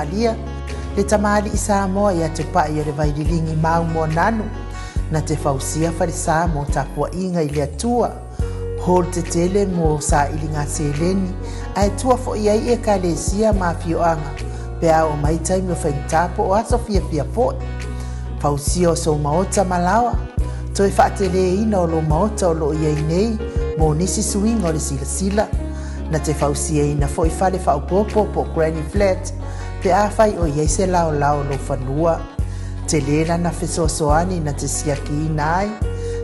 Ausetalia, le tamalii Samoa ia Tupai o le Vaililigi Mau Moananu, na te fausia falesa mo tapuaʻiga i le Atua, hall tetele mo sailiga seleni, ae tua foʻi ai ekalesia ma afioaga pe a oo mai taimi o faigata po o aso fiafia foʻi. Fausia o sou maota ma laoa, toe faateleina o lou maota o loo i ai nei mo nisi suiga o le silasila. Na te fausiaina foʻi fale faaopoopo po o granny flat pe afai o i ai se laolao o lou fanua. Tele lana fesoasoani na te siakiina ai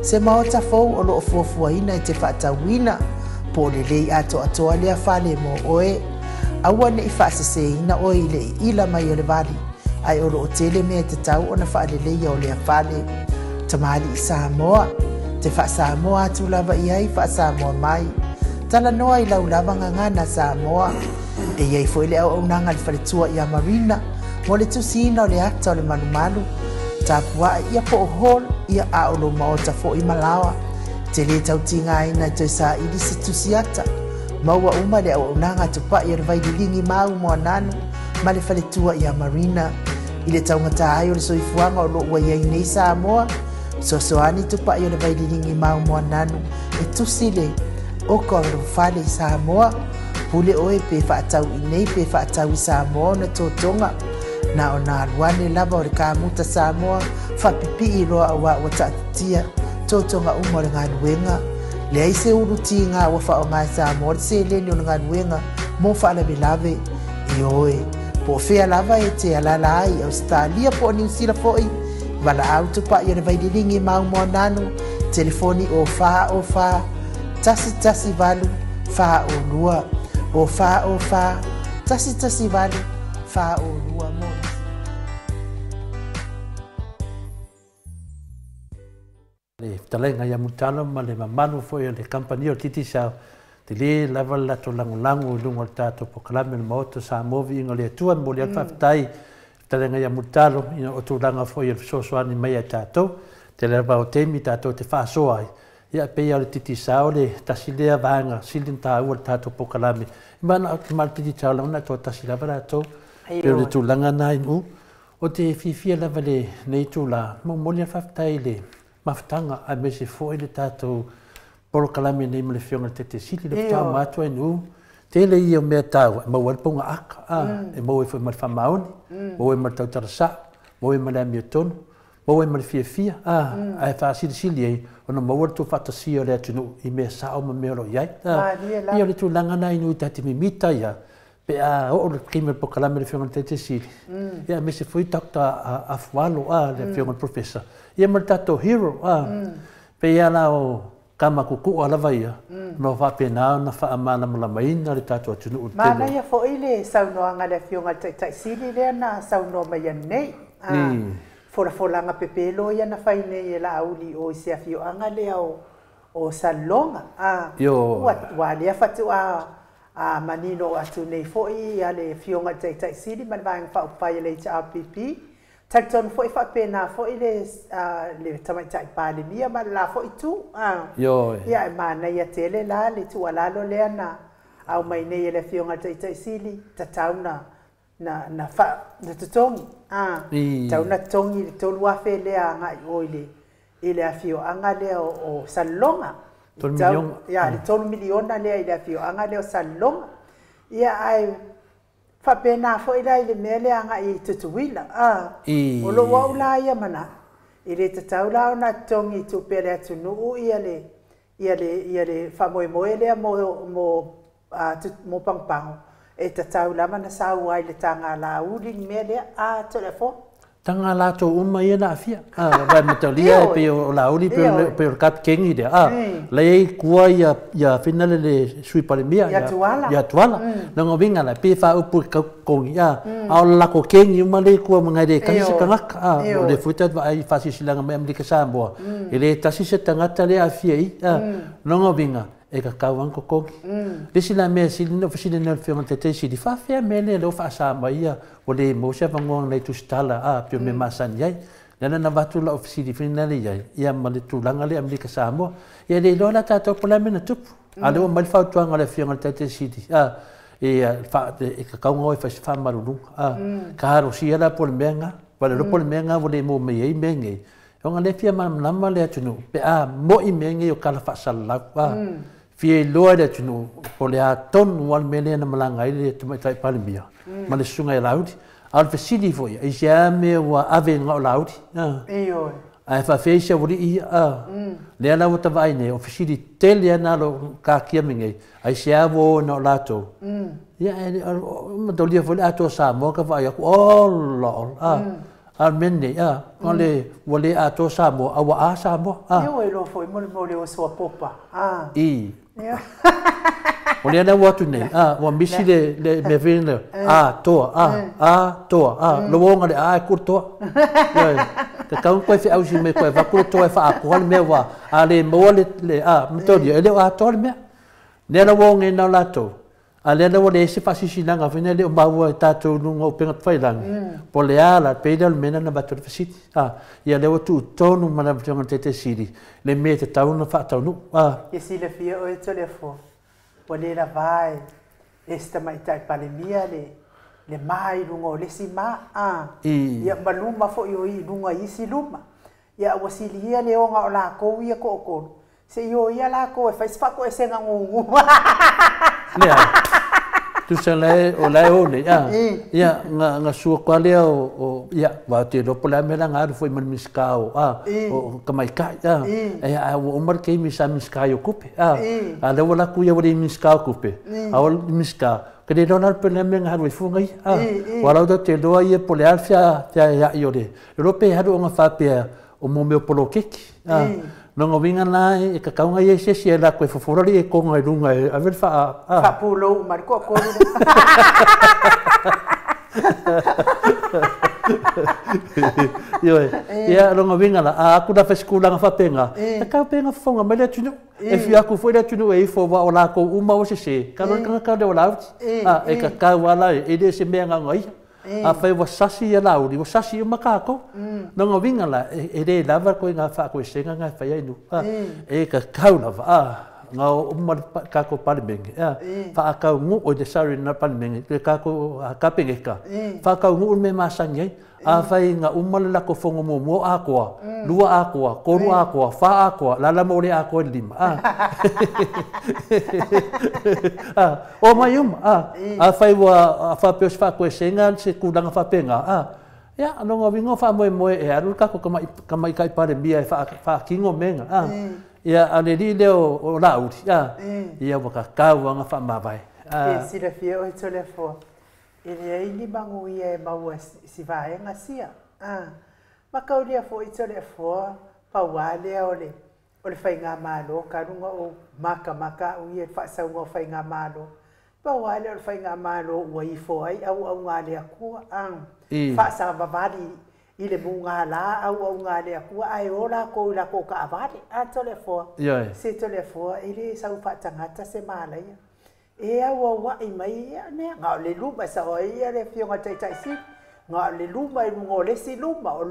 se maota fou o loo fuafuaina e te faatauina po o lelei atoatoa lea fale mo oe. Aua neʻi faaseseina oe i le iila mai o le vali, ae o loo tele mea e tatau ona faaleleia o lea fale. Tamalii Samoa, te faasamoa atu lava i ai faasamoa mai. Talanoa i lau lava gagana Samoa. E i ai foi le auaunaga a le faletua ia Marina mo le tusiina o le ata o le malumalu, tapuaʻe ia po o hall ia a o lou maota foʻi ma laoa. Te lē tautigaina e toe saili se tusi ata. Maua uma le auaunaga a Tupai o le Vaililigi Mau Moananu ma le faletua ia Marina. I le taugatā ai o le soifuaga o loo ua i ai nei Samoa, fesoasoani Tupai o le Vaililigi Mau Moananu e tusi le oka o le fale i Samoa. Pule oe pe faatau i nei pe faatau i Samoa ona totoga. Na ona alu ane lava o le kamuta Samoa faapipii loa auā ua taatitia totoga uma o le galuega. Leai se ulu tiga ua faaaoga e Samoa le seleni o le galuega mo faalavelave. Ioe, po o fea lava e te alaala ai, Ausetalia po o Niusila foʻi, valaau Tupai o le Vaililigi Mau Moananu, telefoni 04 04 118 42, 04 04 118 42 mo Le fetalaiga ia Mulitalo ma le mamalu foi o le kamupani o le Digicel, tele lava le latou lagolago i luga o le tatou polokalame o le Maota Samoa Viiga o le Atua. E momoli ai le faafetai fetalaiga ia Mulitalo ina o tulaga foi o le fesoasoani mai ia tatou. Tele lava o taimi tatou te faasoa ai, ia pei o le Digicel le tasi lea vaega sili ona taua le tatou polokalame. Ma le Digicel lagona toatasi lava latou, pei o le tulaga na inu. Ou te fiafia lava lenei itula, momoli le faafetai i le mafutaga aemaise foi le tatou polokalame nei ma le Afioga i le Taitai Sili, le faatoa uma atu ai nuu. Tele ia o mea taua e maua ai le pauga aka, e maua ai foi ma le faamaoni, maua ai ma le tautala sao, maua ai ma le amiotonu, maua ai ma le fiafia, ae faasilisili ai ona maua le tuufaatasia o le atunuu i mea sao ma mea o lo o i ai. Ia o le tulaga na i nuu ta te mimita ia pe a oo le taimi o le polokalame le Afioga i le Taitai Sili, ia aemaise foi Dr. Afualo, le Afioga i le Professor, ia ma le tatou hero, pei lava la o kama kukua lava ia, ma faapena ona faamalamalamaina le tatou atunuu i le tele. Manaia foi le saunoaga a le Afioga i le Taitai Sili lea na saunoa mai nei. Folafolaga pepelo ia na fai nei e Laauli o i se afioaga lea o Salelologa. Ua lea faatoa manino atu nei foi ia le Afioga i le Taitai Sili ma le Vaega Faaupufai a le HRPP. Talitonu foi faapena foi le Tamaitai Palemia ma le la foi itu. Ia e manaia tele la le tuualalo lea na aumai nei e le Afioga i le Taitai Sili, tatau na totogi. Tatau na totogi le 3,000 lea agai o i le afioaga lea o Salelologa. Ia, le 3 miliona lea i le afioaga lea o Salelologa. Ia, ae faapena foi la i le mea lea agai i Tutuila. O lou au la ia manao, e le tatau la ona totogi i tupe a le atunuu ia le faamoemoe lea mo Pagopago, e tatau lava na sau ai le taga Laauli le mea lea. Toleafoa. Taga latou uma ia na aafia. Vai matalia e pei o Laauli, pei o le kapikeni lea. La i ai tua ia finale le Sui Palemia. Ia Tuala. Ia Tuala. Lona uiga la, pei e faaupu i le totogi, a o le lako keni uma le i tua ma nai le tasi se tagata. O le foi tatou vaai i faasilasilaga mai Amerika Samoa, e le tasi se tagata lea aafia i. Lona uiga, e tatau lava ona totogi. Le isi la mea sili na fesili nei le Afioga i le Taitai Sili, faafefea mea lea lea ua faasa mai ia ua le maua se avanoa nai tusitala pei o mea masani ai. Lea na avatu lau fesili foi lea i ai, ia ma le tulaga lea Amerika Samoa. Ia le iloa la tatou po o le a mea na tupu. A o lea ua aumai le fautuaga a le Afioga i le Taitai Sili. E kakau ngoi fa fa malulu a ka ro sia la po le menga va le po le menga vo le mo me ei menge o le fia ma le atunu pe a mo i menge o kala fa sala a fia loa le atunu po le a tonu al mele na malanga i le tumaitai palemia ma le sunga e laudi al fesili foi e se ame ua ave ngā o laudi io a fa fe se wuri i a le ala o tavai nei o fesili tele ana lo ka kia menge ai se avo na lato ia e ma dolia foi ato sa mo ka vai ko o a al menne a ole wale ato sa mo awa a sa mo a io e lo foi mo mo le o sua popa a i o le ana watu nei a wa misi le me vene a toa a toa a lo wonga le a ku toa te kau koe fe ausi me koe va ku toa fa a ko le me wa a le mo le a mtoria ele a toa le me ne la wonga na lato a le la wole se fasisi nanga fina le maua tatou lunga o penga failangi po le ala pe le mena na batu fasiti a ia le o tu tonu mana fanga tete siri le me te tauna fa taunu a e si le fia o telefone o le la vai esta mai tai palemia le mai lunga o le si ma a ia maluma fo i lunga isi luma ia wasilia le onga o la ko ia ko ko se io ia la ko e fai fa ko e se ngangu ne tu se le o le o ne a ia nga sua kwa le o ia va te lo pola me la nga foi man miskao a o kamai kai a e a o mar ke mi sa miskao kupe a a le wala ku ia wala miskao kupe a o miskao ke le donal pele me nga ru fu ngai a wala do te lo ia pole alfia ya io le ro pe haru nga fa pe o mo me polo keki a no ngovinga la e ka kaunga ye se se la ko foforo le ko ngai lunga a ver fa a fa pulo marco ko yo ia lo ngovinga la a ku da fesku la fa penga ka penga fonga me le tunu e fi aku foi le tunu e fo wa o la ko uma o se se ka lo ka le o la a e ka ka wala e le se me nga ngai a fai wa sasi ia lauri wa sasi o makako no ngovinga la e le lava ko nga fa ko senga nga fa ia nu e ka kau lava a nga o ma ka ko palemenge a fa ka ngu o de sari na palemenge ke ka ko ka penge ka fa ka ngu me ma sangi a fai nga uma la ko fongo mo mo a koa lua a koa koru a koa fa a koa la la mo le a koa lima a a o mai uma a fai wa fa pe fa ko senga se kulanga fa penga a ia no ngovingo fa mo mo e aru ka ko ka mai kai pare mia fa fa kingo menga a ia ale li le o lauri a ia wa ka kau nga fa mavai a e si le fia o telefone ele ai ni mangu ia e maua si vaenga sia a makaulia fo i telefone pa wale ole o le fainga malo ka lunga o maka maka o ia fa saunga fainga malo pa wale o le fainga malo ua ifo ai au au ngale akua a fa sa vavali i le munga la au au ngale akua ai ola ko la ko ka avale a telefone se telefone ele sau fa tangata se mala ia e au wa i mai ia ne nga le luma sa o ia le fionga tai tai si nga le luma i ngo le si luma o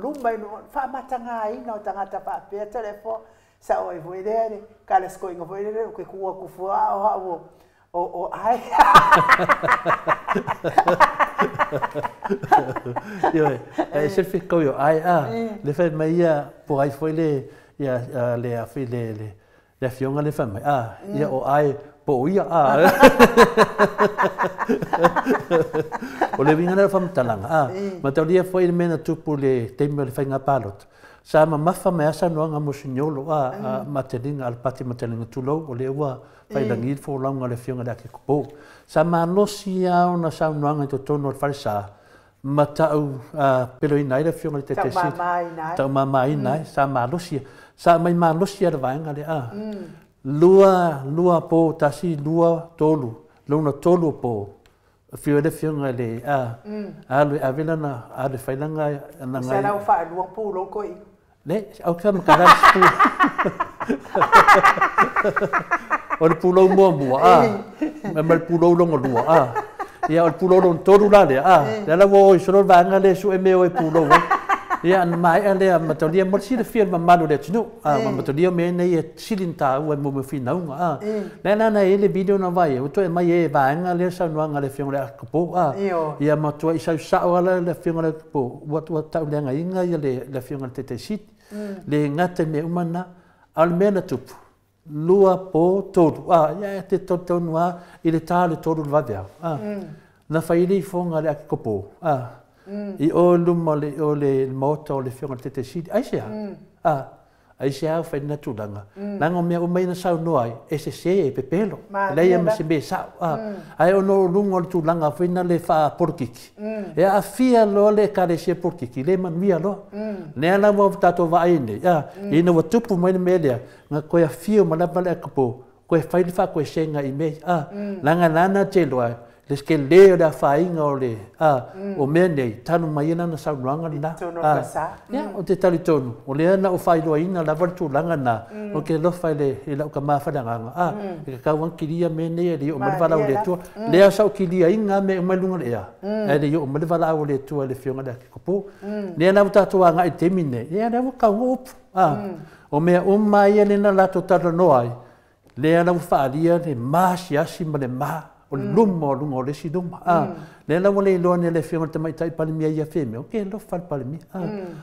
luma i fa matanga ai no tangata fa pe telefone sa o i voi le ka le sko ingo voi le ke ku ku fu a o o ai io e se fi ko yo ai a le fa mai ia po ai foi le ia le a fi le le fionga le fa mai a ia o ai po ia a o le vinga na fam talanga a matalia foi mena tupu le teme le fainga palot sa ma mafa me asa no nga musinyolo a matelinga al pati matelinga tulo o le ua failangi fo longa le fionga le ko sa ma losia ona sa no nga to tono falsa matau pelo ina le fionga le tete si ta mama ina sa ma losia sa mai ma losia le vainga le a lua lua po tasi lua tolu lona tolu po fio le fionga le a a le avelana a le failanga na ngai sa fa lua po lo ko i le au ka ma ka o le pulo mo mo a me le pulo longo lua a ia o le pulo longo tolu la le a le la wo i solo vanga le su e me o e pulo Ia na maea lea mataulia mo le silafia le mamalu o le atunuu. Ma mataulia mea nei e sili ona taua i mo mea o finauga. Lea la na i ai le video na vaai ai, ua toe aumai ai e vaega lea le saunoaga a le Afioga i le Akopo. Ia matuai sau sao lava le Afioga i le Akopo, ua tauleagaina le Afioga i le Taitaisili. Le gata i mea uma na, a o le mea na tupu, 2 po 3, ia e te talitonu lava i le ta o le 3 o le vaveao. Na fai le ifoga a le Akikopo, i o luma o le maota o le Afioga i le Taitaisili. Aisea? Aisea ua fai lena tulaga? Leaga o mea uma ia na saunoa ai, e sese, e pepelo. E leai ma se mea sao. Ae ona o luga o le tulaga foi na le faapolokiki, e aafia loa le ekalesia polokiki, le manuia loa. Lea la ua tatou vaai nei, ina ua tupu mai le mea lea, na toe afio mai lava le Akopo, toe fai le faakoesega i mea. Leaga lana te iloa, le tele o le afaina o le o mea nei, talu mai ai lana saunoaga lena. Ia, o te talitonu, o lea na ou faailoaina lava le tulaga na, o ke alofa i lau tama faleagaga. E tatau lava ona kilia mea nei e le i oo mai le valaau a le Atua. Lea sa ou kiliaina mea uma i luga o le ea, ae le i oo mai le valaau a le Atua i le Afioga i le Akikopo. Lea la ua tatou agai i le taimi lenei, ia lea ua taunuu upu. O mea uma ia lea na latou talanoa ai, lea la ua faaalia le maasiasi ma le ma o le luma o luga o le isi luma. Lea la ua le iloa nei e le Afioga i le Tamaitai Palemia ia Fiamē, o ke alofa le Palemia.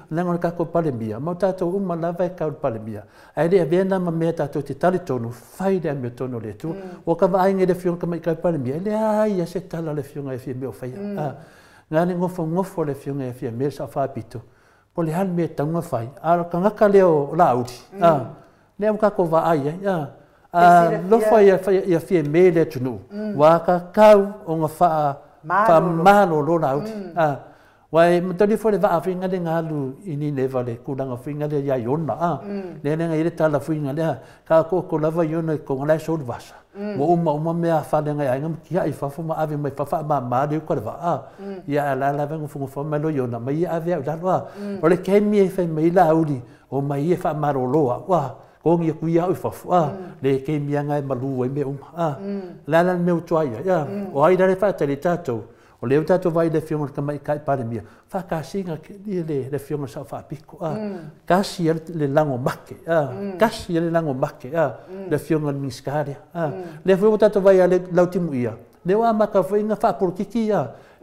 Leaga o le tatou Palemia, ma o tatou uma lava e tau le Palemia. Ae le avea na ma mea tatou te talitonu, fai le amiotonu o le Atua. Ua ka vaai nei le Afioga i le Tamaitai Palemia, e leai lava se tala a le Afioga ia Fiamē o faia. Na le nofonofo le Afioga ia Fiamē le Sao Faapito, po o le a le mea e tatau ona fai. A o le tagata lea o Laauli, lea ua tatou vaai ai. Alofa ia Fiamē i le atunuu, ua tatau ona faamalolo Laauli. Aua e mataulia foi le vaa foi lea na alu i Nineva le tulaga foi lea ia Iona. Lea na i ai le tala foi lea, ka tootoo lava Iona i totonu la e sou le vasa. Ua uma uma mea a fale ngai aiga ma tiai i fafo ma ave mai fafo faamama le uka le vaa. Ia a la lava nofonofo mai lo Iona mai ia ave au i lalo. O le taimi e fai mai Laauli, o mai e faamalolo au, togi atu ia au i fafo, le taimi anga e malu ai mea uma. La la le mea ua tuai ai, o ai la le faatali tatou, o lea ua tatou vaai i le Afioga i le Tamaitai Palemia, faatasiga le Afioga i le Sao Faapito, tasi le lago make, tasi le lago make, le Afioga i le Minisita lea. Lea foi ua tatou vaai ia Lautimuia, lea ua amata foi ona faapolokiki,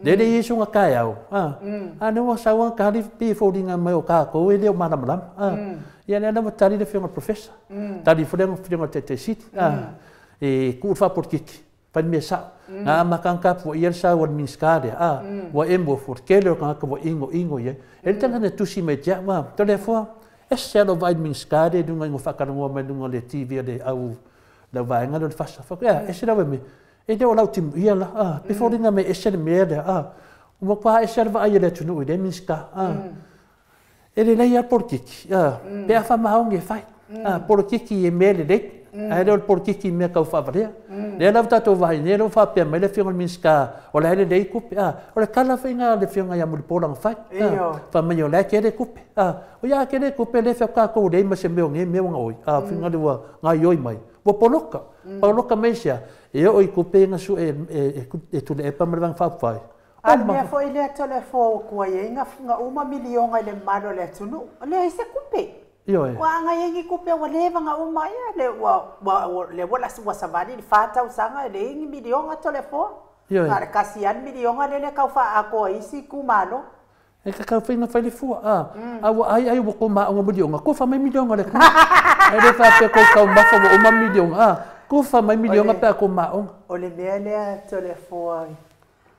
lea le i ai soga taeao, a lea ua sau lava tali pei e foliga mai o tatou e le o malamalama. Ia lea la ua tali le Afioga i le Professor, tali foi le Afioga i le Taitaisili, e tuu le faapolokiki, fai le mea sao. Na amata ona tapuaia le sau a le Minisita lea, ua emo fua, le tele o tagata ua inoino i ai. E le tagata na tusi mai te au, Toleafoa, ese lava lou vaai i le Minisita lea i luga ina faatalanoa mai luga o le TV a le au vaega lea o le FASA. Fai atu, ea, ese lau mea, e le o Lautimuia la, pe foliga mai ese le mea lea, ua matua ese le vaai a le atunuu i lea Minisita. E lelei lava le polokiki, pe a faamaoni e fai. Polokiki e mea lelei, ae le o le polokiki i mea tau faavalea. Lea la ua tatou vaai nei, lea ua faapea mai le Afioga i le Minisita, o la e lelei tupe. O le tala foi lena a le Afioga ia Mulipola na fai. Fai mai o la e tele tupe. O ia a tele tupe, lea e fai atu tatou leai ma se mea o nei mea ua gaoi. Faiga lea ua gaoioi mai. Ua poloka. Poloka mai sea, e oo i tupe na sue e Tuilaepa ma le Vaega Faaupufai. A le mea foi lea Toleafoa ua tuai ai na uma miliona i le mamalu o le atunuu, leai se tupe. Ioe. Ua agai ai ni tupe ua leva na uma ia, lea ua ua savali le 4 tausaga e leai ni miliona Toleafoa. Ioe. Na o le 1 lava le miliona lea e tau faaatoa ai isi itumalo. E tatau foi ona fai le fua, a ua ai ai ua tou maoga miliona, tofa mai miliona le atunuu. E le faapea tou taumafa ua uma miliona, tofa mai miliona pe a tou maoga. O le mea lea Toleafoa,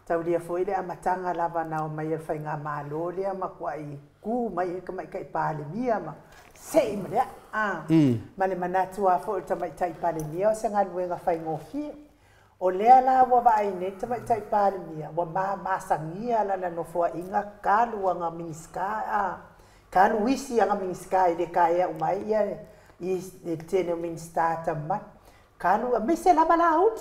taulia foi le amataga lava na omai ai le faigamalo lea matuai tu mai ai le Tamaitai Palemia ma sei ma le aa. Ma le manatu lava foi o le Tamaitai Palemia o se galuega faigofie. O lea la ua vaai nei le Tamaitai Palemia, ua mamasagia lana nofoaiga talu aga Minisita, talu isi aga Minisita i le taea uma ai ia i le tele o Minisita talu mai. Talu aemaise lava Laauli,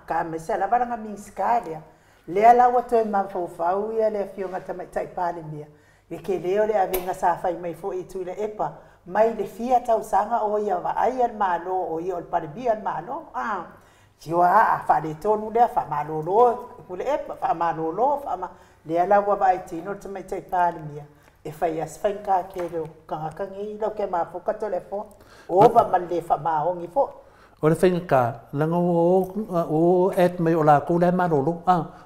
aemaise lava lana Minisita lea. Lea la ua toe mafaufau ia le Afioga i le Tamaitai Palemia, le tele o le avega sa fai mai foi i Tuilaepa, mai le fia tausaga o ia vaaia le Malo, o ia o le Palemia o le Malo. Tio a faaletonu lea, faamalolo Tuilaepa, faamalolo, lea la ua vaai tino le Tamaitai Palemia, E fai a se faigata tele o tagata nei lau ke mafuka Toleafoa, ova ma le le faamaoni foi. O le faigata, leaga ua o add mai o latou la e malolo,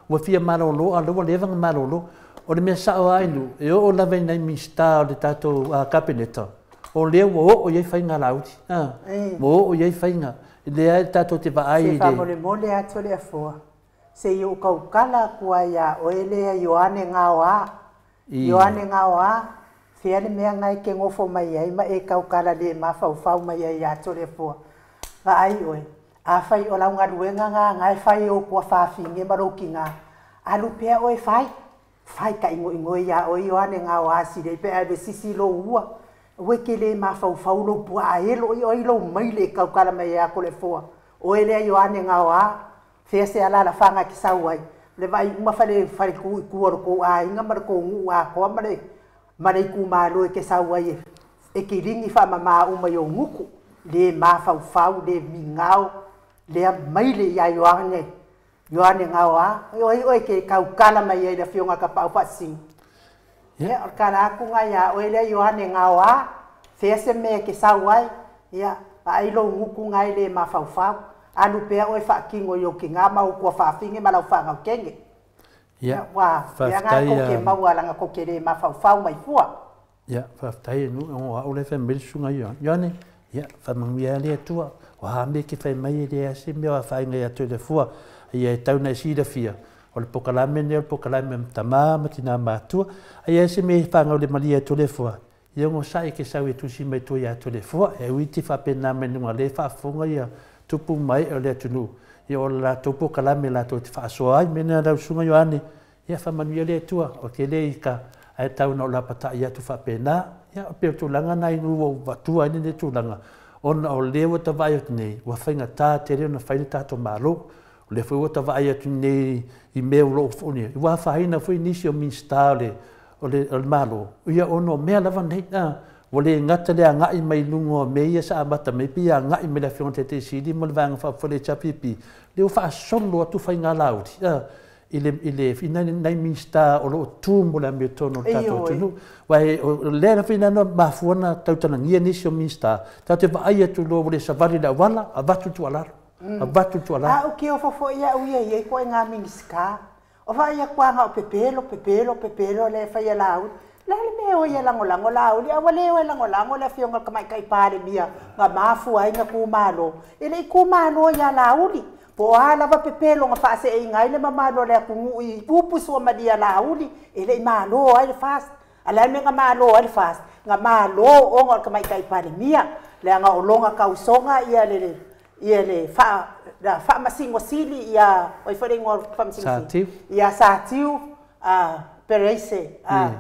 ua fia malolo a o lea ua leva ona malolo. O le mea sao lava i nuu, e oo lava i nai Minisita o le tatou Kapeneta, o lea ua oo i ai faiga a Laauli, ua oo i ai faiga, lea tatou te vaai i le. Se faamolemole lava Toleafoa, se i ou tautala atu ai ia oe lea Ioane Gaoa. Ioane Gaoa, fea le mea na e te nofo mai ai ma e tautala le mafaufau mai ai ia Toleafoa? Vaai oe, afai o lau galuega na na e fai i ou tuafafine ma lou tina, alu pea oe fai, fai tainoinoi ia oe Ioane Gaoa silei pe a alu e sisi lou ua. Ua e te le mafaufau lou puaa elo i oe lou maile e tautala mai ai ia Toleafoa. Oe lea Ioane Gaoa, fea se alalafaga e te sau ai, le vaai uma fale fale tu i tua o le tou aiga ma le tou nuu atoa ma le ma le itumalo e te sau ai e kiligi faamama uma i ou gutu, le mafaufau, le migao, lea maile ia Ioane, Ioane Gaoa, o ai oe e te tautala mai ai i le afioga a Tapaau Faasisina? Ia, o le tala atu lena ia oe lea Ioane Gaoa, fea se mea e te sau ai, ia, vaai lou gutu na e le mafaufau, alu pea oe faatino i ou tina ma ou tuafafine ma lau fanau teine. Ia, ua mea na faafetai tou te maua leaga tou te le mafaufau mai fua. Ia, faafetai e nuu o au lea e fai mai le susuga Ioane. Ioane, ia, faamanuia ai le Atua. O a mea e te fai mai e leai lava se mea o afaina ia te Toleafoa. Ia e tau ina e silafia, o le polokalame lenei o le polokalame a tama ma tina matutua. A i ai se mea e fanau le malie e Toleafoa, ia onosai e te sau e tusi mai tua ia Toleafoa. E ui te faapena mai luga lea e faafofoga ia tupu mai o le atunuu, ia o le latou polokalame latou te faasoa ai. Mea lena lau susuga Ioane, ia faamanuia le Atua. O te le i ka ae tau na o lapatai atu faapena. Ia o pei o tulaga na i nuu ua ou avatua ai lenei tulaga, ona o lea ua ta vaai atu nei, ua faigata tele ona fai le tatou Malo. O lea foi ua ta vaai atu nei i mea o lo o foi, ua afaina foi nisi o Minisita o le Malo, ia ona o mea lava nei. Ua le gata le agai mai luga o mea ia sa amata mai pe agai mai le afioga i le Taitaifono Sili ma le Vaega Faaupufai le HRPP, lea ua faasolo atu faiga lauli i nai Minisita o lo o tu mo le amiotonu o le tatou atunuu. Aua o lea na fai na mafua na tautalagia nisi o Minisita, tatou te vaai atu loa ua le savali le auala, avatu le tuualalo, avatu le tuualalo. A o ke ofo foi au ia i ko ngā Minisita. O vai atu aga o pepelo, pepelo, pepelo le fai a Laauli. Le le mea o ia lagolago Laauli, a ua le o e lagolago le afioga i le Tamaitai Palemia na mafua ai na kumalo. E le i kumalo ia Laauli. Po o a lava pepelo na faaseeina ai le mamalu o le atunuu i upu suamalie a Laauli, e le i malo ai le FAST. A le a le mea na malo ai le FAST? Na malo ona o le Tamaitai Palemia, leaga o lona tausoga ia le ia le faa la faamasino sili ia oi foi le igoa o le faamasino sili Satiu. Ia Satiu a Pereise a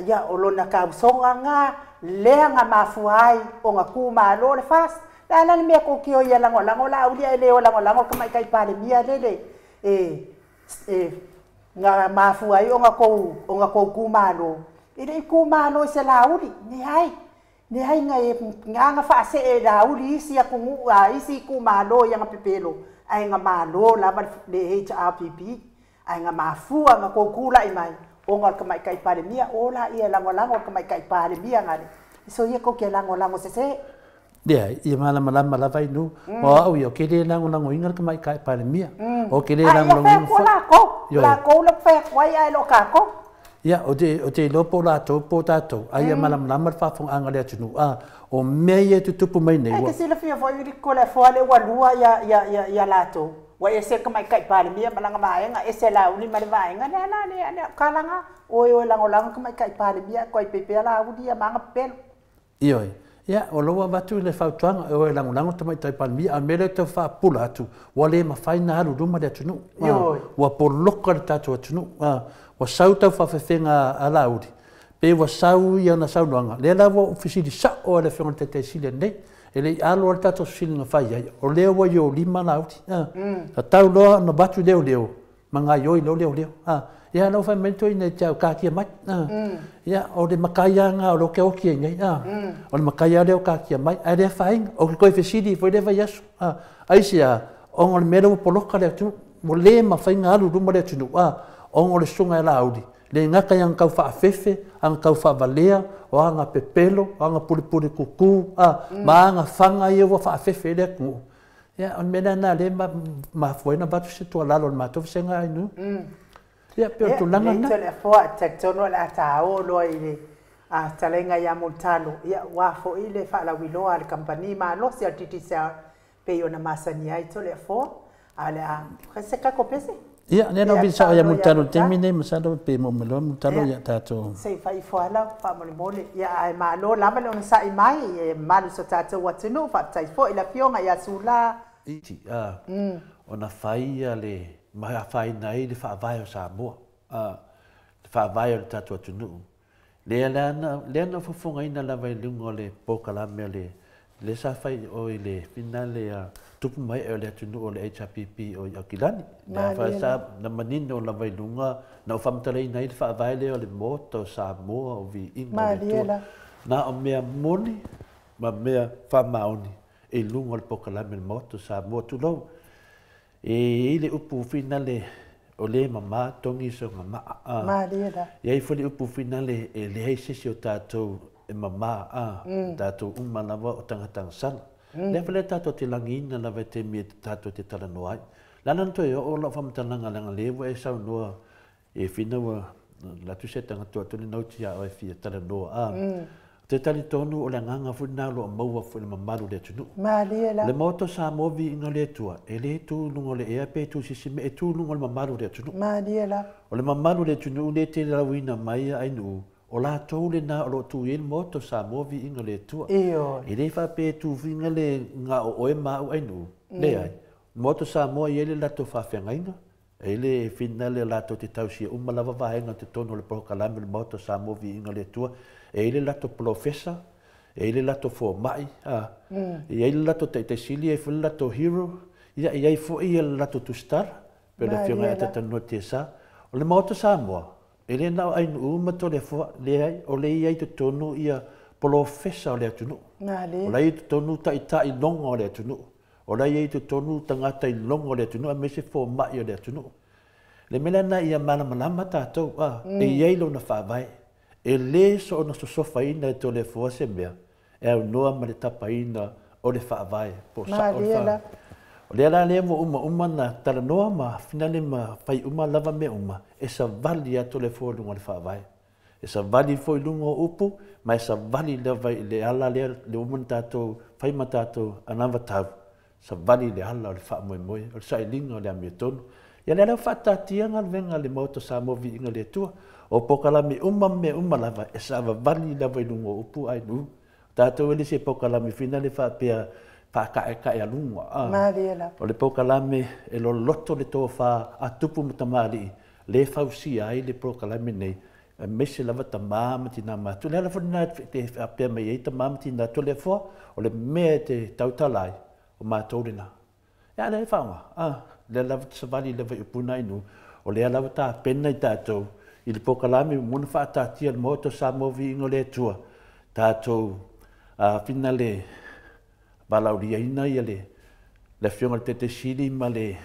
ia o lona tausoga nga lea na mafua ai ona kumalo le FAST. Le a la le mea kou te o ia lagolago Laauli ae le o lagolago le Tamaitai Palemia lele e na mafua ai ona kou kumalo. E le i kumalo i se Laauli, leai leai na e nga faasee e Laauli isi atunuu a isi itumalo i aga pepelo, ae na malo lava le HRPP, ae na mafua na kou tulai mai ona o le Tamaitai Palemia. O la ia lagolago le Tamaitai Palemia ngale so ia kou ke lagolago sese. Leai, ia malamalama lava i nuu. O au ia, o ke le lagolagoina le Tamaitai Palemia. O ke le A ia fai lagolagoina atu lakou lakou le fai atu ai ae lo kākou. Ia, o te iloa po o latou po o tatou, ai ia malamalama le faafofogaaga a le atunuu. O mea ia e tutupu mai nei. Ai ua te silafia foi i ko le foa le ua lua ia ia ia ia latou. Ua ese le Tamaitai Palemia ma lana vaega, ese Laauli ma le vaega lea la le le kalaga. Oi oi lagolago Tamaitai Palemia koe pepea Laauli ia ma aga pepelo. Ioe. Ia, o lou avatu i le fautuaga, e oe lagolago Tamaitai Palemia, a mea lea tau faapula atu, ua le mafai na alu luma le atunuu. Ua poloka le tatou atunuu. Ua sau tau faafefega a Laauli, pe ua sau ia na saunoaga, lea la ua ou fesili sao a le afioga i le Taitai Sili nei, e le i alo le tatou fesiliga fai ai, o lea ua i ou lima Laauli. Tatau loa ona avatu leoleo, ma gaioi loa leoleo. Ia lau fai mai toeaina i te au kakia mai. Ia, o le matai lava lena o lea ou te oti ai nei. O le matai lava lea o kakia mai. Ae le afaina, o ke toe fesili foi lea vaiaso. Aisea, ona o le mea lea ua poloka le atunuu. Ua le mafai ona alu i luma le atunuu. Ona o le susuga ia Laauli, Le gata i aga taufaafefe, aga taufaavalea, o aga pepelo, o aga pulepule kukū, a, ma aga faga ia ua faafefe ai le atunuu. Ia, o le mea lea lena o lea e mafua ai ona avatu se tuualalo a le matou vasega ainu. Ia, pei o le tulaga lena. Ia, Toleafoa, e talitonu o le a taoo loa i le fetalaiga ia Mulitalo, ia, aua foi le faalauiloa a le kamupani malosi a le Digicel pei ona masani ai Toleafoa, a o le a fai se tatou pese. Ia, lea na ou vili sao ia Mulitalo i le taimi lenei, masalo pe maua mai loa Mulitalo ia tatou. Se i fai ifo lava lau faamolemole. Ia, ae malo lava le onosai mai e mamalu i so tatou atunuu. Faafetai foi i le Afioga ia Sula. Iti, a, ona fai ia le, ma afaina ai le faavae o Samoa, a, le faavae o le tatou atunuu. Lea la na, lea na fofogaina lava i luga o le polokalame a le, lea sa fai i o i le finale a tupu ma ee o le atunuu o le HRPP o i Aukilani. Lea fa sa na manino lava i luga, na ou faamatalaina ai le faavae lea o le Maota o Samoa o Viiga o le Atua. Na o mea moni ma mea faamaoni i luga o le polokalame a le Maota o Samoa. Tulou, E i ai le upu finale o le mama togi sona maa a. Malie la. E i ai foi le upu finale e leai se isi o tatou e mama a. Tatou uma lava o tagata agasala. Lea foi lea tatou te lagiina lava i taimi e tatou te talanoa ai. Le ala na toe oo lau faamatalaga leaga lea ua e saunoa E whina ua alu atu se tagata atu le note ia oe fia talanoa a. Te talitonu o le agaga foi lena o lo o maua foi i le mamalu o le atunuu. Malie la. Le Maota o Samoa viiga le Atua, e le tu i luga o le ea pe tu i se isi mea, e tu i luga o le mamalu o le atunuu. Malie la. O le mamalu o le atunuu lea e te lauina mai Ainuu, o latou lena o lo o tu i ai le Maota o Samoa viiga le Atua. Ioe. E le faapea e tu viiga le na o oe ma au Ainuu, leai. Maota o Samoa e i ai le latou faafeagaiga, E le finale latou te tausia uma lava vaega o totonu o le polokalame o le Maota o Samoa Viiga o le Atua, e i ai le latou polofesa, e i ai le latou fomai, a, e i ai le latou taitaisili, e i ai foi le latou hero, ia e i ai foi le latou tusitala, pei o le Afioga ia Atatanoa Tiesa. O le Maota Samoa, e le na o Ainuu ma Toleafoa, leai, o lea e i ai i totonu ia polofesa o le atunuu. O la e i ai i totonu taitai logo o le atunuu. O la e i ai i totonu tagata i logo o le atunuu aemaise fomai o le atunuu. Le mea lena ia malamalama tatou, a, e i ai lona faavae. E le soona sosofaina e Toleafoa se mea e aunoa ma le tapaina o le faavae po o sao le faavae. O lea la lea ua umauma na talanoa ma finale ma fai uma lava mea uma, e savali lava Toleafoa i luga o le faavae. E savali foi i luga o upu, ma e savali lava i le ala lea, le uma ona tatou fai ma tatou anavatau, savali i le ala o le faamoemoe, o le sailiga o le amiotonu. Ia lea la ua faataatia galuega a le Maota o Samoa Viiga i le Atua. O polokalame uma ma mea uma lava, e savavali lava i luga o upu ae nuu. O tatou e le se polokalame finale faapea faataetaealuga. Malie lava. O le polokalame e loloto le tofa a tupu ma tamalii, le fausia ai le polokalame nei, aemaise lava tama ma tina matutua. O le ala foi lena e faapea mai ai tama ma tina Toleafoa, o le mea e te tautala ai, o matou lena. Ia, a lea e faaaoga, a, lea lava te savali lava i upu na inu, o lea lava tapena i tatou i le polokalame ua uma ona faataatia e le Maota o Samoa Viiga o le Atua, tatou finale valaauliaina ia le le Afioga i le Taitaisili ma le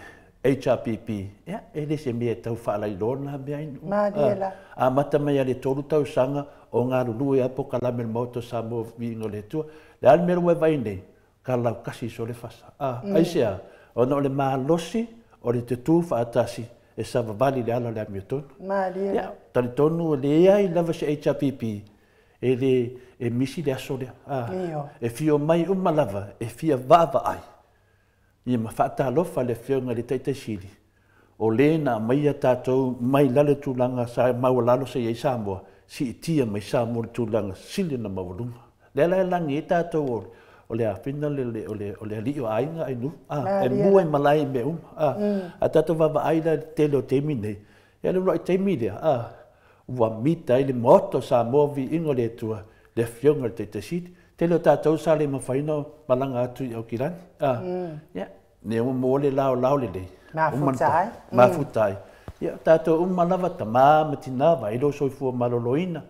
HRPP, ia, e le se mea e tau faalailoa lena mea inu. Malie la. Amata mai lava i le 3 tausaga o galulue lava polokalame a le Maota o Samoa Viiga o le Atua. Le a le mea ua e vaai nei? Ka laukasi sole fasa. A, aisea? Ona o le malosi o le tutū faatasi e savavali i le ala o le amiotonu. Malie. Ia, talitonu e leai lava se HRPP e le e misi le aso lea. A, e fia omai uma lava e fia vaavaai ia ma faatalofa i le Afioga i le Taitaisili o le na aumaia tatou mai lalo i tulaga sa maualalo sa i ai Samoa, siitia mai Samoa i le tulaga sili ona maualuga. Lea la e lagi ai tatou o le afina le o le o le alii o aiga ai nuu, a, e mua i malae i mea uma, a. A tatou vaavaai la i le tele o taimi nei, ia le uluai taimi lea, a, ua mita ai le Maota o Samoa viiga o le Atua, le Afioga i le Taitaisili. Tele o tatou sa le mafai ona malaga atu i Aukilani, a, ia, ne ua maua le laolao lelei. Mafuta ai. Mafuta ai. Ia, tatou uma lava, tama ma tina, vaai lou soifua maloloina,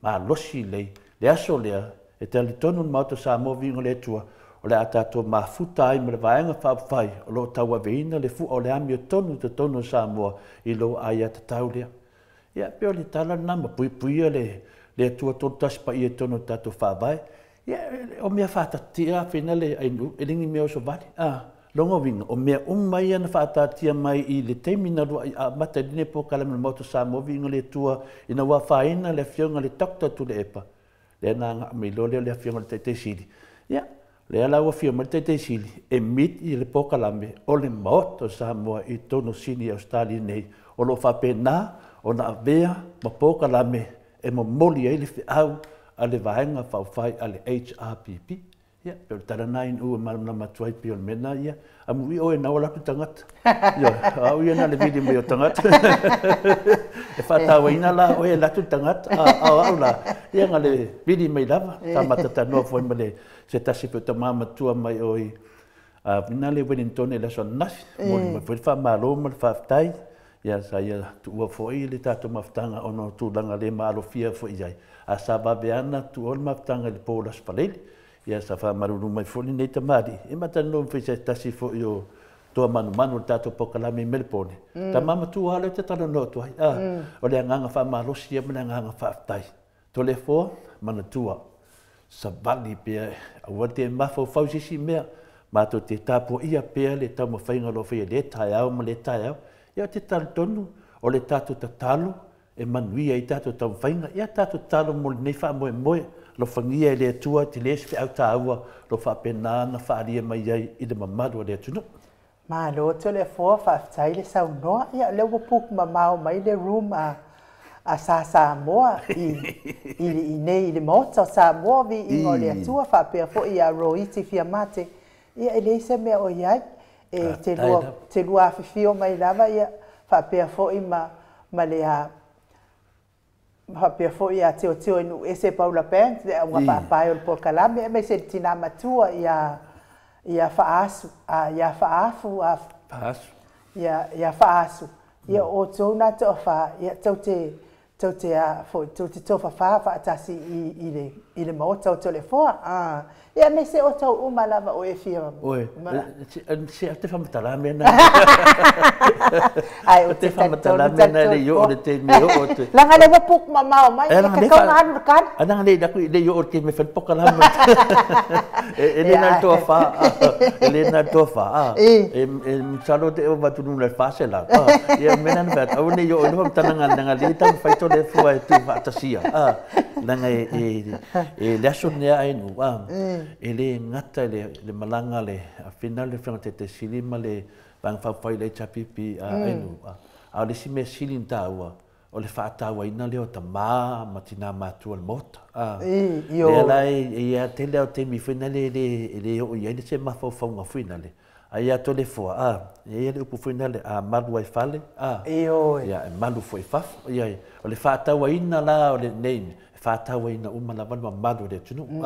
malosi lelei. Le aso lea, e talitonu le Maota o Samoa viiga o le Atua, o le a tatou mafuta ai ma le Vaega Faaupufai o lo o tauaveina le fua o le amiotonu i totonu o Samoa i lou aiatatau lea. Ia, pei o le tala lena ma puipuia le le Atua Tolutasi Paia i totonu o le tatou Faavae. Ia, o mea faataatitia finale ai nuu, e le ni mea osovale. Lona uiga, o mea uma ia na faataatia mai i le taimi na uluai amata ai lenei polokalame o le Maota o Samoa, Viiga i le Atua, ina ua afaina le Afioga i le Doctor Tuilaepa, lea na agai mai loa lea o le Afioga i le Taitai Sili. Ia, lea la ua afio mai le Taitai Sili e meet le polokalame o le Maota o Samoa i totonu o Sini i Ausetalia nei, o lo o faapena ona avea ma polokalame e momoli ai le feau a le Vaega Faaupufai a le HRPP. Ia, pei o le tala lena i uu e malamalama atu ai, pei o le mea lena ia. Amuia oe na ola atu tagata. Ioe, o au ia na le vili mai o tagata. E faatauaina la oe e alu atu le tagata, a o au la, ia na le vili mai lava. Sa matou talanoa foi ma le se tasi foi o tama matua mai o i ina le Wellington i le aso ananafi. Momoli mai foi le faamalo ma le faafetai. Ia, sa ia tuua foi le tatou mafutaga ona o tulaga le maalofia foi i ai. A sa vave lava ona tuua le mafutaga i le po o le Aso Faraile. Ia, sa faamalulu mai foi lenei tamalii, e matalanoa foi i se tasi foi o toa manumanu o le tatou polokalame i Melepone. Tama matua lava lea ou te talanoa atu ai. O le agaga faamalosi ia ma le agaga faafetai. Toleafoa, manatua, savali pea, aua te mafaufau i se isi mea, matou te tapuaia pea le taumafaiga o lo o faia i lea taeao ma lea taeao. Ia, ou te talitonu o le tatou tatalo e manuia ai tatou taumafaiga. Ia, tatou tatalo mo lenei faamoemoe, alofagia e le Atua, tele se feau taua o lo o faapena ona faaalia mai ai i le mamalu o le atunuu. Malo Toleafoa, faafetai le saunoa. Ia, o lea ua book mamao mai le room a Sa Samoa i inei i le Maota o Samoa, viiga o le Atua, faapea foi ia Roiti Fiamate. Ia, e leai se mea o i ai, e te lua afifio mai lava, ia, faapea foi ma le a faapea foi ia Teoteo i Nuuese Paula Banks, le auga faapae o le polokalame, aemaise le tina matua ia Faasu, ia Faafu, Faasu. Ia Faasu. Ia, o outou na toafa, ia, tou te a foi, tou te tofafā faatasi i le Maota o Toleafoa. Ia, aemaise outou uma lava o e fia. Oi, se te whamatala mea na. Ai, o te whamatala mea na le i o le te me o te. Langa le ua book mamao mai, e kakau na alu le kani. Ananga le daku le i o te me whanpoka la. E le na toa wha, e le na toa wha. E misalo te o watu nuna le wha se la. Ia mena na wha, au ne i o le whamatala nga le tau whaito le fua e tu whaatasia. Langa e le aso nea ai nu. E le gata le malaga le afina le Afioga Taitaisili ma le Vaega Faaupufai le HRPP ai nu. A o le isi mea sili na taua, o le faatauaina lea o tamā ma tinā matua o le Maota. Lea la e ia tele lava o taimi foi lea e le oo i ai le se mafaufauga foi lale. Ai ia Toleafoa, e ia le upu foi lale, a malu ai fale, ia e malu foi i fafo. Ia, o le faatauaina la o lenei, e faatauaina uma lava le mamalu o le atunuu.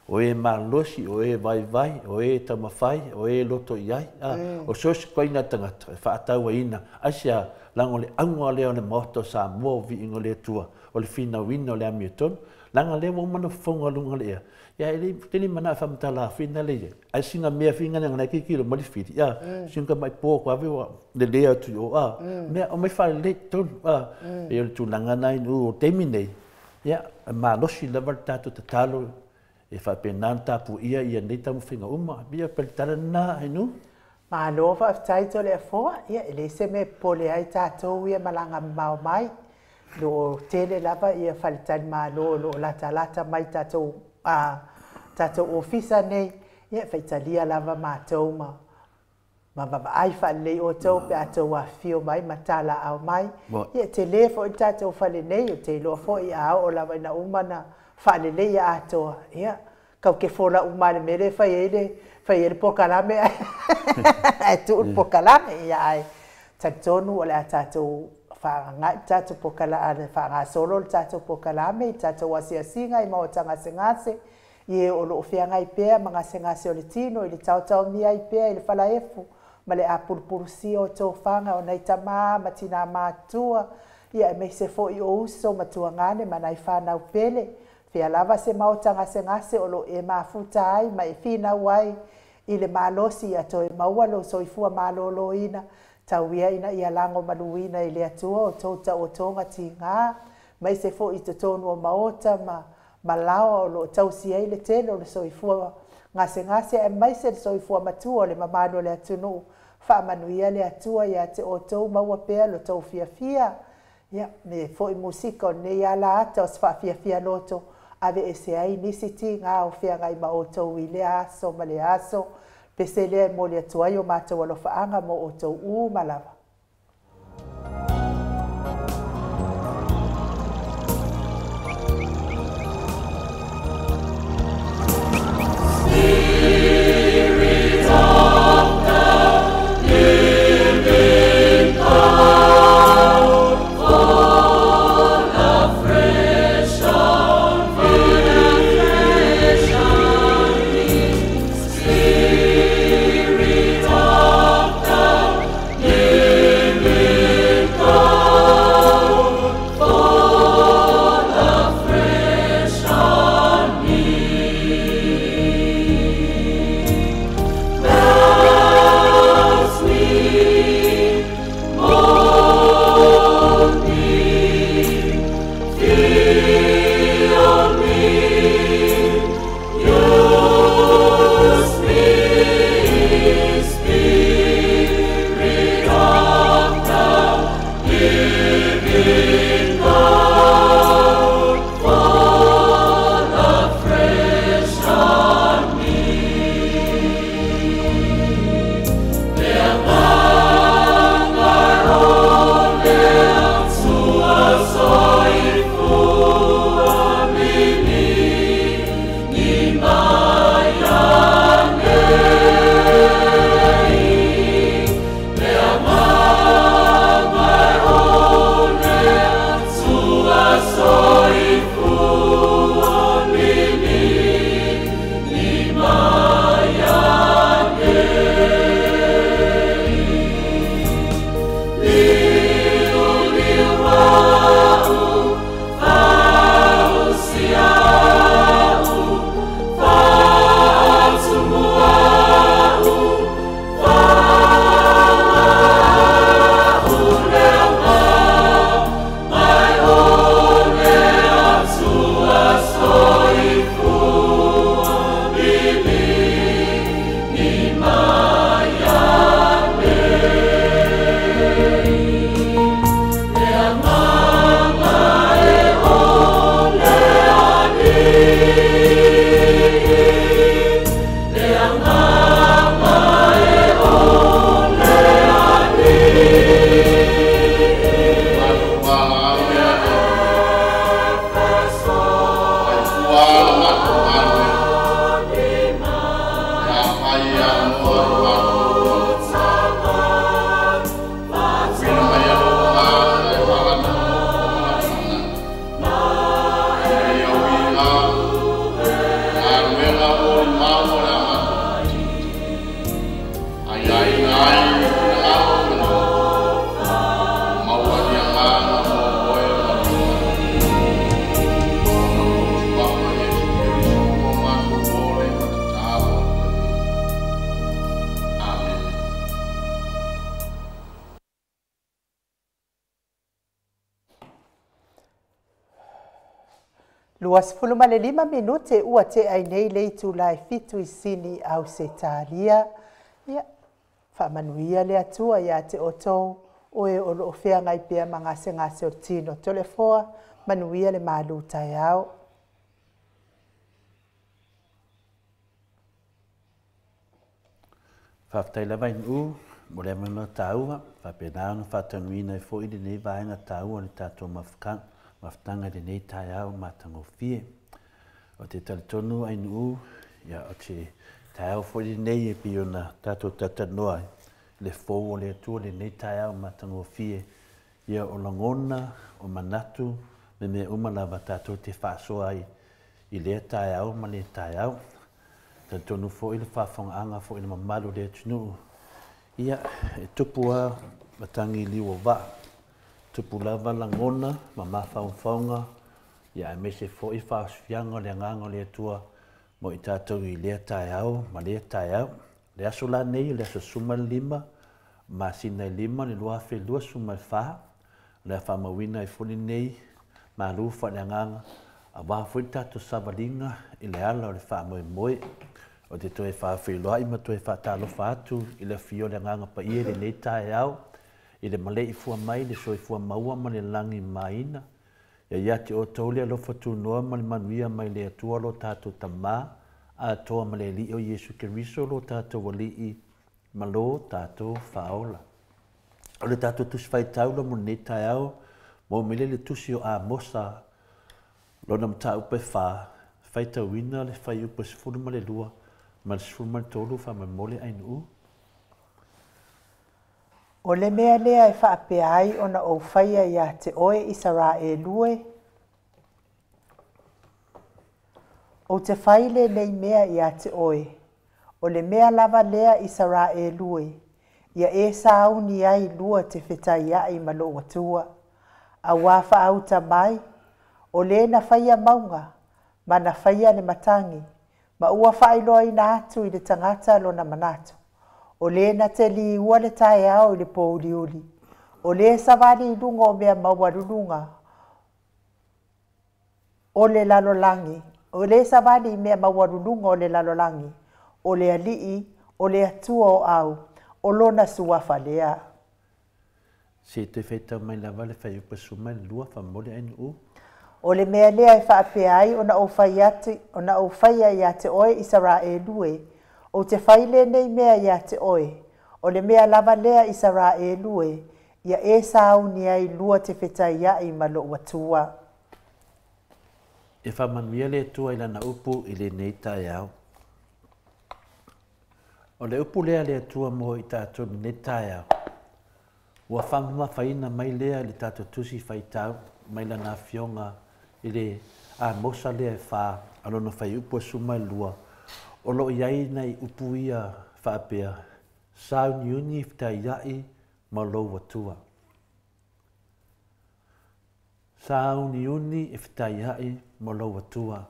O e malosi, o e vaivai, o e taumafai, o e loto i ai. O so o se ituaiga tagata, e faatauaina. Aisea? Leaga o le auga lea o le Maota o Samoa o viiga o le Atua, o le finauina o le amiotonu. Leaga lea ua uma ona fofoga luga o le ea. Ia, e le tele manao e faamatala fina le ia. Ai singa mea fina le ngai kikilo ma le fili. Ia, singa mai po ko ave wa le le atu o a. Mea o mai faalelei tonu. E o le tulaga na inu o taimi nei. Ia, e malosi lava le tatou tatalo e faapena ona tapuia ia nei taumafaiga uma. Ia, pe le tala lena inu. Malo faafetai Toleafoa. Ia, e leai se mea e popole ai tatou ia malaga mamao mai. Lo o tele lava ia faletalimalo o lo o latalata mai tatou ofisa nei. Ia, e faitalia lava matou ma vaavaai faalelei outou pe a tou afifio mai ma talaau mai. Ia, e tele foi le tatou fale nei, ou te iloa foi a oo lava ina uma na faaleleia atoa. Ia, kau ke fola uma le mea lea e fai ai le polokalame ae tuu le polokalame. Ia, ae talitonu o le a tatou faagagai tatou polokalame, faagasolo le tatou polokalame i tatou asiasiga i maota gasegase, i e o lo o feagai pea ma gasegase o le tino i le taotaomia ai pea i le falaefu ma le apulupulusia o tofaga o nai tamā ma tinā matua, ia, aemaise foi o uso ma tuagane ma nai fanau pele. Fea lava se maota gasegase o lo o e mafuta ai ma e finau ai i le malosi ia toe maua lou soifua malōlōina. Tau ia ina ia lago maluina i le Atua outou taotoga tigā, ma ise foʻi i totonu o maota ma malaoa o loo tausi ai le tele o le soifua gasegase aemaise le soifua matua o le mamalu o le atunuu. Faamanuia le Atua iā te outou, maua pea lo tou fiafia. Ia me foʻi musika o lenei ala ata o se faafiafia loto aveese ai nisi tigā o feagai ma outou i lea aso ma le aso. Pese lea e moli atu ai o matou alofaaga mo outou uma lava. 25 minute ua te ai nei le itula e 7 i Sini Ausetalia. Ia, faamanuia le Atua iā te outou oe o loo feagai pea ma gasegase o le tino tolefoa. Manuia le malu taeao. Faafetai lava i nu'u mo le avanoa taua faapena ona faatanuina ai foʻi lenei vaega taua o le tatou mafutaga i lenei taeao matagofie. O te talitonu ai nu'u, ia o te taeao foʻi lenei e pei ona tatou talatalanoa ai le fou o le Atua lenei taeao matagofie. Ia o lagona o manatu me mea uma lava tatou te faasoa ai i lea taeao ma le taeao. Talitonu foʻi le faafogaaga foʻi le mamalu o le atunuu, ia e tupu a matagi liu o vaa, tupu lava lagona ma mafaufauga, ia aemaise foʻi faaosofiaga o le agaga o le Atua mo i tatou i lea taeao ma lea taeao. Le aso lanei o le aso 15 masina e 5 le 2024. O le a faamauina ai foi lenei malu faaleagaga aua foi le tatou savaliga i le ala o le faamoemoe. O te toe faafeiloai ma toe faatalofa atu i le afio o le Agaga Paia i lenei taeao, i le maleifua mai le soifua maua ma le lagi maina. Ia ia te outou le alofa tunoa ma le manuia mai le Atua lo tatou Tamā, atoa ma le Alii o Iesu Keriso lo tatou Alii ma lo tatou Faaola. O le tatou tusi faitau la mo lenei taeao, maua mai lea i le tusi o Amosa, lona mataupu e 4, faitauina le fuaiupu e 12 ma le 13, faamolemole Ainuu. O le mea lea e faapea ai ona ou faia ia te oe Isaraelu e, ou te fai lenei mea ia te oe, o le mea lava lea Isaraelu e, ia e sauni ai lua te fetaiai ma lou Atua, auā faauta mai, o le na faia mauga, ma na faia le matagi, ma ua faailoaina atu i le tagata lona manatu. O le na te liua le taeao i le pōuliuli, o le savali i luga o mea maualuluga o le lalolagi, o le savali i mea maualuluga o le lalolagi, o le Alii, o le Atua o au, o lona suafa lea. Se i toe faitau mai lava le fuaiupu e 12, faamolemole Ainuu. O le mea lea e faapea ai ona ou fai atu, ona ou faia ia te oe Isaraelu e, ou te fai lenei mea ia te oe, o le mea lava lea Isaraelu e, ia e sauni ai lua te fetaiai ma lou Atua. E faamanuia le Atua i lana upu i lenei taeao. O le upu lea a le Atua mo i tatou i lenei taeao, ua faamamafaina mai lea i le tatou tusi faitau mai lana afioga i le Amosa lea e 4 a lona fuaiupu e 12, o lo o i ai nai upu ia faapea, sauniuni fetaiai ma lou Atua. Sauniuni e fetaiai ma lou Atua.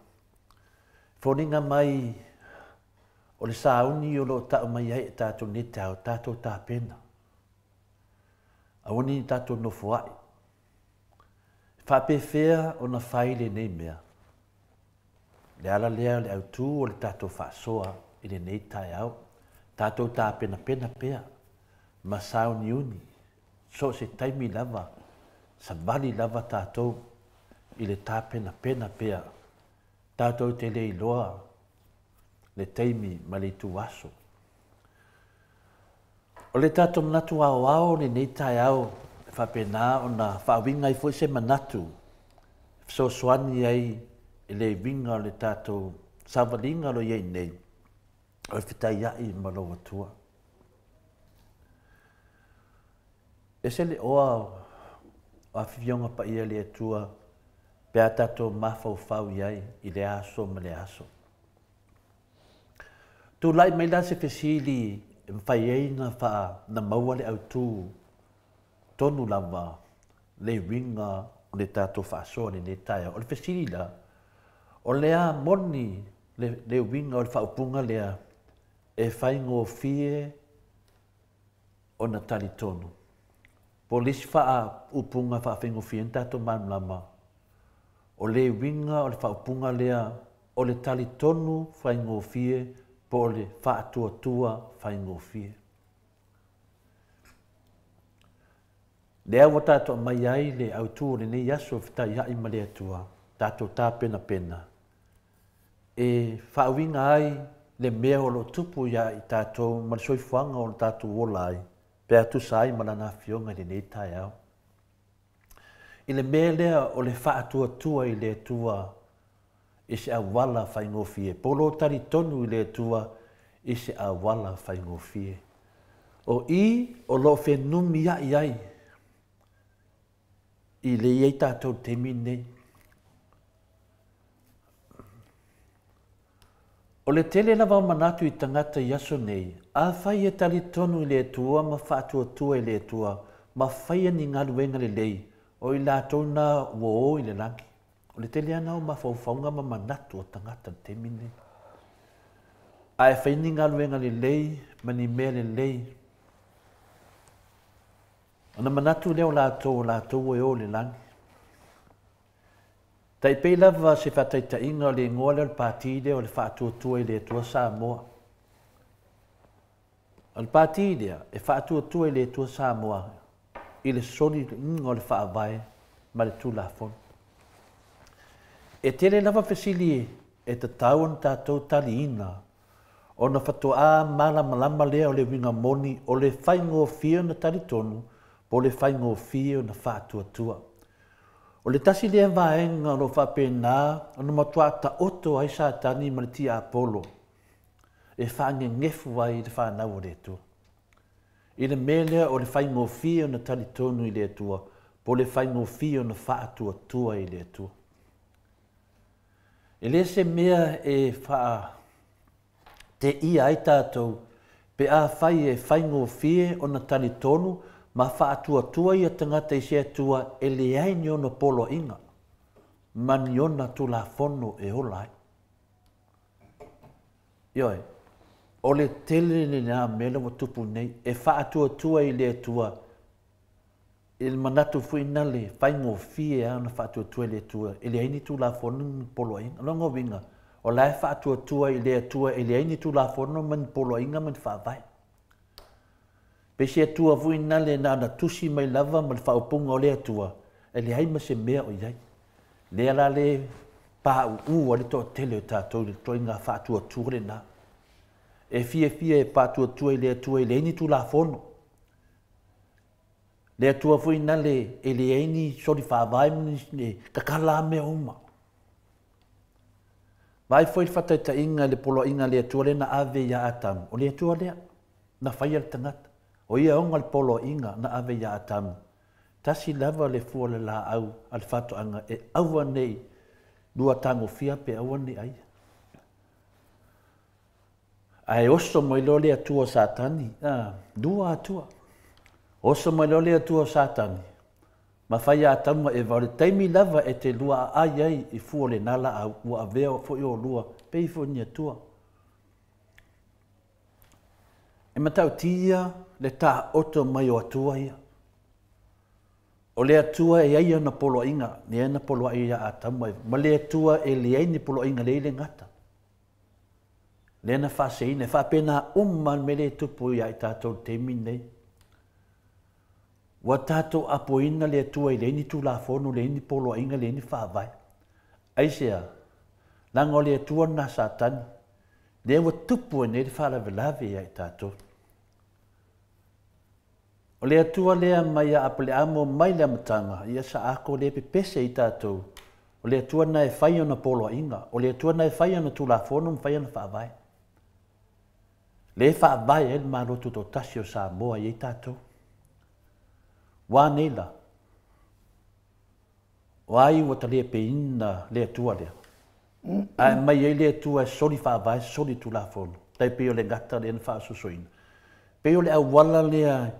Foliga mai o le sauni o lo o tau mai ai e tatou nei taeao, tatou tapena. Aua ne i tatou nofoai. E faapefea ona fai lenei mea. Le ala lea o le autū o le tatou faasoa i lenei taeao. Tatou tapenapena pea ma sauniuni, so o se taimi lava, savali lava tatou i le tapenapena pea. Tatou te le iloa le taimi ma le ituaso. O le tatou manatu aoao lenei taeao e faapena ona faauiga ai foi se manatu e fesoasoani ai i le uiga o le tatou savaliga o lo o i ai nei, o le fetaiai ma lou Atua. Ese le oa o afifioga paia i le Atua pe a tatou mafaufau i ai i le aso ma le aso. Tulai mai la se fesili e mafai ai ona na maua le autū tonu lava le uiga o le tatou faasoa lenei taeao. O le fesili la, o le a moni le uiga o le faaupuga lea e faigofie ona talitonu. Po o le isi faaupuga faafaigofie ai ona tatou malamalama, o le uiga o le faaupuga lea o le talitonu faigofie po o le faatuatua faigofie. Lea ua tatou aumai ai le autū o lenei aso e fetaiai ma le Atua, tatou tapenapena e faauiga ai le mea o lo o tupu ia i tatou ma le soifuaga o lo tatou ola ai, pe a tusa ai ma lana afioga i lenei taeao. I le mea lea o le faatuatua i le Atua i se auala faigofie, po o lo talitonu i le Atua i se auala faigofie. O i o lo o fenumiai ai i le i ai tatou i le taimi lenei. O le tele lava o manatu i tagata i aso nei, afai e talitonu i le Atua ma faatuatua i le Atua ma faia ni galuega lelei, o i latou na ua o i le lagi. O le tele lava na o mafaufauga ma manatu o tagata i le taimi lenei. A e fai ni galuega lelei ma ni mea lelei, Ona manatu lea o latou o latou ua e o i le lagi. Tai pei lava se faataitaiga o le igoa lea o le pati lea o le Faatuatua i le Atua Samoa. O le pati lea e faatuatua i le Atua Samoa i le soliga o le Faavae ma le Tulafono. E tele lava fesili e tatau ona tatou taliina ona faatoa malamalama lea o le uiga moni o le faigofie ona talitonu po o le faigofie ona faatuatua. O le tasi lea vaega o lo o faapena ona matua taoto ai Satani ma le tiapolo e faagegefu ai le fanau o le Atua. I le mea lea o le faigofie ona talitonu i le Atua po o le faigofie ona faatuatua i le Atua. E le se mea e faateia ai tatou pe afai e faigofie ona talitonu ma faatuatua ia tagata i se Atua e leai ni ona poloaiga ma ni ona Tulafono e ola ai. Ioe, o le tele lenā mea lea ua tupu nei, e faatuatua i le Atua i le manatu foi na le faigofie lava ona faatuatua i le Atua e leai ni Tulafono ma ni poloaiga. O lona uiga, o la e faatuatua i le Atua e leai ni Tulafono ma ni poloaiga ma ni faavae. Pe se Atua foi na le na ona tusi mai lava ma le faaupuga o le Atua, e leai ma se mea o i ai. Lea la le pauu ai le toatele o tatou i le ituaiga faatuatua lenā. E fiafia e faatuatua i le Atua e leai ni Tulafono. Le Atua foi na le e leai ni soli faavae ma ni tatala lava mea uma. Vaai foi le faataitaiga i le poloaiga a le Atua lea na ave ia Atamu. O le Atua lea na faia le tagata. O ia e ona le poloaiga na ave ia Atamu. Tasi lava le fua o le laau a le faatoaga e aua ne i lua tagofia pe aua ne i aia. Ae oso mai loa le Atua o Satani, lua Atua. Oso mai loa le Atua o Satani, ma fai ia Atamu ma Eva, o le taimi lava e te lua aai ai i fua o lenā laau, ua avea foi oulua pei foi ni Atua. E matautia le taoto mai o Atua ia. O le Atua e ai ana poloaiga, lea na poloai ia Atamu ma Eva, ma le Atua e leai ni poloaiga, leai le gata. Lea na faaseina, e faapena uma le mea lea e tupu ia i tatou i le taimi lenei. Ua tatou apoina le Atua e leai ni Tulafono, leai ni poloaiga, leai ni faavae. Aisea? Leaga o le Atua lena a Satani, lea ua tupu ai nei le faalavelave ia i tatou. O le Atua lea mai ia Apeleamo mai le amataga, ia sa ako lea e pepese i tatou. O le Atua lena e fai ona poloaiga, o le Atua lena e fai ona Tulafono ma fai ona faavae. Lea e faavae ai le Malo Tutoatasi o Samoa e i ai tatou. Ua a nei la? O ai ua talepeina le Atua lea? Ae aumai ai le Atua e soli faavae, soli Tulafono, tai pei o le gata lea na faasosoina. Pei o le auala lea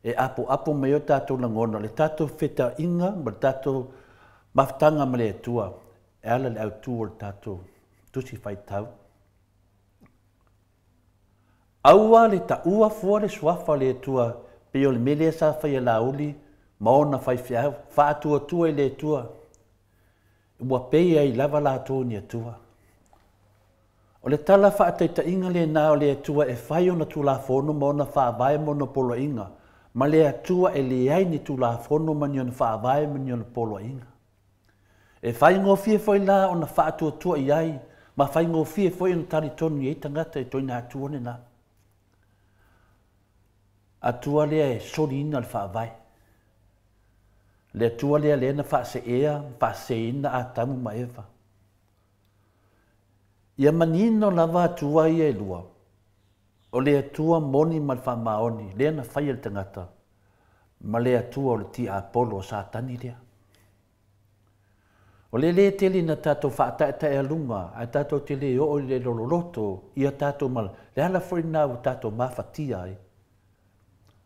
e apoapo mai ai o tatou lagona, le tatou fetaiga ma le tatou mafutaga ma le Atua, e ala i le autu o le tatou Tusi Faitau. Aua le taua fua le suafa o le Atua pei o le mea lea sa faia e Laauli ma ona faifeau, faatuatua i le Atua, ua pei ai lava latou ni Atua. O le tala faataitaiga lenā o le Atua e fai ona Tulafono ma ona faavae ma ona poloaiga, ma le Atua e leai ni Tulafono ma ni ona faavae ma ni ona poloaiga. E faigofie foi la ona faatuatua i ai ma faigofie foi ona talitonu i ai tagata i toina Atua lenā. Atua lea e soliina le faavae. Le Atua lea lea na faaseea ma faaseseina Atamu ma Eva. Ia manino lava Atua ia e lua, o le Atua moni ma le faamaoni lea na faia e le tagata, ma le Atua o le tiapolo o Satani lea. O le lē tele ina tatou faataetaealuga ae tatou te lē oo i le lololoto ia tatou ma le ala foi lena ua tatou mafatia ai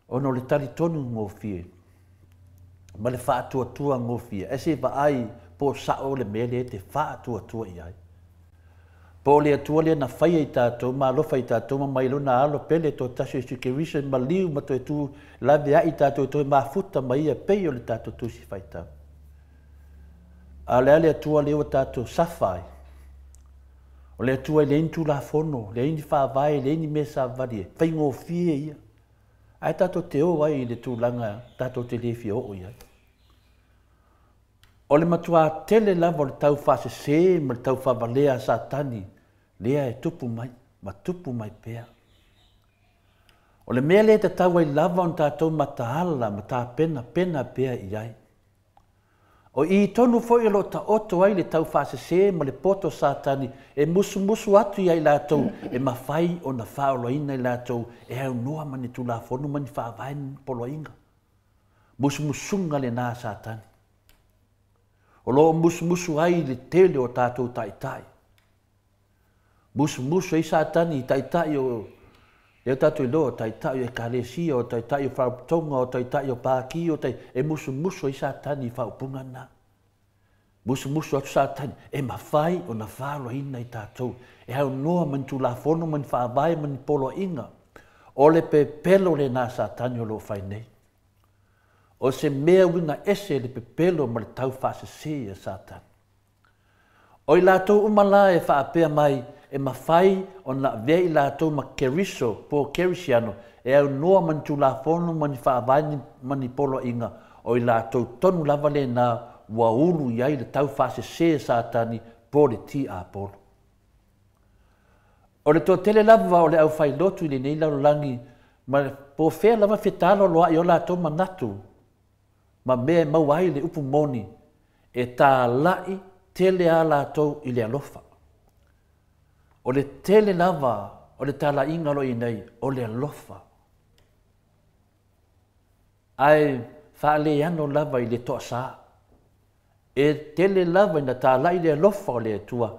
ona o le talitonu gofie ma le faatuatua gofie ae se i vaai po o sao le mea lea e te faatuatua i ai. Po o le Atua lea na faia i tatou ma alofa i tatou ma mai lona alo pele toatasi o Iesu Keriso e maliu ma toe tu laveai i tatou e toe mafuta ma ia pei o le tatou Tusi Faitau. A o le a le Atua lea ua tatou safa ai? O le Atua e leai ni tulafono, leai ni faavae, leai ni mea savali e faigofie ia. Ae tatou te o ai i le tulaga tatou te le fia oo i ai. O le matuā tele lava o le taufaasese ma le taufaavalea a Satani lea e tupu mai ma tupu mai pea. O le mea lea e tatau ai lava ona tatou mataala ma tapenapena pea i ai. O i tonu foi o lo o taoto ai le taufaasese ma le poto Satani e musumusu atu ia i latou e mafai ona faaolaina i latou e aunoa ma ni tulafono ma ni faavae ni poloaiga. Musumusuga lena a Satani. O lo o musumusu ai le tele o tatou taitai. Musumusu ai Satani i taitai o lea tatou iloa o taitai o ekalesia, o taitai o faalapotopotoga, o taitai o pati, o tai, e musumusu ai Satani i faaupuga na. Musumusu atu Satani, e mafai ona faaolaina i tatou, e aunoa ma ni tulafono ma ni faavae ma ni poloaiga. O le pepelo lena Satani o lo o fai nei. O se mea uiga ese le pepelo ma le taufaasese a Satani. O i latou uma la e faapea mai e mafai ona avea i latou ma Keriso po o Kerisiano e aunoa ma ni tulafono ma ni faavae ma ni poloaiga, o i latou tonu lava lena ua ulu i ai le taufaasese a Satani po le tiapolo. O le toatele lava o le aufailotu i lenei lalolagi ma po o fea lava fetalaloa'i o latou manatu ma mea e maua ai le upu moni, e tāla'i tele a latou i le alofa. O le tele lava o le talaiga o lo o i nei, o le alofa. Ae faaleano lava i le toasā. E tele lava ina tāla'i le alofa o le Atua,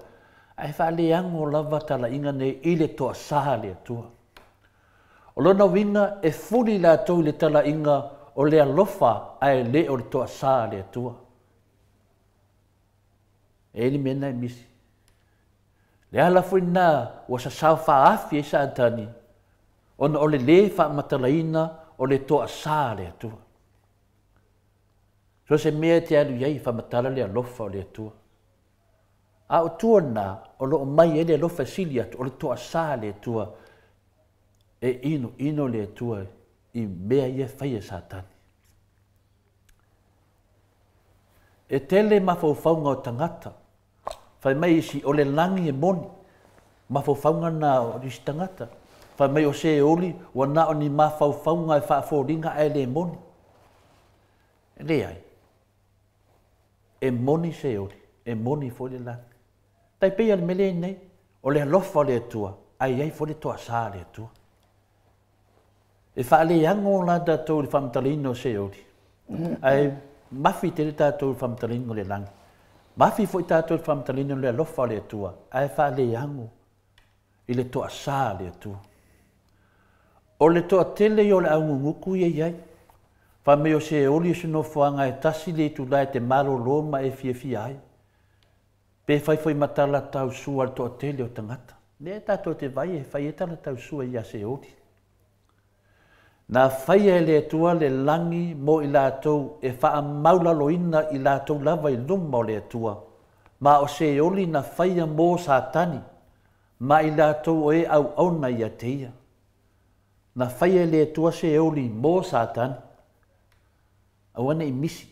ae faaleago lava talaiga nei i le toasā a le Atua. O lona uiga e fuli latou i le talaiga o le alofa ae le o le toasā a le Atua. E i ai le mea lena e misi. Le ala foi lena ua sasao faaafi ai Satani, ona o le lē faamatalaina o le toasā a le Atua. So o se mea e te alu i ai e faamatala le alofa o le Atua. A o tua lena o lo o mai ai le alofa e sili atu, o le toasā a le Atua. E inoino le Atua i mea ia e fai e Satani. E tele mafaufauga o tagata. Fai mai isi, o le lagi e moni. Mafaufauga na o isi tagata. Fai mai o Seoli, ua na o ni mafaufauga e faafoliga ae le moni. E leai. E moni Seoli, e moni foi le lagi. Tai pei o le mea lea nei, o le alofa o le Atua, ae i ai foi le toasā a le Atua. E faaleago la tatou i le faamatalaina o Seoli, ae mafi tele tatou i le faamatalaina o le lagi. Mafi foi tatou i le faamatalaina o le alofa o le Atua, ae faaleago i le toasā a le Atua. O le toatele ia o le augugutu ia i ai. Fai mai o Seoli o se nofoaga e tasi le itula e te malolo ma e fiafia ai. Pe fai foi ma tala tausua a le toatele o tagata. Lea tatou te vai e fai ai tala tausua ia Seoli. Na faia e le Atua le lagi mo i latou e faamaulaloina i latou lava i luma o le Atua, ma o Seoli na faia mo Satani ma i latou o e auauna ia te ia. Na faia e le Atua Seoli mo Satani. Aua ne i misi.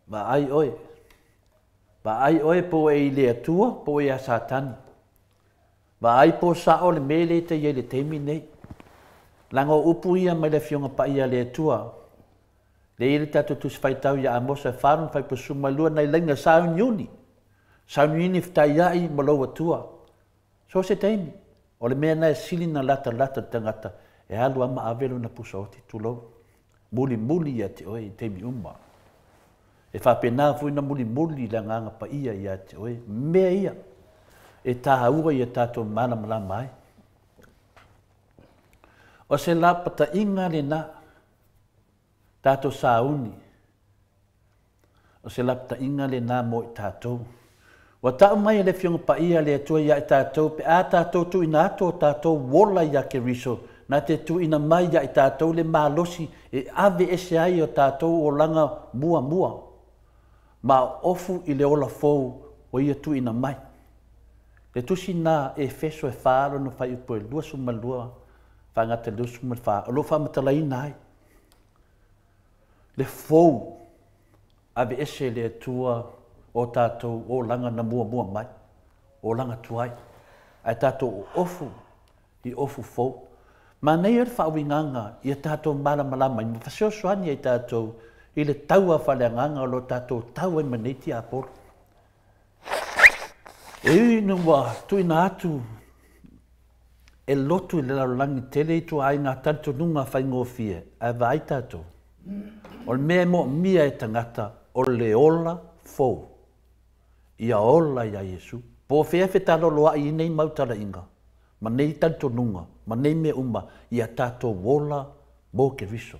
Vaai oe. Vaai oe po o e i le Atua po o e ia Satani. Vaai po o sao le mea lea e te i ai i le taimi nei. Leaga o upu ia mai le Afioga Paia a le Atua. Lea e i ai le tatou Tusi Faitau ia Amosa e 4 lona faipusuma lua nai laina sauniuni. Sauniuni fetaiai ma lou Atua. So o se taimi, o le mea lena e sili ona latalata le tagata e alu lava ma ave lona pusa oti, tulou, mulimuli ia te oe i taimi uma. E faapena foi ona mulimuli le Agaga Paia ia te oe. Mea ia e tāua ia tatou malamalama ai. O se lapataiga lena, tatou sauni, o se lapataiga lena mo i tatou. Ua ta'u mai e le Afioga Paia a le Atua iā i tatou pe a tatou tuuina atu o tatou ola iā Keriso, na te tuuina mai iā i tatou le malosi e ave ese ai o tatou olaga muamua ma ofu i le ola fou ua Ia tuuina mai. Le tusi na Efeso e 4 lona fuaiupu e 22 faagata i le 24 o lo o faamatalaina ai le fou aveese e le Atua o tatou olaga na muamua mai, olaga tuai, ae tatou ofu i ofu fou. Manaia le faauigaga ia tatou malamalama ai ma fesoasoani ai tatou i le taua faaleagaga o lo o tatou tau ai ma nei tiapolo. E ui ina ua tuuina atu e lotu i le lalolagi tele ituaiga talitonuga faigofie, ae vaai tatou, o le mea e moomia e tagata o le ola fou, ia ola iā Iesu. Po o fea fetaloloa'i i nei mau talaiga ma nei talitonuga ma nei mea uma, ia tatou ola mo Keriso.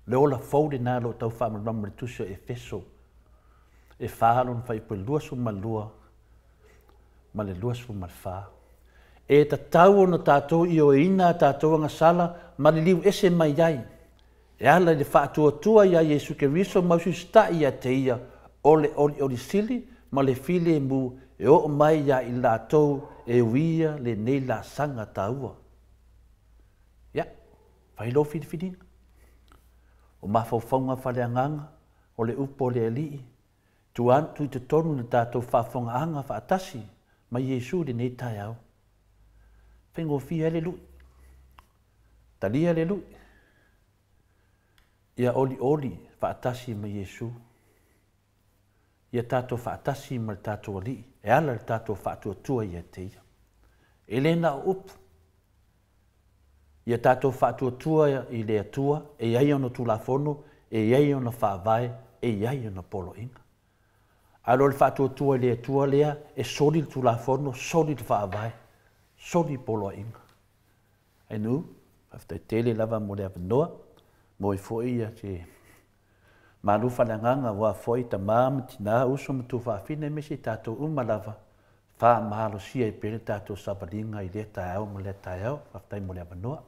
Le ola fou lenā o lo o tau faamalamalama i le tusi o Efeso e 4 lona fuaiupu e 22 ma le 24. E tatau ona tatou ioeina a tatou agasala ma liliu ese mai ai, e ala i le faatuatua iā Iesu Keriso ma usiusita'i ia te Ia o le olioli sili ma le filemu e oo mai iā i latou e uia lenei laasaga taua. Ia, fai lou filifiliga. O mafaufauga faaleagaga, o le upu a le Alii, tua atu i totonu i le tatou faafofogaaga faatasi ma Iesu i lenei taeao. Faigofie ai le lu'i. Talia le lu'i. Ia olioli faatasi ma Iesu. Ia tatou faatasi ma le tatou Alii e ala i le tatou faatuatua ia te Ia. E le na o upu. Ia tatou faatuatua i le Atua, e i ai ona Tulafono, e i ai ona faavae, e i ai ona poloaiga. A o le faatuatua i le Atua lea e soli le Tulafono, soli le faavae, soli poloaiga. Ainu, faafetai tele lava mo le avanoa, mo ai foi ia te malu faaleagaga aua foi tama ma tina, uso ma tufaafine, aemaise i tatou uma lava, faamalosia ai pea le tatou savaliga i lea taeao ma lea taeao. Faafetai mo le avanoa.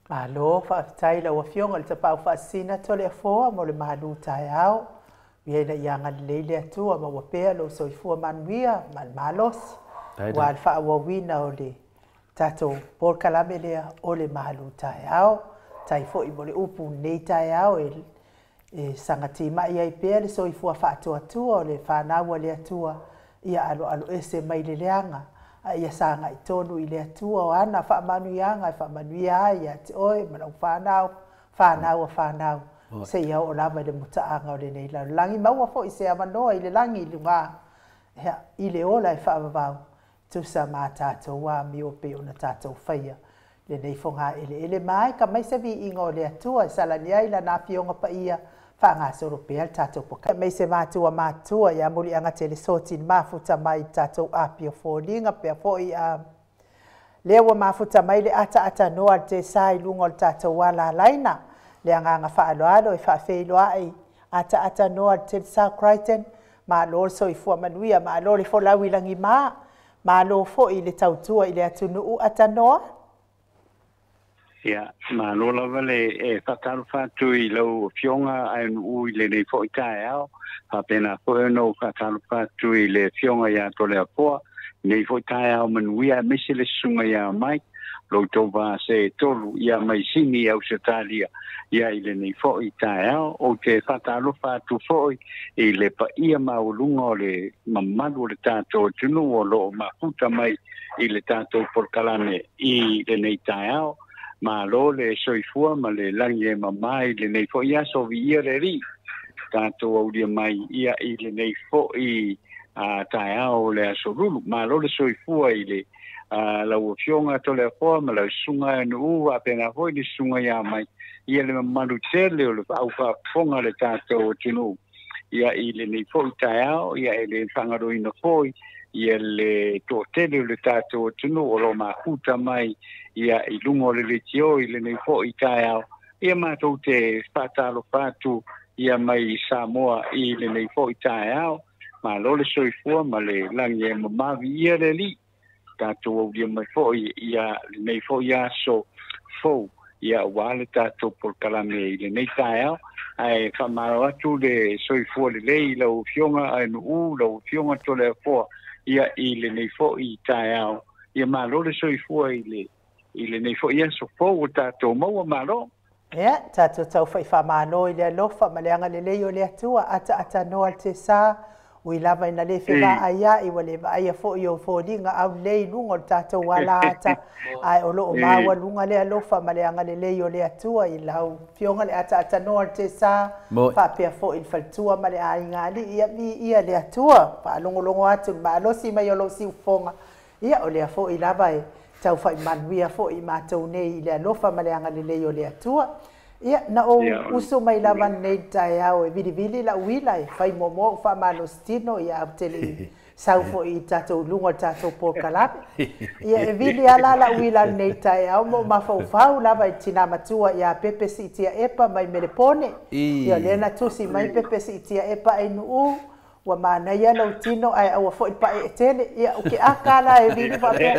Malo, faafetai lau Afioga i le Tapaau Faasisina Toleafoa mo le malu taeao. Ia ina ia agalelei le Atua maua pea lou soifua manuia ma le malosi aua le faaauauina o le tatou polokalame lea o le malu taeao. Tai foi mo le upu nei taeao e sagatimai ai pea le soifua faatuatua o le fanau a le Atua, ia aloalo ese mai le leaga, a ia sagai tonu i le Atua o ana faamanuiaga e faamanuia ai ia te oe ma lau fanau, fanau a fanau, seia oo lava i le mutaaga o lenei lalolagi. Maua foi se avanoa i le lagi i luga i le ola e faavavau, tusa ma tatou amio pe ona tatou faia lenei fogaeleele mai ka mai se viiga o le Atua e salani ai lana Afioga Paia faagasolo pea le tatou poka. Mai se matua matua ia muliaga tele soti mafuta mai tatou apia foliga pea foi lea ua mafuta mai le ataatanoa le tesa i luga o le tatou alalaina le agaga faaaloalo e faafeiloai ataatanoa le Telesa Crichton. Malo le soifua manuia, malo le folau i lagima, malo foi le tautua i le atunuu atanoa. Ia, malo lava le e faatalofa atu i lau Afioga Aenu'u i lenei foi taeao, faapena foi ona ou faatalofa atu i le Afioga ia Toleafoa nei foi taeao manuia, aemaise le susuga ia Mike, lo outou va se tolu ia mai Sini i Ausetalia ia i lenei foi taeao. Ou te faatalofa atu foi i le paia maualuga o le mamalu o le tatou atunuu o loo mafuta mai i le tatou polokalame i lenei taeao. Malo le soifua ma le lagi e mamā i lenei foi aso, viia le Alii tatou aulia mai ia i lenei foi taeao o le aso Lulu. Malo le soifua i le lau Afioga Toleafoa ma lau susuga Aenu'u, faapena foi le susuga ia Mai ia le mamalu tele o le aufaafofoga le tatou atunuu ia i lenei foi taeao. Ia e le faagaloina foi ia le toatele o le tatou atunuu o loo mafuta mai ia i luga o le leitio i lenei foi taeao. Ia matou te faatalofa atu ia mai Samoa i lenei foi taeao. Malo le soifua ma le lagi e mamavi ia le Alii tatou aulia mai fo'i ia lenei fo'i aso fou ia auā le tatou polokalame i lenei taeao ae faamalo atu le soifua lelei i lau Afioga Aenu'u lau Afioga Toleafoa ia i lenei fo'i taeao ia malo le soifua i lenei fo'i aso fou o tatou maua malo. Ia, tatou taufa'i faamalo i le alofa ma le agalelei o le Atua ataatanoa le tesā ui lava ina lē fevaai a'i ua le vaaia fo'i o foliga aulelei i luga o le tatou alaata ae o loo maualuga le alofa ma le agalelei o le Atua i lau Afioga le ataatanoa le tesā faapea fo'i le faletua ma le aiga alii ia viia le Atua faalogologo atu le malosi mai o lou siufofoga ia o lea fo'i lava e taufaimanuia fo'i matou nei i le alofa ma le agalelei o le Atua. Ia na ou usu mai lava lenei taeao e vilivili lau uila e fai muamua ou faamalositino ia au te lei sau fo'i i tatou luga o le tatou polokalame. Ia e vili ala lau uila lenei taeao ma ou mafaufau lava i tinā matua ia Pepe Siitia Epa mai Melepone. Ia lea na tusi mai Pepe Siitia Epa Ainu'u ua manaia lou tino ae aua fo'i le pae'e tele. Ia o ke aka la e vili faapea.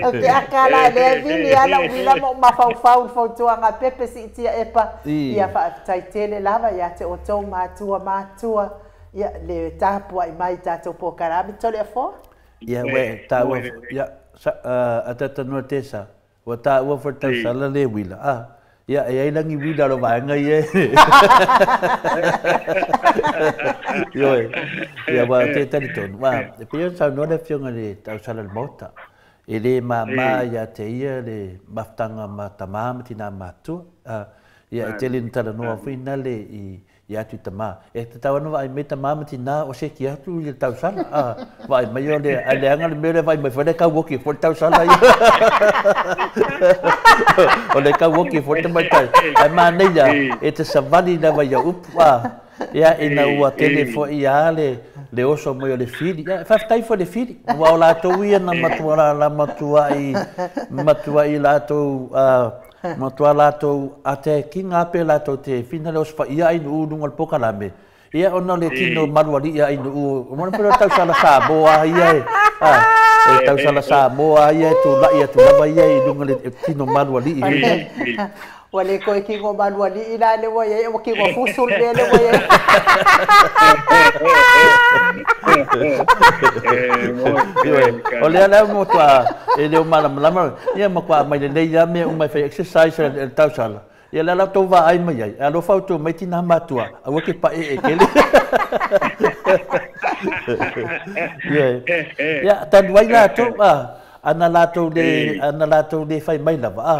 O ke aka la lea e vili ala uila ma ou mafaufau i le fautuaga a Pepe Siitia Epa. Ia faafetai tele lava iā te outou matua matua ia le tapua'i mai tatou polokalame Toleafoa. Ia ua e taua ia ataatanoa tesa ua taua fo'i le tausala le uila a ia e ai lagi uila o le vaega ia ioe ia ua te talitonu ua e pei ona saunoa le Afioga i le tausala i le Maota e lē māmā iā te ia le mafutaga ma tamā ma tinā matutua a ia e tele ina talanoa foi nale i ia atu i tamā. E tatau ana vaai mai tamā ma tinā o seki atu i le tausala. A, vaai mai o le, ai leaga le mea lea vaai mai foi le kauoki foi le tausala ia. O le kauoki foi le tamaitai. Ae manaia e te savali lava ia upu a. Ia ina ua tele foi ia le oso mai o le fili. Ia faafetai foi le fili. Ua o latou ia na matua la matuai matuai latou matua latou atekiga pe latou te fina le osofaia Ainu'u luga o le polokalame ia ona o le tino maluali'i a Ainu'u mo le tausala Samoa ia e a e tausala Samoa ia e tula'i atu lava ia i luga le tino maluali'i. Ua lē toe kigo maluali'i la le ua iai ua kigo fusu le mea le ua iai. O lea la mo toa e leo malamalama ia ma kwa mai lelei ia mea uma e fai exercise le tausala ia le ala tou vaai mai ai e alofa outou mai tinā matua aua ke paʻeʻe tele. Ia ia talu ai latou a ana latou le ana latou le fai mai lava a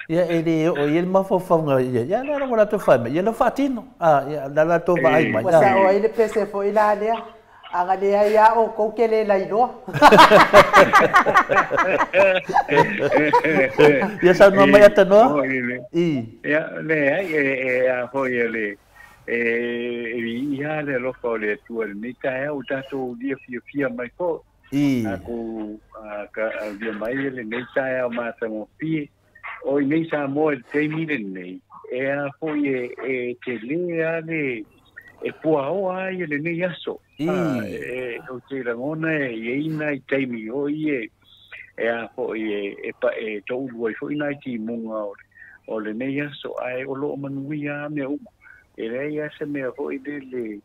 ia e lē oo i ai le mafaufauga ia ia le ala ua latou fai mai ia lau faatino a ia le latou vaai mai. Ua sa'o ai le pese fo'i la lea aga leai a outou ke lē lailoa. Ia saunoa mai Atanoa i. Ia leai e a foi e le e ia le alofa o le Atua i lenei taeao tatou lia fiafia mai fo'i. Tatou ka aulia mai lenei taeao matagofie o i nei Samoa i le taimi lenei e a foi e telē a le e puaoa ai lenei aso. E ou te lagona e iai nai taimi oi e a foi e e to'ulu ai fo'i nai timuga o lenei aso ae o loo manuia a mea uma e leai a se mea fo'i lele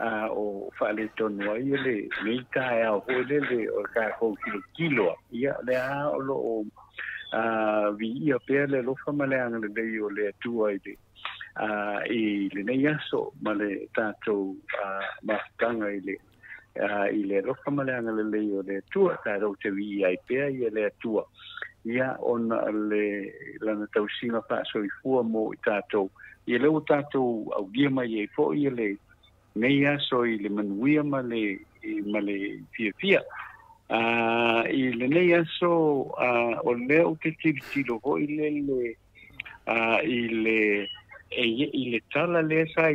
a o faaletonu ai le nei taeao fo'i lele o tatou tilotilo ia lea o loo viia pea le alofa ma le agalelei o le Atua i le i lenei aso ma le tatou mafutaga i le alofa ma le agalelei o le Atua tatou te viia ai pea ia le Atua ia ona le lana tausiga faasoifua mo i tatou ia lea ua tatou aulia mai ai fo'i le nei aso i le manuia ma le fiafia i lenei aso o lea ou te tilotilo fo'i lele i le i le tala lea sa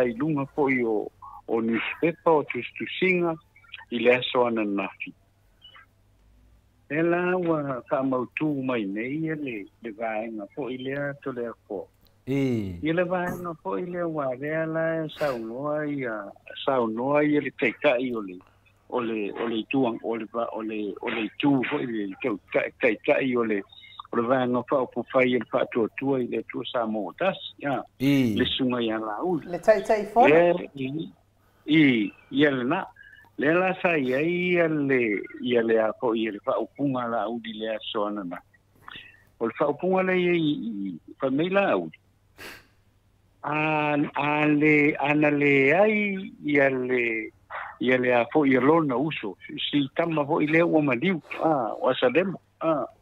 i luga fo'i o newspaper o tusitusiga i le aso ananafi. E la ua faamautū mai nei le vaega fo'i lea Toleafoa. Ia le vaega foi lea ua lea la e saunoa ia saunoa ia le taitai o le itu o le itu foi le taitai o le vaega faaupufai e le Faatuatua i le Atua Samoa tasi le susuga ia Laauli le taitai fono ia lena lea la sa i ai ia le a foi le faaupuga Laauli le aso ananafi. O le faaupuga lea i fai mai Laauli a le ana le ai ia le a foi ia lona uso si tama foi lea ua maliu o Asalema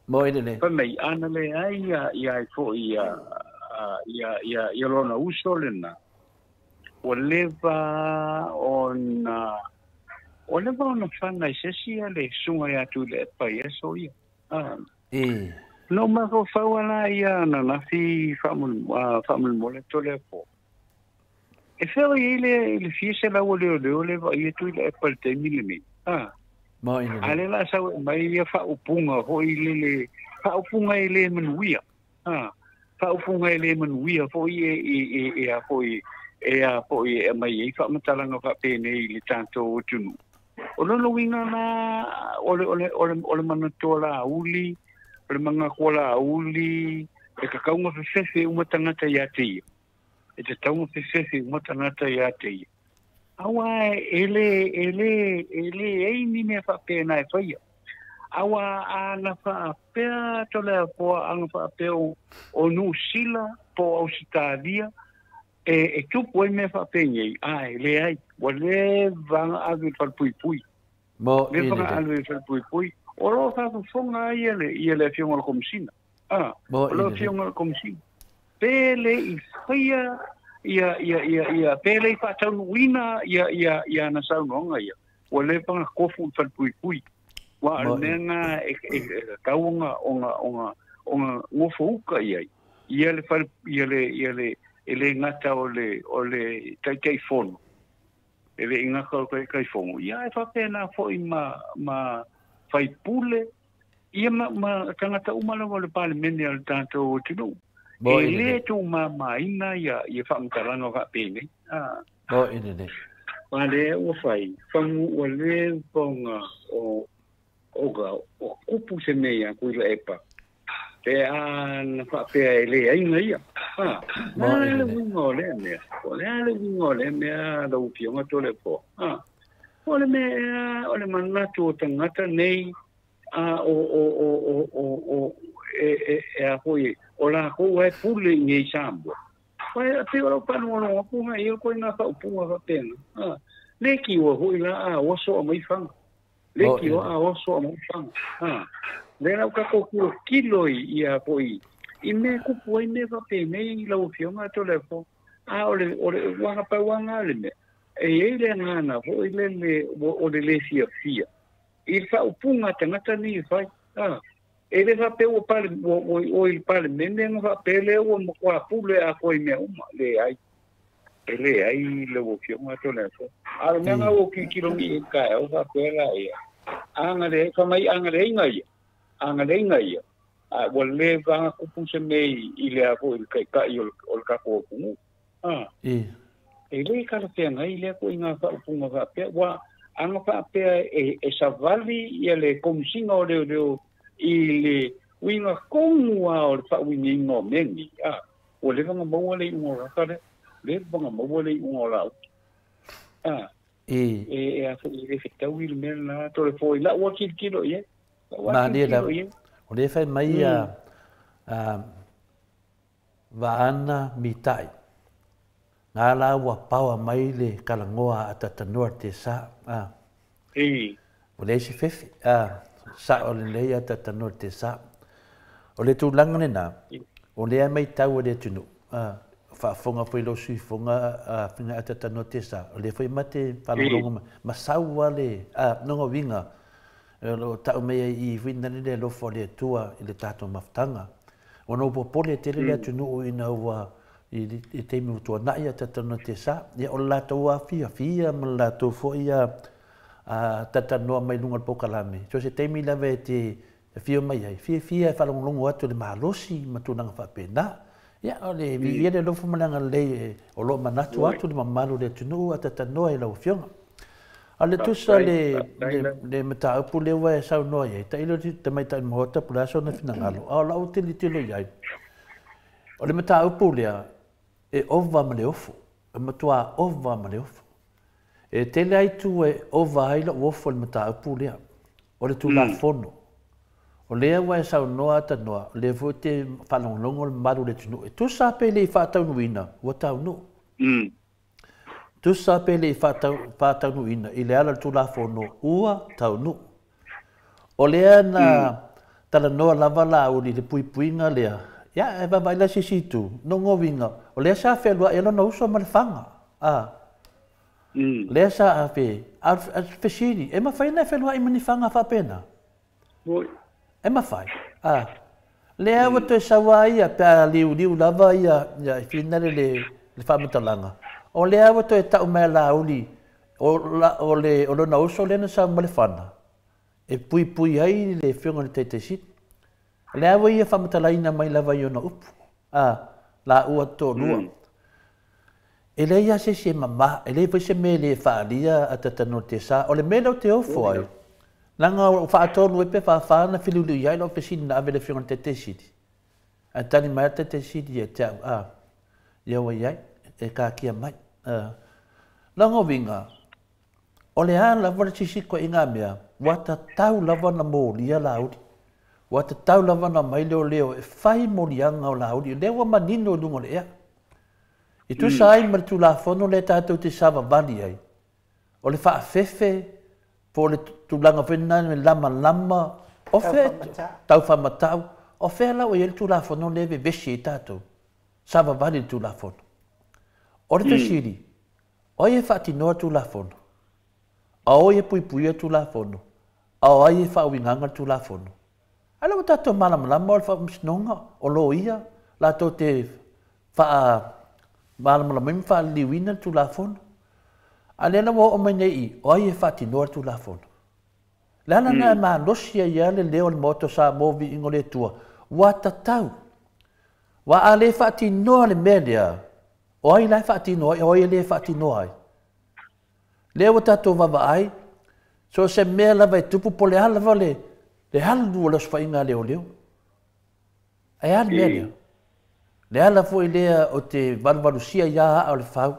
mo ile le fai mai ana le ai ia ai foi ia lona uso lena ua leva ona fana i se isi le susuga ia Tuilaepa i aso ia. No mafaufau ala ia ananafi faamolemole Toleafoa. E fea i le fia selau o leoleo le vaai e Tuilaepa i le taimi lenei. A le la sau e mai ia faaupuga foi lele, faaupuga e le manuia. Faaupuga e le manuia foi e a foi e a foi e mai ai faamatalaga faapenei i le tatou atunuu. O lona uiga la o le manatu Laauli, o le manatu Laauli e tatau fefefe uma tagata ia te ia. E tatau fefefe uma tagata ia te ia. Aua e le ai ni mea faapena e faia. Aua ana faapea Toleafoa ana faapea o Niu Sila po o Ausetalia e tupu ai mea faapenei. Ai leai, ua leva ona ave i le falepuipui. Leva ona ave i le falepuipui. O lo o faafofoga ai ia le afioga o le Komesina. O le afioga o le Komesina. Pe le i faia ia pe le i faataunuuina ia ana saunoaga ia. Ua leva ona kofu i le falepuipui. Ua o le mea na e tatau ona gofouka i ai. Ia le fale ia le e le gata o le taitaifono. E le gata o le taitaifono. Ia e faapena foi ma faipule ia ma tagata uma lava o le Palemene o le tatou atunuu. E le tumamaina ia faamatalaga faapenei. Mo ile le. Ua le ua fai fagu ua leva ona o kupu se mea ia Tuilaepa. Pe ana faapea e le aiga ia. Na le uiga o lea mea. O le uiga o lea mea lau afioga Toleafoa. O le mea o le manatu o tagata nei o e a foi o lakou e pule i nei Samoa. Pai a te ora panu o punga ia ko ina fa upunga fa pena. Le ki o hoi la a o so mai fanga. Le ki o a o so mai fanga. Le la ka ko kilo i a foi i me kupu ai me fa pene i la afioga Toleafoa. A o le wanga pa wanga le me. E e le ngana foi le o le le fia fia. I fa upunga tangata ni fai. E le fa pe o pale o il pale mene nga fa pele o mo kwa pule a ko i mea uma le ai. E le ai le o fionga Toleafoa. A le mea o ki kilongi e ka o fa pela ia. Anga le fa mai anga le inga ia. Anga le inga ia. A ua le vanga kupu se mei i le a ko i kai kai o le ka ko pungu. E le ka le pea i le ko inga fa upunga fa pea wa anga fa pea e savali ia le komisinga o leo i le uiga kogu a o le faauigaina o mea nei. Ua leva ona maua le iuga o laka lea. Leva ona maua le iuga o lau. E a foi le fetau i le mea lena Toleafoa i lau tilotilo i ai. Malie lava. O le fai mai vaana mitai. Ngā la ua pawa mai le kalangoa a tatanoa te sa. O le isi fefe. Sa o le lei a tatanoa te sa. O le tūlanga lena, o lea mai tau le tunu. Whaafonga foi lo suifonga whinga a tatanoa te sa. O le foi mate whalongongo ma saua le nonga winga. O tau mea i whina le lofo le tua i le tātou mafutanga. O no popole tele le atunuu ina ua i teimi utua nai a tatanoa te sa. Ia o lātou a fia fia ma lātou foi a tatanoa mai lunga le pokalame. So se teimi lava e te fia mai ai. Fia fia e whalongolongo atu le malosi ma tūnanga whaapena. Ia, o le viia le alofa ma le agalelei o lo o manatu atu le mamalu o le atunuu a tatanoa i lau Afioga. A o le tusa le mataupu lea ua e saunoa i ai, tailo i le tamaitai Maota po o le a sona finagalo, a o lau tilotilo i ai, o le mataupu lea e ova ma le ofo, e matua ova ma le ofo. E tele ai itu e ova ai lou ofo i le mataupu lea, o le Tulafono. O lea ua e saunoa atanoa, o lea foi te faalogologo le mamalu o le atunuu, e tusa pe le i faataunuuina, ua taunuu. Tusa pe le i faataunuuina i le ala o le Tulafono, ua taunuu. O lea na talanoa lava Laauli i le puipuiga lea, ia e vaavaai la se isi itu, lona uiga, o lea sa fealuai ai lona uso ma le faga. Lea sa afe, a o le fesili, e mafai ona e fealuai ma ni faga faapena? E mafai. Lea ua toe sau lava ia, pe a liuliu lava ia, ia finale le faamatalaga, o lea ua toe tau mai e Laauli, o lona uso lea na sau ma le fana, e puipui ai le Afioga i le Taitaisili. O lea ua ia faamatalaina mai lava i ona upu, laua toalua. E leai lava se isi e mama, e leai foi se mea e le faaalia a tatanoa te sa. O le mea lea ou te ofo ai, leaga ua faatolu ai pe faafa ona filiuliu ai lau fesili na ave i le Afioga i le Taitaisili. Ae tali mai lava le Taitaisili ia te au, ia ua i ai, e kakia mai. Lona uiga, o le a lava le sisi koiga mea, ua tatau lava na molia Laauli. Ua tatau lava na mai leoleo e fai moliaga o Laauli. Lea ua manino i luga o le ea. I tusa ai ma le Tulafono lea tatou te savavali ai, o le faafefe po o le tulaga foi lena le lamalama, o fea taufaamatau, o fea la ua i ai le Tulafono lea e vevesi ai tatou, savavali i le Tulafono. O le fesili, o ai e faatinoa le Tulafono? A o ai e puipuia le Tulafono? A o ai e faauigaga le Tulafono? Ai la ua tatou malamalama o le faamasinoga, o loia, latou te faamalamalamaina ma faaliliuina le Tulafono. A lea la ua oo mai nei i, o ai e faatinoa le Tulafono? Le ala na e malosi ai lava le leo o le Maota o Samoa viiga o le Atua, ua tatau. Ua a le faatinoa le mea lea, o ai la e faatinoa ai, o ai e le faatinoa ai? Lea ua tatou vaavaai, so o se mea lava e tupu po o le a lava le alu o le osofaiga a leoleo. Ae a le mea lea? Le ala foi lea o te valuvalusia ia aa o le fau,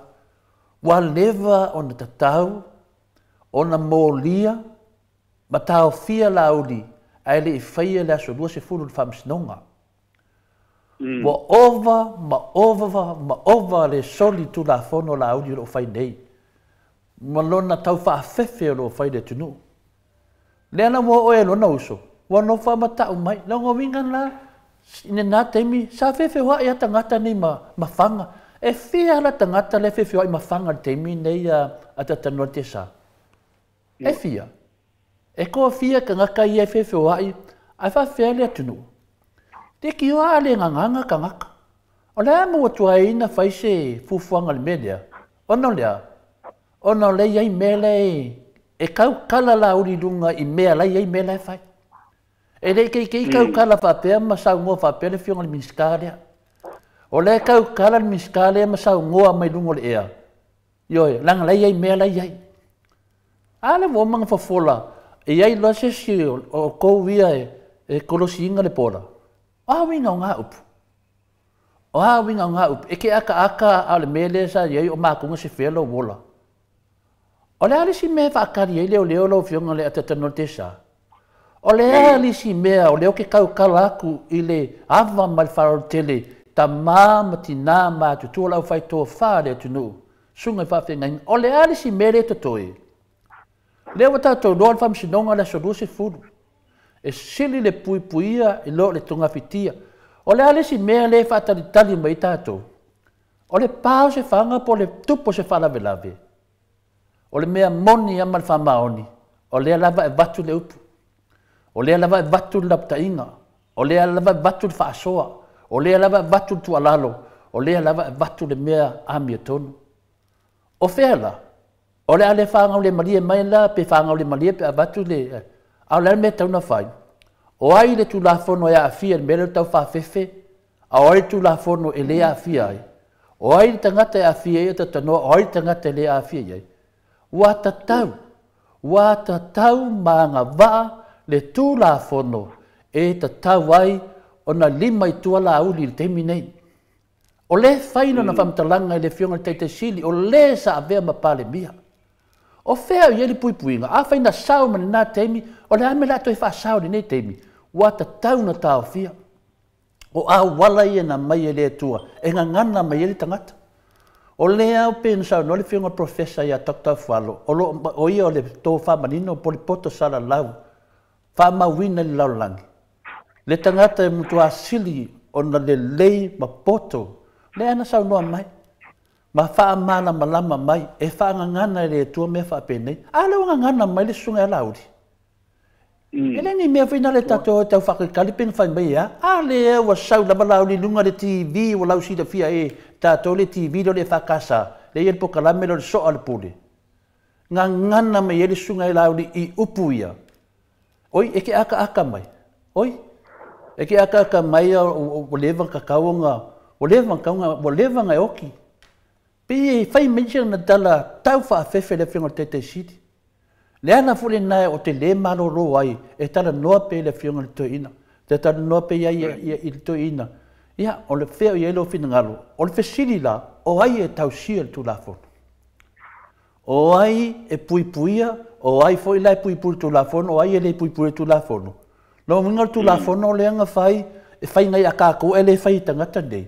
ua leva ona tatau, ona molia, ma taofia Laauli, ae le i faia le aso 20 le faamasinoga. Ua ova ma ova ma ova le soli Tulafono Laauli o lo o fai nei, ma lona tau faafefe o lo o fai le atunuu. Lea la ua oo e lona uso, ua nofo matau mai, lona uiga la, i lena taimi, sa fefe oai a tagata nei ma faga. E fia la tagata le fefe oai ma faga le taimi nei a tatanoa te sa. E fia. E koa fia kangaka ia e fefe oai, ai faafefea le atunuu. Te kioa a le nganganga kangaka. O le a mo tua ai na fai se fufuaga le mea lea. Ona o lea, ona o le iai mea lea e kaukala Laauli i luga i mea la iai mea la e fai. E le keikei kaukala faapea ma saunoa faapea le Afioga i le Minisita lea. O lea kaukala le Minisita lea ma saunoa mai luga o le ea. Ioe, leaga la iai mea la iai. A le ua omanga fofola, e iai loa se isi o kou ia e kolosiina le pola. O a uiga o ngā upu? O a uiga o ngā upu? E ke aka aka a o le mea lea sa iai o makunga se fea lou ola. O le a le isi mea e faakali ai leoleo lau Afioga le atatanoa te sa? O le a le isi mea o lea o ke kaukala atu i le ava ma le faaaloalo tele, tamā ma tinā ma atutua lau faitofa le atunuu, susuga i faafeagaiga. O le a le isi mea lea e totoe? Lea ua tatou iloa le faamasinoga o le aso 20. E sili le puipuia i lo le togafitia. O le a le isi mea lea e faatalitali mai tatou? O le pa o se faga po o le tupu o se faalavelave. O le mea moni ama le faamaoni, o lea lava e vatu le upu. O lea lava e vatu le lapataiga. O lea lava e vatu le faasoa. O lea lava e vatu le tuualalo. O lea lava e vatu le mea amiotonu. O fea la? O le a le fagaulemalie mai la pe fagaulemalie pe avatu le... A o le a le mea e tatau ona fai? O ai le Tulafono e aafia i le mea lea o le tau faafefe? A o ai le Tulafono e le aafia ai? O ai le tagata e aafia ai o tatanoa, o ai le tagata e le aafia i ai? Ua tatau, ua tatau ma agavaa le Tulafono e tatau ai ona lima i tua Laauli i le taimi nei. O lea e fai lana faamatalaga i le Afioga i le Taitai Sili, o le sa avea ma Palemia. O fea o i ai le puipuiga? Afai na sao mai lena taimi, o le a le mea o le a toe faasao i lenei taimi? Ua tatau ona taofia. O auala ia na aumai e le Atua e gagana mai ai le tagata. O lea e pei ona saunoa le Afioga i le Professor ia Dr. Fualo, o lo o ia o le tofa manino po o le poto salalau faamauina i le lalolagi. Le tagata e matua sili ona lelei ma poto, lea na saunoa mai ma faamalamalama mai e faagagana e le Atua mea faapenei. A lea ua gagana mai le susuga ia Laauli. E le ni mea foi na le tatou tau faakalikali pe na fai mai e a. A lea ua sau lava Laauli i luga o le TV, ua lausilafia e tatou le TV lea o le EFKS, lea e i ai le polokalame lea o le Soa o le Pule. Gagana mai ai le susuga ia Laauli i upu ia. Oi, e ke akaaka mai. Oi, e ke akaaka mai ua leva ona kakau ona, ua leva ona, ua leva ona e oki. Pei e fai mai si ana tala tau faafefe le Afioga i le Taitai Sili. Le ala foi lena o te lē malōlō ai e talanoa pea i le Afioga i le Toeaina. Te talanoa pea i le Toeaina. Ia, o le fea o i ai lou finagalo. O le fesili la, o ai e tausia le Tulafono? O ai e puipuia, o ai foi la e puipui le Tulafono, o ai e le puipui le Tulafono? Lona uiga o le Tulafono lea na fai, e fai nai a tatou e le fai i tagata nei.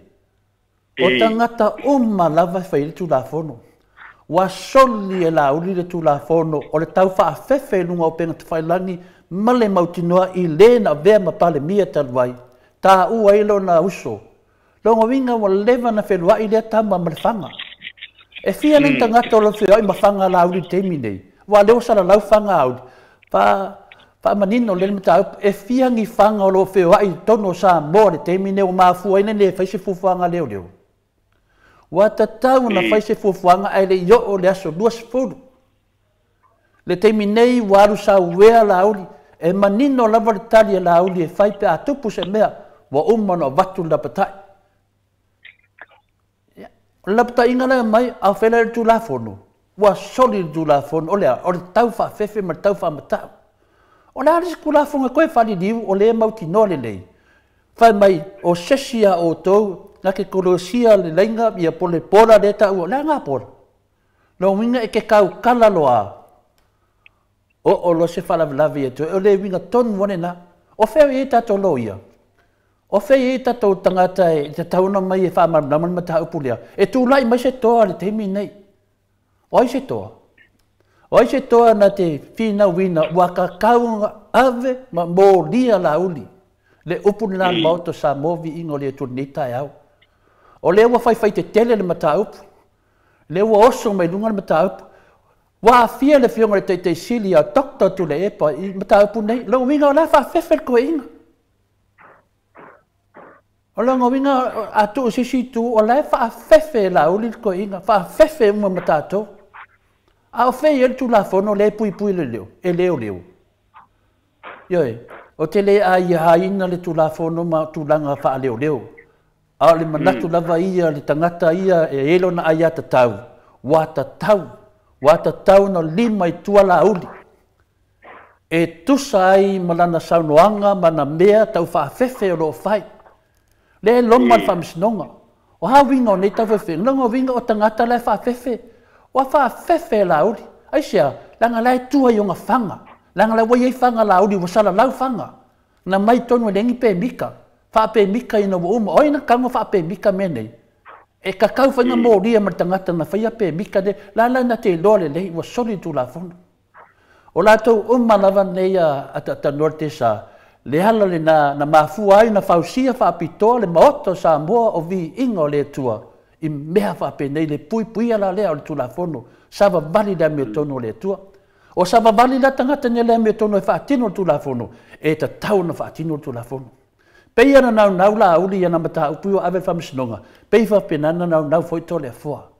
O tagata uma lava e fai ai le Tulafono. Ua soli e Laauli le Tulafono o le tau faafefe i luga o upega tafailagi ma le mautinoa i le na avea ma Palemia talu ai, taua ai lona uso. Lona uiga ua leva ona feluai lea tama ma le faga. E fia nai tagata o lo o feoai ma faga a Laauli i le taimi nei, aua o lea ua salalau faga a Auli. Faamanino lea le mataupu, e fia ni faga o lo o feoai i totonu o Samoa i le taimi nei ua mafua ai ona le fai se fuafuaga a leoleo. Ua tatau ona fai se fuafuaga ae le i oo le aso 20. Le taimi nei ua alu sauea Laauli, e manino lava le tali a Laauli e fai pe a tupu se mea, ua uma ona avatu le lapatai. O le lapataiga lea mai, a o fea la le Tulafono? Ua soli le Tulafono, o le a? O le tau faafefe ma le tau faamatau. O le a le isi Tulafono e toe faaliliu o lea e mautinoa lelei? Fai mai, o se isi a outou na te kolosia le laina ia po le pola lea e taua. O le a lena pola? Lona uiga e te tautala loa a. Oo loa se faalavelave ia te oe, o le uiga tonu lava lena. O fea o i ai tatou loia? O fea e i ai tatou tagata e tatau ona mai e faamalamalama le mataupu lea? E tulai mai se toa i le taimi lenei. O ai se toa? O ai se toa na te finauina ua tatau ona ave ma molia Laauli? Le upu lena a le Maota o Samoa, viiga o le Atua i lenei taeao. O lea ua faifai tetele le mataupu. O lea ua oso mai luga le mataupu. Ua aafia le Afioga i le Taitai Sili a Dr. Tuilaepa i mataupu nei. Lona uiga o la e faafefe le toeaina. O lona uiga a tuu i se isi itu, o la e faafefe e Laauli le toeaina, faafefe uma ma tatou. A o fea i ai le Tulafono lea e puipui le leo, e leoleo? Ioe, ou te le aiaina le Tulafono ma tulaga faaleoleo, a o le manatu lava ia le tagata ia e i ai lona aiatatau, ua tatau, ua tatau ona lima i tua Laauli. E tusa ai ma lana saunoaga ma ana mea tau faafefe o lo o fai. Lea e loma le Faamasinoga. O a uiga o nei taufeufega? Lona uiga o tagata la e faafefe. Ua faafefe e Laauli. Aisea? Leaga la e tua i ona faga. Leaga la ua i ai faga a Laauli, ua salalau faga. Na mai tonu e leai ni pemita. Faapemita ina ua uma. O ai na tago faapemita mea nei? E tatau foi ona molia ma le tagata na faia pemita lea. La la na te iloa lelei ua soli le Tulafono. O latou uma lava nei a taatanoa le tesa, le ala lena na mafua ai ona fausia faapitoa le Maota o Samoa o Viiga o le Atua i mea faapenei, le puipuia la lea o le Tulafono, savavali le amiotonu o le Atua. O savavali la tagata nei le amiotonu e faatino le Tulafono, e tatau ona faatino le Tulafono. Pei ona naunau Laauli i ana mataupu ua ave i le Faamasinoga, pei faapena ona naunau foi Toleafoa.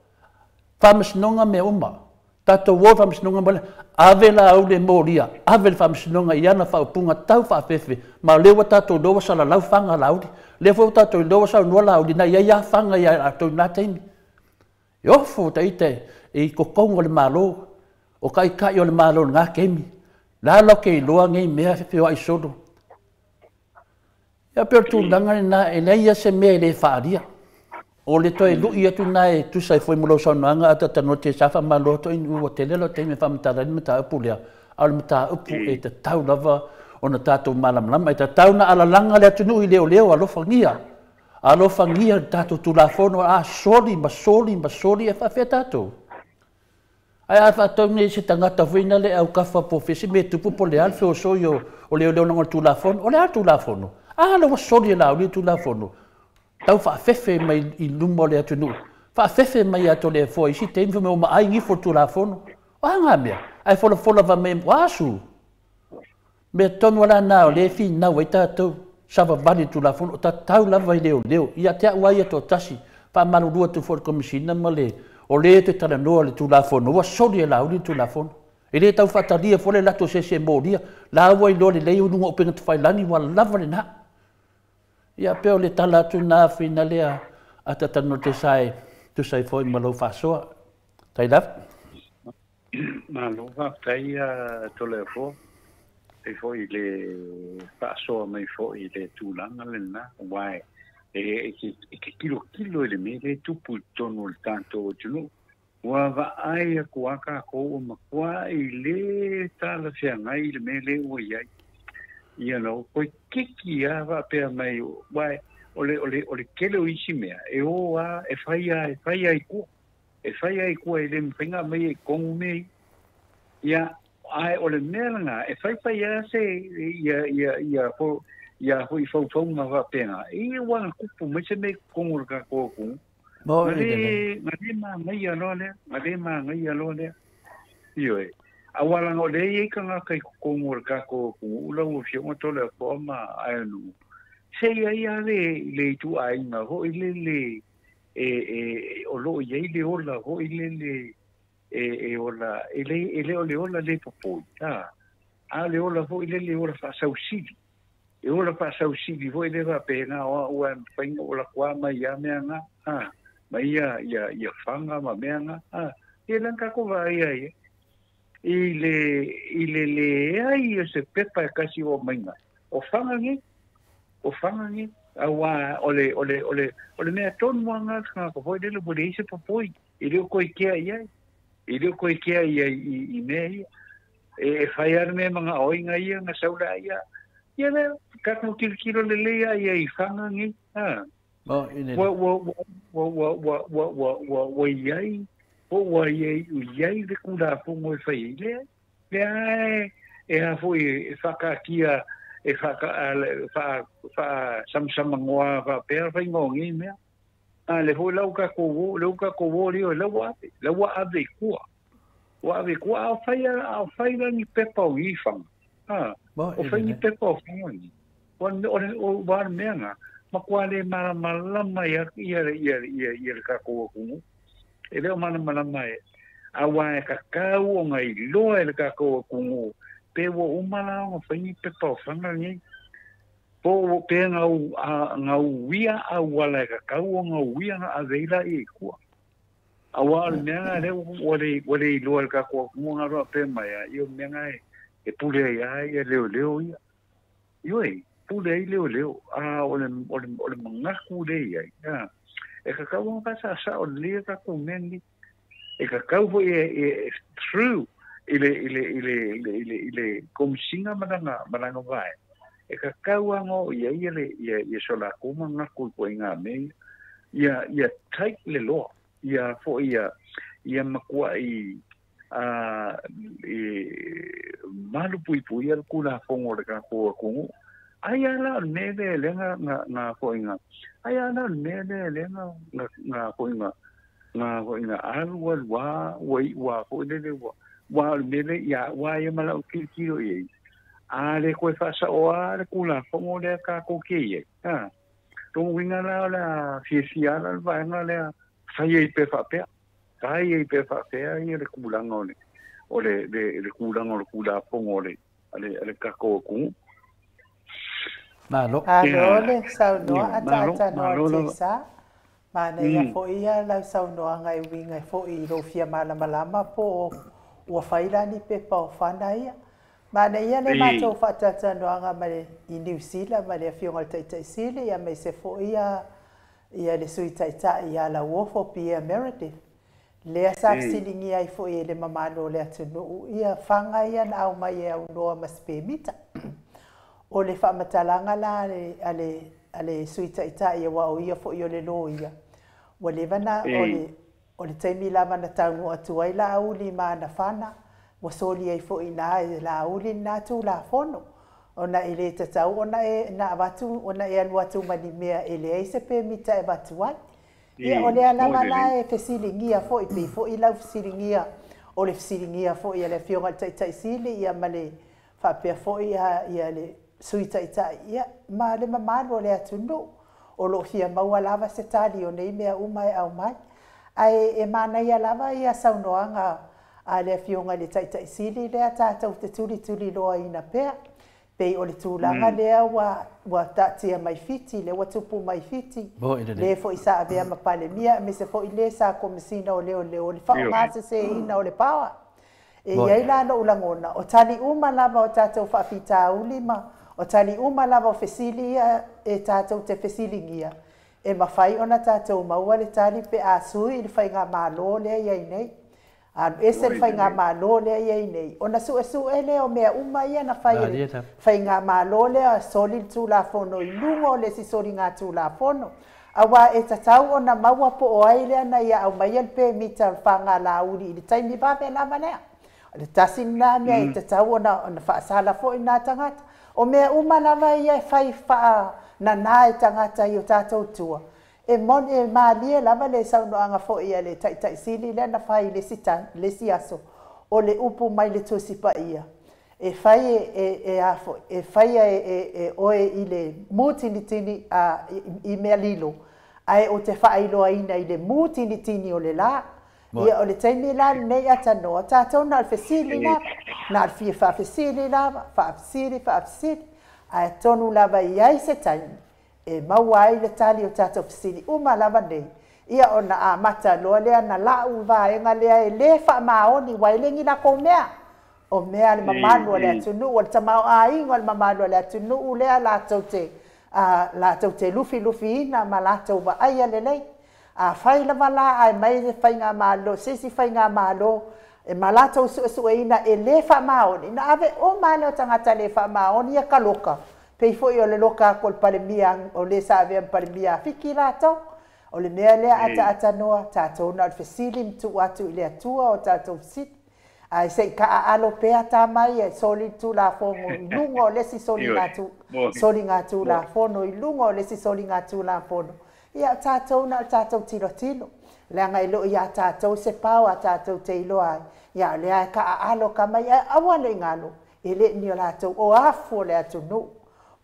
Faamasinoga mea uma. Tatou o i le Faamasinoga ma le ave Laauli e molia, ave i le Faamasinoga i ana faaupuga tau faafefe, ma o lea ua tatou iloa ua salalau faga a Laauli. O lea foi ua tatou iloa ua saunoa Laauli na i ai lava faga ia i latou i lena taimi. E ofo ta ita i totonu o le Malo, o taitai o le Malo i lena taimi. O le a latou te iloa nei mea e feoai solo. Ia pei o le tulaga lena, e leai lava se mea e le faaalia. O le toe lui atu lena e tusa ai foi ma lau saunoaga a talanoa te sa faamalo atu ai ua tele lau taimi e faamatala ai le mataupu lea, a o le mataupu e tatau lava ona tatou malamalama, e tatau ona alalaga le atunuu i leoleo, alofagia, alofagia le tatou Tulafono a soli ma soli ma soli e faafefea tatou. Ae a faatau nei se tagata foi na le aukafa po o fea se mea e tupu po o le a le feosoi o leoleo leaga o le Tulafono. O le a le Tulafono? A lea ua soli e Laauli le Tulafono. Tau faafefe mai i luma o le atunuu. Faafefe mai ia Toleafoa i isi taimi fai mai ua maai gifo le Tulafono. O a ngā mea? Ae folafola fai mai o a su? Mea tonu lava lena o lea e finau ai tatou. Savavali le Tulafono, o tatau lava i leoleo. Ia te au lava ia toatasi, faamalulu atu foi i le Komesina ma le o lea e toe talanoa le Tulafono, ua soli e Laauli le Tulafono. E le tau faatalia foi le latou se molia. La ua iloa lelei o luga o upega tafailagi ua lava lena. Ia pei o le tala atu lena fina lea a talanoa te sa e tusa ai foi ma lau faasoa. Tai lava. Malo faafetai Toleafoa. E foi le faasoa mai foi i le tulaga lena, aua e te tilotilo i le mea lea e tupu i totonu o le tatou atunuu. Ua vaai atu lava tatou ua matuai le talafeagai le mea lea ua i ai. Ia no, koe kiki lava faapea mai, aua o le tele o isi mea, e o lava, e fai lava, e fai lava i tua. E fai lava i tua e le mafai ona aumaia i totonu mea ia. Ia, ae o le mea lena, e faifai lava se ia ia ia ia foi faufauga faapena. Ia ua na tupu mai se mea i totonu o le tatou atunuu. Mo Na le na le manaia loa lea, na le manaia loa lea. Ioe. Aua leaga o lea e i ai tagata i totonu o le tatou atunuu lau Afioga Toleafoa ma Aeanu'u, se i ai lava le ituaiga foi lele e o lo o i ai le ola foi lele e ola, e le o le ola le popoi, a o le ola foi lele e ola faasausili. E ola faasausili foi le faapena o au e mafai ona ou alu atu lava mai ia mea na, mai ia ia ia faga ma mea na, ia lea na tatou vaai ai i le leai o se pepa e tasi o aumaiga o faga nei, o faga nei, aua o le mea tonu lava lena a le tagata foi lele ua leai se popoi, e le o toe kea i ai, e le o toe kea i ai i mea ia. E fai lava le mea e manao ai na ia na sau la ia, ia lea, tatou tilotilo lelei lava i ai i faga nei, ua ua ua ua ua ua ua ua ua i ai, po ua i ai le Tulafono e fai ai, leai, lea e a foi e faataatia e faasamsamanoa faapea le faiga o nei mea. A le foi la ua tatou o, lea ua tatou o lea, la ua ave, la ua ave i tua. Ua ave i tua, a o fai, a o fai la ni pepa o nei faga. O fai ni pepa o faga nei. O le mea na, matua le malamalama ia le tatou atunuu. E le o malamalama e. Aua e kakau o ngai loa e le tatou atunuu, pe ua uma la ona fai ni pepa o faga nei. Po pe ngau uia auala e kakau o ngau uia nga ave ila i kua. Aua o le mea nga lea ua le iloa le tatou atunuu nga roa pe mai a, ia o mea nga e pule ai a ia leo leo ia. Ioe, pule ai leo leo, a o le mangaku le iai. E kakau nga whasasa o lea tatou mea ni. E kakau foi e through i le komisina mananga vae. E kakau anga ia ia le ia sola kuma ngaku i ngā mea ia ia tight le loa ia foi ia ia makua i malu pui pui le kula fongo le ka ko ko ai ala me le le nga nga foi nga ai ala me le le nga nga foi nga nga foi nga alu wa wa foi le le wa wa me le ia wa ia mala ki ki o ia a le koe whasa o a le kula fongo le ka ko ke ia ha tongo winga la la fia fia la vaenga le fai ai pe whapea tagata ia pe faafea ia le kulaga o le kulaga o le Tulafono a le tatou atunuu. Malo. Alo le saunoa ataatanoa tesa. Manaia foʻi ia lau saunoaga e uiga foʻi i lou fia malamalama po ua fai la ni pepa o fana ia. Manaia le matou faatalatalanoaga ma le i Niu Sila ma le Afioga i le Taitaisili ia aemaise foʻi ia le Sui Taitai ia Lauofo Pierre Meredith. Lea sa fesiligia ai foʻi e le mamalu o le atunuu ia faga ia na aumai e aunoa ma se pemita. O le faamatalaga la a le Sui Taitai, aua o ia foʻi o le loia, ua leva na o le taimi lava na taunuu atu ai Laauli ma ana fana, ua soli ai foʻi ina e Laauli lena Tulafono, ona e lē tatau ona e na avatu ona e alu atu ma ni mea e leai se pemita e avatu ai. Ia, o lea lava la e fesiligia foʻi pei foʻi lau fesiligia o le fesiligia foʻi a le Afioga i le Taitaisili ia ma le faapea foʻi ia le Sui Taitai ia ma le mamalu o le atunuu o loo fia maua lava se tali o nei mea uma e aumai. Ae e manaia lava ia saunoaga a le Afioga i le Taitaisili lea tatou te tulituliloaina pea pei o le tulaga lea ua taatia mai Fiti, lea ua tupu mai Fiti, le foʻi sa avea ma Palemia aemaise foʻi le sa Komesina o Leoleo, o le faaaogaseseina o le power. E iai la lou lagona o tali uma lava o tatou faafitauli ma o tali uma lava o fesili ia e tatou te fesiligia, e mafai ona tatou maua le tali pe a sui i le faigamālō lea iai nei, alu ese le faigamālō lea iai nei, ona suʻesuʻe lea o mea uma ia na fai e le faigamālō lea soli le Tulafono i luga o le isi soliga Tulafono. Auā e tatau ona maua po o ai lea na ia aumaia le pemita o le faga Laauli i le taimi vave lava lea. O le tasi lena mea e tatau ona faasala foʻi na tagata. O mea uma lava ia e fai faananā e tagata i o tatou tua e moni e malie lava le saunoaga foʻi a le Taitaisili lea na fai i le isi aso, o le upu mai le Tusi Paia e fai e a foʻi e faia e oe i le mutinitini i mea lilo, ae o te faailoaina i le mutinitini o le lā. Ia, o le taimi la lenei atanoa tatou na o le fesili lava, na o le fia faafesili lava, faafesili, faafesili, ae tonu lava i ai se taimi e maua ai le tali o tatou fesili uma lava nei. Ia, ona amata loa lea na lau vaega lea e lē faamaoni ua e legi lakou mea o mea le mamalu o le atunuu, o le tamaoaiga o le mamalu o le atunuu lea latou te lufilufiina ma latou vaaia lelei. Afai lava la ae mai le faigamālō se isi faigamālō e ma latou suesueina e lē faamaoni, na ave uma lea o tagata lē faamaoni ia kaloka pei foʻi o le loka aku o le Palemia o le sa avea ma Palemia a Fiti latou. O le mea lea ataatanoa tatou na o le fesili ma tuu atu i le Atua o tatou fesili, ae se i kaaalo pea ta mai e soli le Tulafono i luga o le isi soliga Tulafono i luga o le isi soliga Tulafono. Ia, tatou na o le tatou tilotilo leaga e loo iā tatou se pao a tatou te iloa ai. Ia, o lea e kaaalo ka mai ae aua le galo e le ni o latou o afu o le atunuu,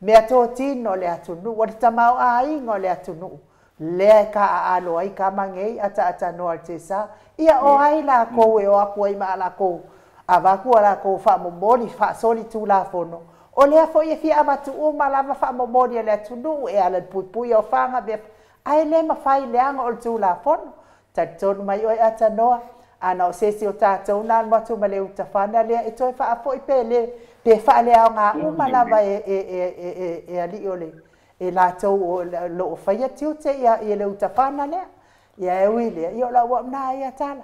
mea totino o le atunuu, o le tamaoaiga o le atunuu lea e kaaalo ai kamagei ataatanoa le tesa. Ia, o ai lakou e o aku ai ma lakou avatu a lakou faamomoli faasoli Tulafono, o lea foʻi e fia avatu uma lava faamomoli a le atunuu e ala le puipui o faga mea, ae lē mafai leaga o le Tulafono. Talitonu mai oe atanoa, ana o sesi o tatou na alu atu ma le utafana lea e toe faafoʻi pe lē pe faaleaogā uma lava e alii o le e latou o loo faia tiute ia le utafana lea. Ia, e ui lea ia o lau na ia tala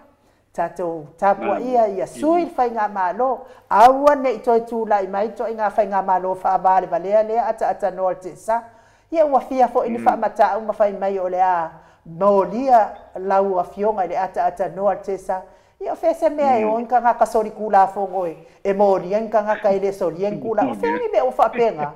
tatou tapuaia ia sui le faigamālō, aua nei toe tulai mai toaiga faigamālō faavalevalea lea ataatanoa le tesa. Ia, ua fia foʻi ni faamatau ma fai mai o le a molia lau afioga i le ataatanoa le tesa. Ia, o fea se mea e o ni tagata soli Tulafono e molia ni tagata e lē solia ni tula? O fea ni mea ua faapega?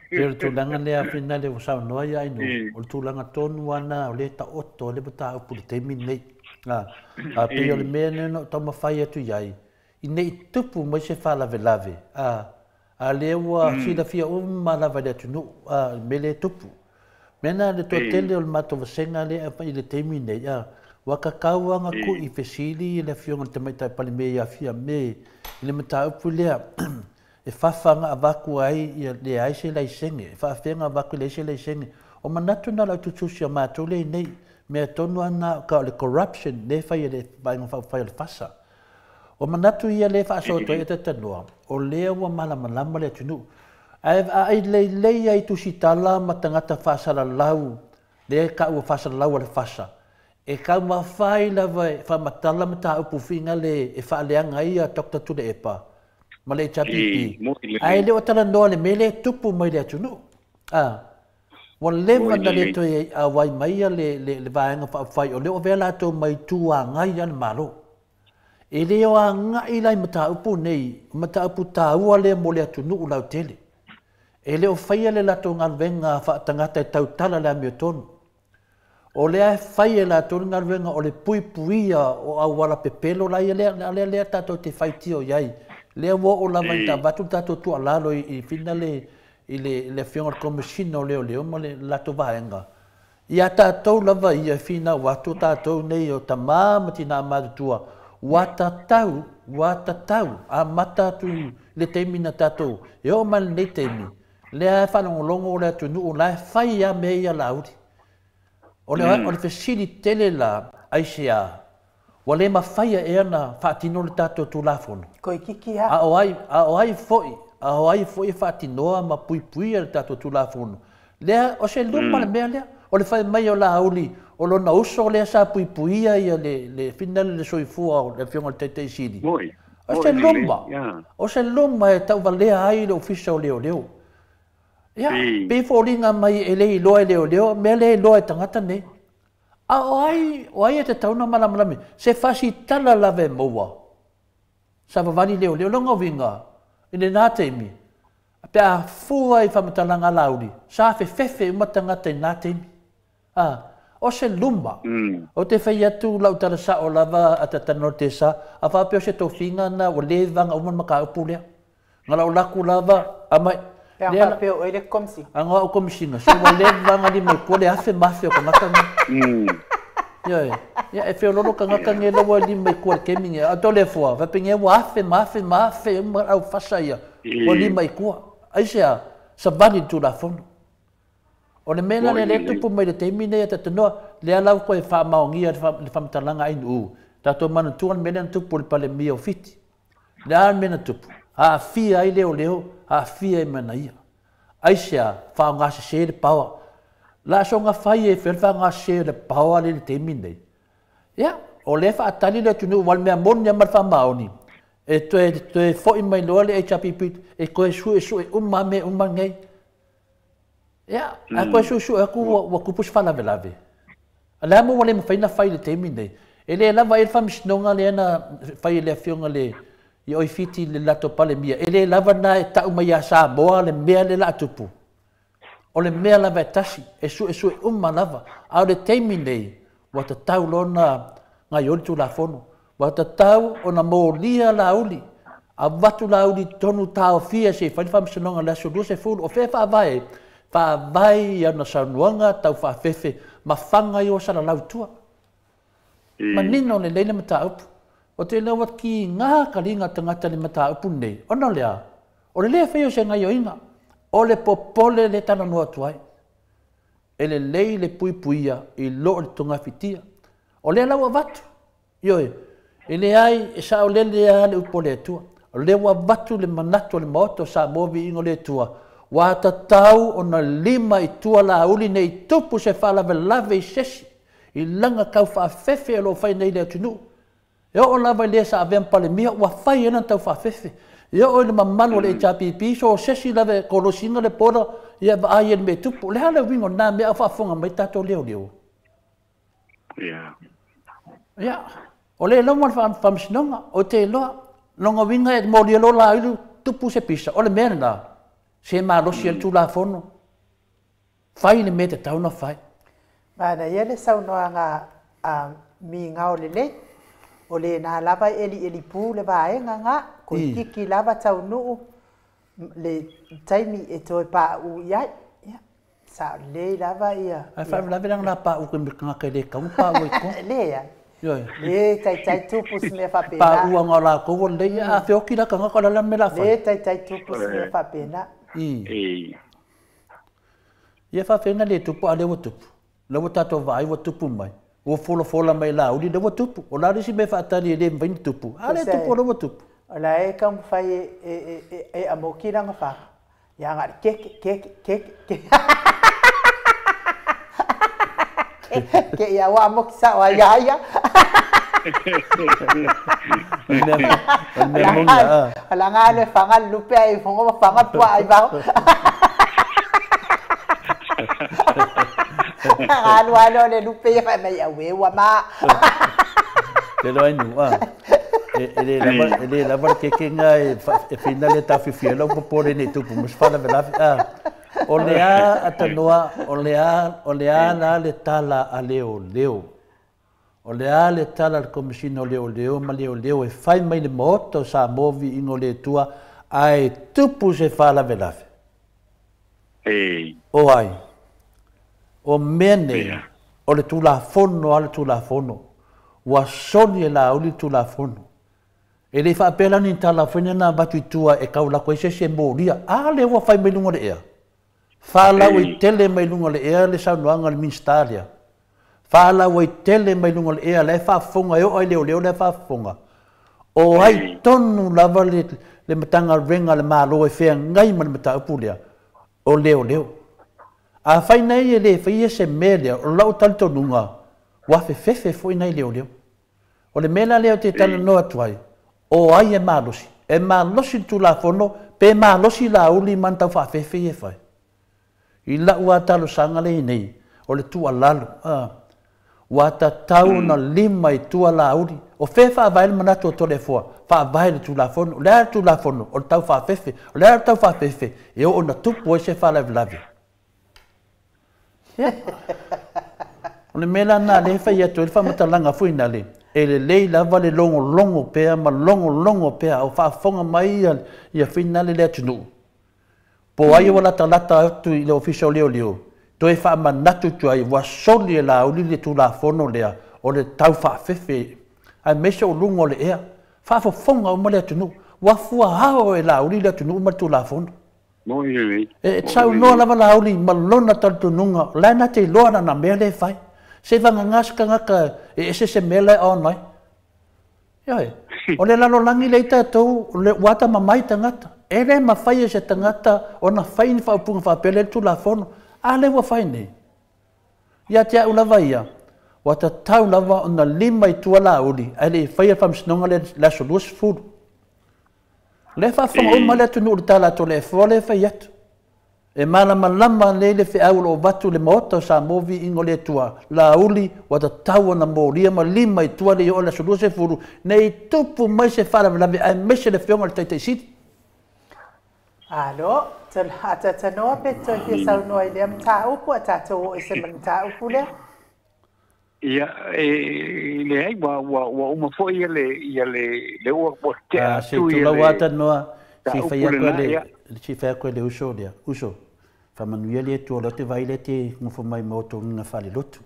Pe o le tulaga lea finale ua saunoa ia ai no, o le tulaga tonu ana o le taoto o le mataupu le taimi nei. A pei o le mea lea na ou taumafai atu i ai, i nei tupu mai se faalavelave, a lea ua silafia uma lava i le atunuu a le mea lea e tupu. Mea na le toatele o le matou vasega lea i le taimi nei, a ua Ua tatau lava ona tu'i fesili le Afioga i le Tamaitai Palemia ia Fiame i le mataupu lea e fafa na avatu ai ia leai se laisene, e faafefea ona avatu e leai se laisene. O manatu na o le autusitusi a matou lea i inei, mea tonu lava na o le corruption lea e fai e le Vaega Faaupufai o le FASA. O manatu ia lea e faasoa atu ai e talanoa, o lea ua malamalama le atunuu. Ae vaai lelei ai i tusitala ma tagata faasalalau lea e taua faasalalau a le FASA, e taumafai lava e faamatala mataupu finagale e faaleaga ai ia Dr. Tuilaepa ma le HRPP, ae le o talanoa i le mea lea e tupu mai i le atunuu. Ua leva ona le toe auai mai le Vaega Faaupufai, o lea ua avea latou ma Itu Agai a le Malo. E le o agai la i mataupu nei, o mataupu taua lea mo le atunuu lautele. E le o faia le latou galuega faatagata e tautala le amiotonu. O lea e fai e latou le galuega o le puipuia o auala pepelo la ia lea, lea, lea tatou te faitio i ai. Lea ua oo lava ina avatu le tatou tuualalo i fina le, i le Afioga i le Komesina o Leoleo ma le latou vaega. Ia tatou lava ia e finau atu tatou nei o tamā ma tinā matutua, ua tatau, ua tatau, amata atu i le taimi na tatou, e oo mai lenei taimi, lea e faalogologo le atunuu la e fai lava mea ia Laauli. O le, o le fesili tele la, aisea, ua le mafaia ea ona faatino le tatou Tulafono? Toeitiiti lava. A o ai, a o ai foi, a o ai foi e faatinoa ma puipuia le tatou Tulafono? Lea, o se luma le mea lea. O le fai mai o Laauli, o lona uso lea sa puipuia ia le fina le soifua o le Afioga i le Taitai Sili. O se luma, o se luma e tauvalea ai le Ofisa o Leoleo. Ia, pei foliga mai e le iloa e leoleo, mea le iloa e tagata nei. A o ai, o ai e tatau ona malamalama, se fasitala lava e maua, savavali leoleo. Lona uiga, i lena taimi, pe a fua i faamatalaga a Laauli, sa fefefe uma tagata i lena taimi. O se luma, o te fai atu lau tala sao lava a tatanoa te sa, a faapea o se tofiga na ua leva ona uma le mataupu lea. Na lau laku lava, amai. Pe a faapea o oe le Komesina. Aga o au Komesina, se ua leva ona lima i tua le afe ma afe o tagata nei. Ioe, ia e feololo tagata nei la ua lima i tua i le taimi nei. A o le fua, faapea ua afe ma afe ma afe uma au fasa ia, ua lima i tua. Aisea, savali le Tulafono. O le mea la lea e tupu mai le taimi nei e talanoa, lea la ua toe faamaonia le faamatalaga a NU. Tatou manatua le mea lea na tupu i le Palemia o Fiti. Le a le mea na tupu? Aafia ai leoleo, aafia ai ma ia. Aisea, faaaogasese le power. La soga fai e fea le faaaogasese o le power le i le taimi nei. Ia, o lea faatali le atunuu, aua o le mea moni lava ma le faamaoni, e toe foi mai loa le HRPP, e toe suesue uma lava mea uma nei. Ia, a toe suesue atu ua tupu se faalavelave. A le a mo ua le mafai ona fai i le taimi nei. E le lava ai le faamasinoga lea na fai e le Afioga le i Oifiti i le latou Palemia. E le lava na e tau mai ia Samoa le mea lea o le a tupu. O le mea lava e tasi, e suesue uma lava. A o le taimi nei, ua tatau loa ona gaoioi le Tulafono. Ua tatau ona molia Laauli, avatu Laauli i totonu taofia se i fai le faamasinoga i le aso 20. O fea e faavae ai? Faavae i ana saunoaga tau faafefe ma faga i o salalau i tua. Manino lelei le mataupu. O te iloa ua kiga kaliga tagata i le mataupu lenei, ona o le a? O le le faia o se gaoioiga, o le popole lea e talanoa atu ai. E lelei le puipuia i lo o le togafitia. O lea la ua avatu, ioe, e leai, e saolele lava le upu a le Atua. O lea ua avatu le manatu o le Maota o Samoa viiga o le Atua, ua tatau ona lima i tua Laauli nei tupu se faalavelave i se isi, i laga tau faafefe o lo o fai nei i le atunuu. E oo lava i le sa avea ma Palemia ua fai ai lana tau faafefe. E oo i le mamalu o le HRPP, so o se isi lava e kolosiina le border, ia vaai ai i le mea e tupu. O le a le uiga o lena mea a o faafofoga mai tatou leoleo? Ia, o le loma o le faamasinoga, o te iloa, lona uiga e molia loa Laauli tupu se pisa, o le mea lena, se malosi ai le Tulafono, fai le mea e tatau ona fai. Manaia le saunoaga a migao lelei, o lena lava e elieli pu le vaega ga, toeitiiti lava taunuu le taimi e toe pauu i ai. Ia, saolelei lava ia. Ae faalavelave leaga la pauu i tagata e le tatau ona pauu ai i totonu. Leai. Ioe. Le taitai tupu se mea faapena. Paʻuaga o lakou ua lelei, a feoki la tagata o le a le mea o le a fai? Le taitai tupu se mea faapena. I. Ia faafeina le tupu, a o lea ua tupu. O lea ua tatou vaai ua tupu mai, ua folafola mai e Laauli, lea ua tupu. O le a le isi mea e faatali e le mafai ona tupu? A lea e tupu, o lea ua tupu. O la e taumafai e amoki lana faga, ia na o le keke, keke, keke, keke. Ke ia ua amoki sao ai ia ia. O le mea moni a. O la nga le faga le lupe ai fongo ma faga pua ai vaho. Alu alu le lupe ia mai au e ua ma. Te loa nu a. E le lava e le lava le kekega e whina le tawhiwhi lau popole nei tupu mo se faalavelave a. O le a atanoa o le a o le a la le tala a leoleo. O le a le tala a le Komesina o Leoleo ma Leoleo e fai mai le Maota o Samoa viiga o le Atua ae tupu se faalavelave. O ai? O mea nei, o le Tulafono a le Tulafono. Ua soli e Laauli le Tulafono. E le i faapea la ni tala foi na avatu i tua e tau lako ai se isi e molia. A lea ua fai mai luga o le ea? Faalauaitele mai luga o le ea le saunoaga a le Minisita lea. Faalauaitele mai luga o le ea, la e faafofoga, e oo lava i leoleo la e faafofoga. O ai tonu lava le le Matagaluega a le Malo e feagai ma le mataupu lea? O leoleo. Afai nei e le faia se mea lea, o lau talitonuga, ua fefefe foi nai leoleo. O le mea la lea ou te talanoa atu ai, o ai e malosi? E malosi le Tulafono pe malosi Laauli ma ana taufaafefe ia e fai? I lau lava talosaga lea i nei, o le tuualalo, a, ua tatau ona lima i tua Laauli. O fea e faavae le manatu o Toleafoa? Faavae i le Tulafono. O le a le Tulafono? O le taufaafefe. O le a le taufaafefe? E oo ina tupu ai se faalavelave. Ia. O le mea la lena lea e fai atu ai le faamatalaga foi nale, e lelei lava le logologo pea ma logologo pea a o faafofoga mai ia finale le atunuu. Po o ai ua latalata atu i le Ofisa o Leoleo, toe faamanatu atu ai ua soli e Laauli le Tulafono lea o le taufaafefe aemaise o luga o le ea. Faafofoga uma le atunuu, ua fuaao e Laauli le atunuu ma le Tulafono. E saunoa lava Laauli ma lona talitonuga, o la e na te iloa lana mea lea e fai. Seivagana se tagata e ese se mea la e on ai. Ioe. O le lalolagi lea i tatou, ua atamamai tagata. E le mafai e se tagata ona fai ni faaupuga faapea lea i le Tulafono. A lea ua fai nei? Ia te au lava ia, ua tatau lava ona lima i tua Laauli ae le i faia le faamasinoga lea i le aso 20. O lea e faafofoga uma le atunuu i le tala a Toleafoa lea e fai atu. E malamalama lelei le feau o lo o avatu i le Maota o Samoa Viiga o le Atua, Laauli ua tatau ona molia ma lima i tua le i oo i le aso 20 ne i tupu mai se faalavelave aemaise le Afioga i le Taitai Sili. Alo, atatanoa pe toe fia saunoa i lea mataupu a tatou oo ese ma le mataupu lea. Ia, e leai, ua uma foi ia le, ia le, le ua tea atu ia le. Se i tulou Atanoa, se i fai atu le, se i fai atu le uso lea, uso, faamanuia le Atua, o lea ou te vaai lea e te nofo mai ma outou uiga faalelotu.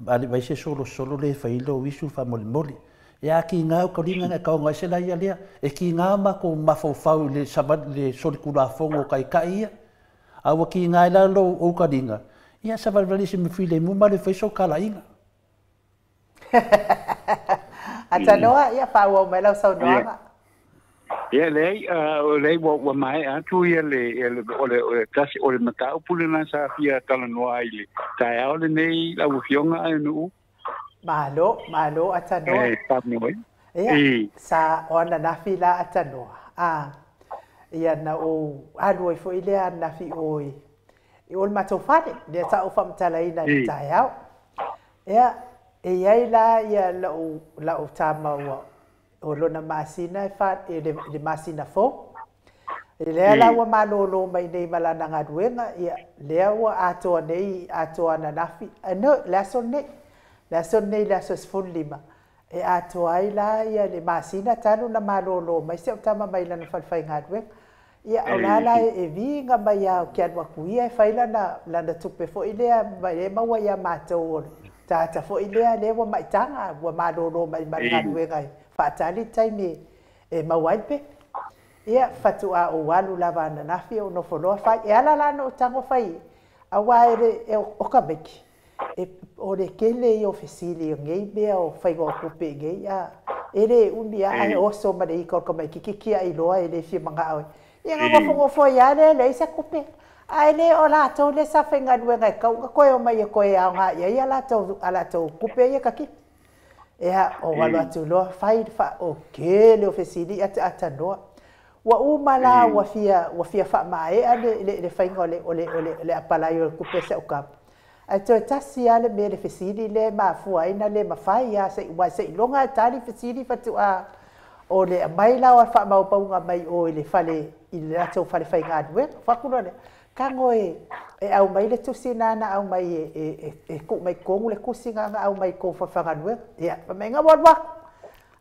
A le vaai se solosolo lea e fai ai lou isu faamolemole. E a kiga au tauliga na e taoga ese la ia lea. E kiga o matou mafaufau i le savali, le solitulafono o taitai ia. A ua kiga ai la lou ou taliga, ia savalivali se mea filemu ma le fai sou talaiga. Atanoa, ia faaauau mai lau saunoaga. Ia leai, leai ua maea atu ia le, o le, o le tasi, o le mataupu lena sa fia talanoa ai i le taeao lenei lau Afioga Aenu'u. Malo, malo Atanoa. E faamoe. Ia, sa o ananafi la Atanoa. A, ia na ou alu ai foi lea ananafi o i, i o le matou fale, lea sa ou faamatalaina i le taeao. Ia, e i ai la ia la'u, la'u tama ua, o lona masina e fa, i le, le masina fou. Lea la ua malōlō mai nei ma lana galuega, ia, lea ua atoa nei, atoa ananafi, no, le aso lenei, le aso lenei, le aso 15, e atoa ai la ia le masina talu ona malōlō mai si au tama mai lana falefaigaluega. Ia, o la la e viiga mai lava ou te alu atu ia e fai lana, lana tupe foi lea e maua ia matou o le Tagata foi lea lea ua maitaga ua malōlō mai ma le galuega e faatali le taimi e maua ai le pepe. Ia faatoa ou alu lava ananafi ou nofo loa fai. E ala la ona ou tago fai auā e o ka maiki e o le tele ia o fesili o nei mea o faiga o tupe i nei a e lē umi lava ae oso ma le ita o le tamaititi tia'i loa e le fia mana'o e ia na nofonofo ai lava lea e leai se tupe ae le o latou lea sa faigaluega e tatau ona toe omai e toe aoga i ai a latou tupe ia katipa. Ia ou alu atu loa fai o tele o fesili ataatanoa. Ua uma la ua fia ua fia faamaea le faiga o le apalai o le tupe a si au tama. Ae toe tasi lava le mea le fesili lea e mafua ai ona le mafai lava se i aua seiloga e tali fesili faatoa o le aumai la o faamaumauga mai o i le fale i le latou fale faigaluega. Ou fai atu loa lea, tago e aumai le tusi lena na aumai e tuu mai totonu le tusi lena na aumai i tou fale faigaluega. Ia, fai mai na ua alu atu.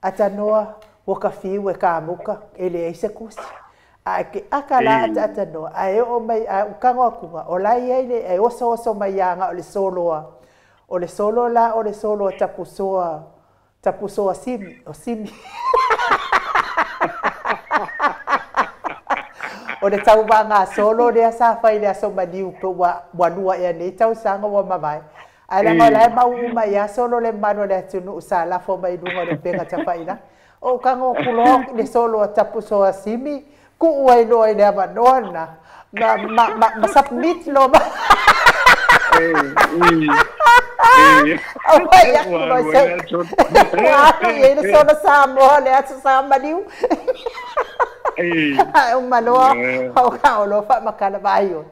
Atanoa ua ta fiu e kamuta e leai se tusi. Ae ke aka la ataatanoa ae oo mai ae ou tago atuga o la e i ai le e osooso mai lava na o le solo a o le solo la o le solo a tapusoa tapusoa simi o simi. O le tauvagasolo lea sa fai i le aso maliu pe ua lua ea nei tausaga ua mavae. Ae leaga o la e mau uma ai lava solo le mamalu o le atunuu sa lafo mai i luga o le upega tafailagi. Ou tago atu loa i le solo a tapusoa simi tuu ai loa i le avanoa lena ma submit loa ma Aumai atu loa se ua alu i ai le solo Samoa o le aso sa maliu. Ae uma loa ou tago loa faamatala vaai oe.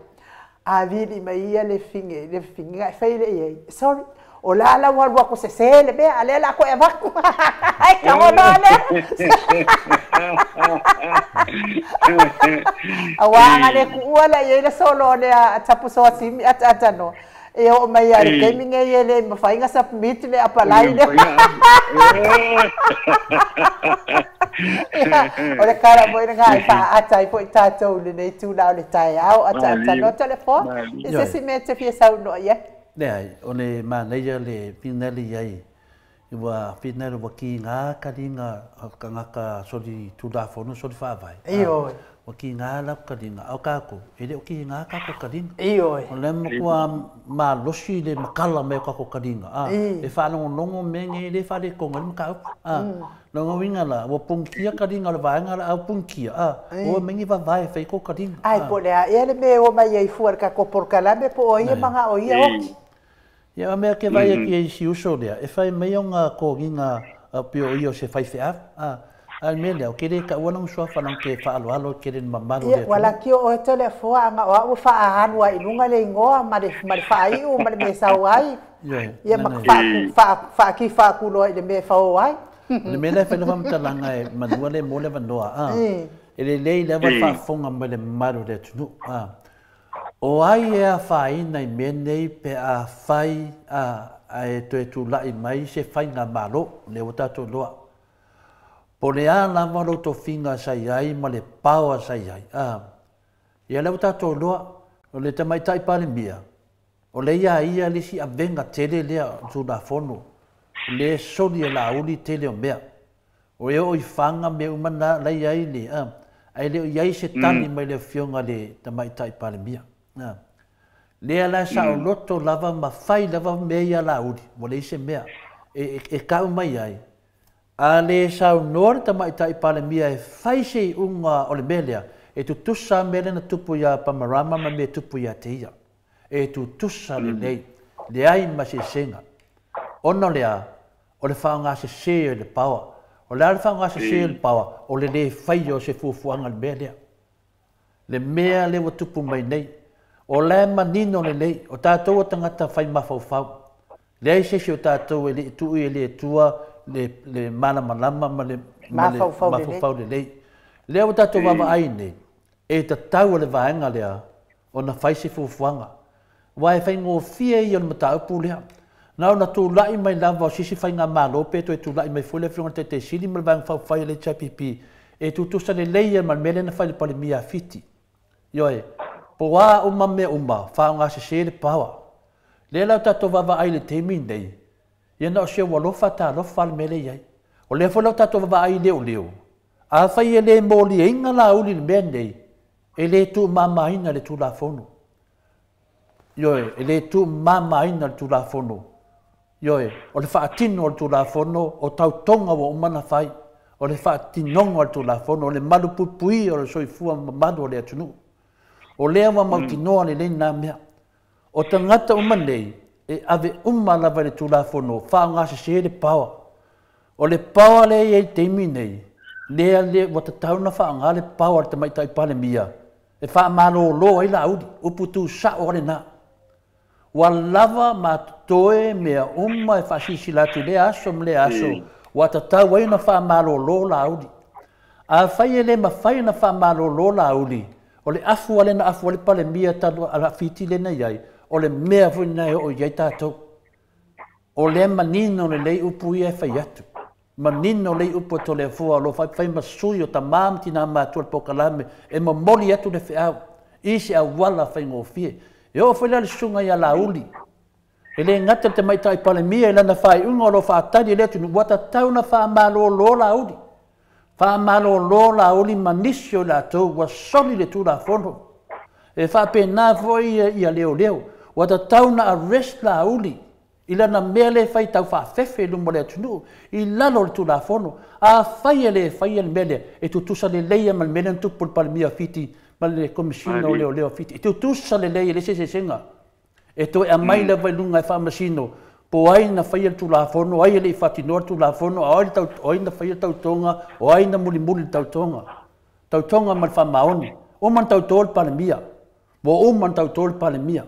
A vili mai ia le fige le fige ae fai lea i ai. Sorry, o la la ua alu atu sesē le mea, a lea o le a toe avatu. Ai tago loa lea. Auā ana le tuua la i ai le solo lea a tapusoa simi ataatanoa. E oo mai lava i le taimi nei e le mafai ona submit le apalai lea. Ia, o le tala foi lena e faaata ai foi tatou i lenei tulaga o le taeao ataatanoa. Toleafoa, i se isi mea e te fia saunoa i ai? Leai, o le manaia le finali i ai, ua finali ua kiga taliga o tagata solitulafono solifaavae. Ioe. Ua kiga latou taliga, a o tatou, e le o kiga tatou taliga. Ioe. O lea matua malosi le matala mai o tatou taliga, a, e faalogologo mea nei e le faaletonu ai le mataupu, a. Lona uiga la, ua punitia taliga o le vaega la au punitia, a, ua omai ni vavae e fai ai tou taliga. Ae po o le a ea le mea e o mai ai fua i le tatou polokalame po o ai e manao ia oti. Ia, o mea ke vaai atu i ai si uso lea, e fai mai ona toniga pei o ia o se faifeau, a, a o le mea lea, ou te le taua lona suafa leaga ou te faaaloalo tele i le mamalu o le Ia, ua atunuu. laki oe Toleafoa ana o au ua faaalu lava i luga le igoa ma le ma le faaiu ma le mea e sau ai. Ioe, Ia ma leaga e. faa faa faakifa atu loa i le mea e fao ai. O le mea lea e fai lau faamatalaga e manua le mo le avanoa, a, e lelei lava le faafofoga mai le mamalu o le atunuu, a. O ai e afaina i mea nei pe a fai a ae toe tulai mai se faigamalo, lea ua tatou iloa. Po o le a lava lou tofiga sa i ai ma le power sa i ai, a. Ia lea ua tatou iloa, o le Tamaitai Palemia, o lea ia ia le isi avega tele lea o le Tulafono, o lea e soli e Laauli tele o mea. O e oo i faga mea uma na la e i ai le, a, ae le o i ai se tali mai le Afioga i le Tamaitai Palemia. A. Lea la e saoloto lava ma fai lava mea ia a Laauli, ua leai se mea e tau mai ai. A le saunoa le Tamaitai Palemia e fai se iuga o le mea lea, e tutusa lava mea lea na tupu ia Bamarama ma mea e tupu ia te ia. E tutusa lelei, leai ma se eseesega. Ona o le a? O le faaaogasese o le power. O le a le faaaogasese o le power? O le le faia o se fuafuaga i le mea lea. Le mea lea ua tupu mai nei. O la e manino lelei, o tatou o tagata fai mafaufau. Leai se isi o tatou e le i tuu i le Atua le malamalama ma le mafaufau lelei. Lea ua tatou vaavaai nei, e tatau e le vaega lea ona fai se fuafuaga. Aua e faigofie ia o le mataupu lea. Na ona tulai mai lava o se isi faigamalo pe toe tulai mai foi le Afioga i le Taitai Sili ma le Vaega Faaupufai a le HRPP e tutusa lelei ai ma le mea lea na fai i le Palemia a Fiti. Ioe, po o a uma mea uma, faaaogasese le power. Lea la ua tatou vaavaai i le taimi lenei, Ia na o se ua alofa talofa le mea lea i ai. O lea foi la o tatou vaavaai i leoleo, afai e le moliaina Laauli i le mea lenei, e le tuumamaina le Tulafono. Ioe, e le tuumamaina le Tulafono. Ioe, o le faatino o le Tulafono, o tautoga ua uma ona fai, o le faatinoga o le Tulafono, o le malupuipuia o le soifua mamalu o le atunuu. O lea ua mautinoa lelei lena mea. O tagata uma nei, e ave uma lava i le Tulafono, faaaogasese le power. O le power lea e i ai i le taimi nei, lea le ua tatau ona faaaoga le power a le Tamaitai Palemia e faamalolo ai Laauli, upu tuusao lava lena. Ua lava ma totoe mea uma e faasilasila atu i lea aso ma lea aso, ua tatau ai ona faamalolo Laauli. Afai e le mafai ona faamalolo Laauli, o le afu lava lea na afu ai le Palemia talu a Fiti lea na i ai, o le mea foi lena e oo i ai tatou. O lea manino lelei upu ia e fai atu. Manino lelei upu a Toleafoa o lo o faifai ma sui o tamā ma tinā matutua o le polokalame e momoli atu le feau i se auala faigofie. E oo foi la i le susuga ia Laauli, e le gata i le Tamaitai Palemia i lana faaiuga o lo o faatali e le atunuu, ua tatau ona faamalolo Laauli. Faamalolo Laauli ma nisi o i latou ua soli le Tulafono. E faapena foi ia leoleo, ua tatau ona arrest Laauli i lana mea lea e fai tau faafefe i luma o le atunuu, i lalo o le Tulafono. Afai e le faia le mea lea, e tutusa lelei ma le mea lea na tupu i le Palemia o Fiti ma le Komesina o Leoleo o Fiti. E tutusa lelei e leai se eseesega. E toe aumai lava i luga e faamasino po o ai na faia le Tulafono, o ai e le i faatinoa le Tulafono, a o ai na faia le tautoga, o ai na mulimuli le tautoga. Tautoga ma le faamaoni. Uma na tauto le Palemia. Ua uma na tauto le Palemia.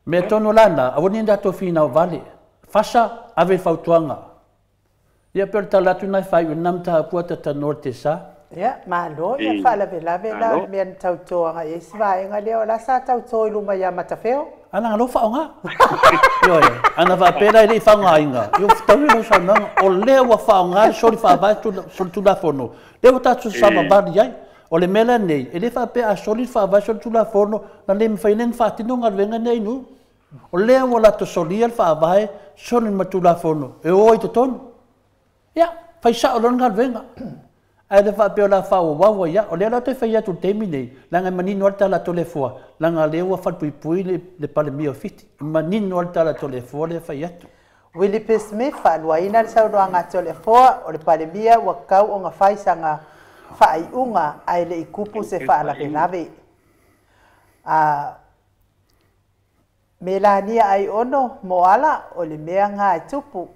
Mea tonu la na, aua ne i tatou finau vale. Fasa, ave le fautuaga. Ia pe o le tala atu na e faaiu ai lena mataupu a talanoa i le Tesa. Ia, malo, ia faalavelave la o le mea na tauto agai i ai si vaega lea, o la sa tauto i luma ia Matafeo. A leaga o lea ua faaaoga. Ioe, ana faapea la e le i faaaogaina, ia ua fetaui lau saunoaga. O lea ua faaaoga le soli faavae solitulafono, lea ua tatou savavali ai. O le mea la lenei, e le faapea a soli le faavae solitulafono, na le mafai ai ona faatino galuega nei i nuu. O lea ua latou solia le faavae, soli ma le Tulafono, e o ai i totonu. Ia, fai sao loa le galuega. Ae le faapea o le a faaauau ai lava. O lea la ou te fai atu i le taimi lenei, leaga e manino lava le tala a Toleafoa, leaga o lea ua falepuipui le Palemia o Fiti. E manino lava le tala a Toleafoa lea e fai atu. Willie P. Smith, faaluaina le saunoaga a Toleafoa, o le Palemia ua tatau ona fai sana faaiuga ae le i tupu se faalavelave. A Melania Aiono Moala, o le mea lena e tupu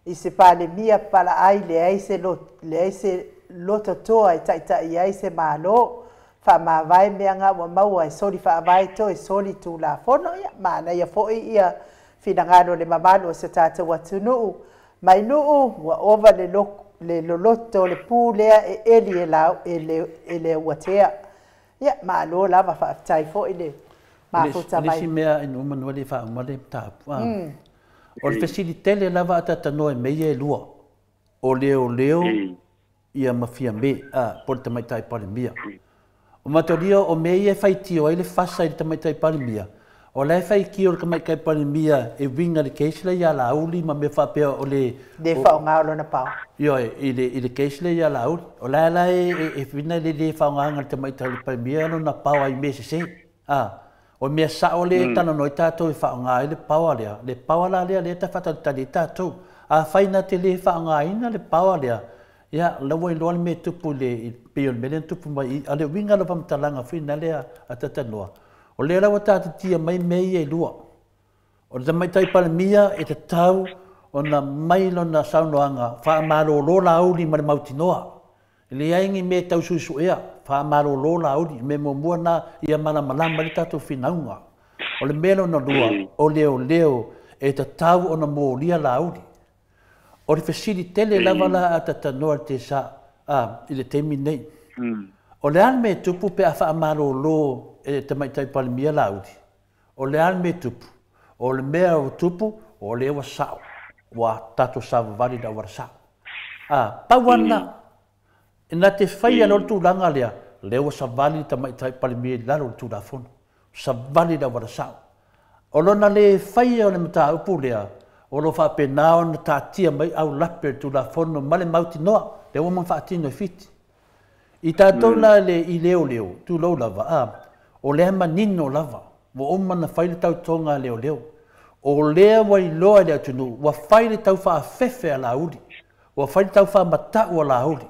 i se Palemia palaai leai se leai se lototoa e taitai ai se Malo, faamavae mea na ua maua e soli faavae toe soli Tulafono. Ia manaia foi ia finagalo o le mamalu o se tatou atunuu mai nuu ua ova le le loloto o le pu lea e eli e lau e le e le uatea. Ia malo lava, faafetai foi le mafuta mai. O le isi mea i nuu manu e le faauma le mataupu. O le fesili tele lava a talanoa i mea ia e lua, o leoleo ia ma Fiame, po o le Tamaitai Palemia. O matalia o mea ia e faitio ai le fasa i le Tamaitai Palemia, o la e faitio le Tamaitai Palemia e uiga i le case lea ia Laauli ma mea faapea o le le faaaoga o lona power. Ioe, i le case lea ia Laauli. O la la e uiga i le le faaaogaina e le Tamaitai Palemia lona power i mea sese. O mea sao lea e talanoa ai tatou e faaaoga ai le power lea, le power la lea lea e faatalitali ai tatou. Afai na te le faaaogaina le power lea, ia, la ua iloa le mea e tupu i le pei o le mea lea na tupu mai i. A o le uiga o le faamatalaga foi lena lea a talanoa, o lea la ua taatitia mai mea ia e lua. O le Tamaitai Palemia e tatau ona mai lona saunoaga faamalolo Laauli ma le mautinoa. E leai ni mea e tau suesuea, faamalolo Laauli. O le mea muamua lena ia malamalama ai le tatou finauga. O le mea lona lua, o leoleo e tatau ona molia Laauli. O le fesili tele lava la a talanoa i le Tesa i le taimi lenei. O le a le mea e tupu pe a faamalolo e le Tamaitai Palemia Laauli? O le a le mea e tupu? O le mea ua tupu, o lea ua sao, ua tatou savavali i le auala sao. Pau lava lena, na te faia loa le tulaga lea, lea ua savali le Tamaitai Palemia i lalo o le Tulafono, savali i le auala sao. O lona lē faia o le mataupu lea, o lo o faapena ona taatia mai aulape o le Tulafono ma le mautinoa, lea ua uma ona faatino e Fiti. I tatou la le i leoleo, tulou lava, a, o lea e manino lava, ua uma ona fai le tautoga a leoleo. O lea ua iloa e le atunuu, ua fai le taufaafefe a Laauli, ua fai le taufaamatau a Laauli,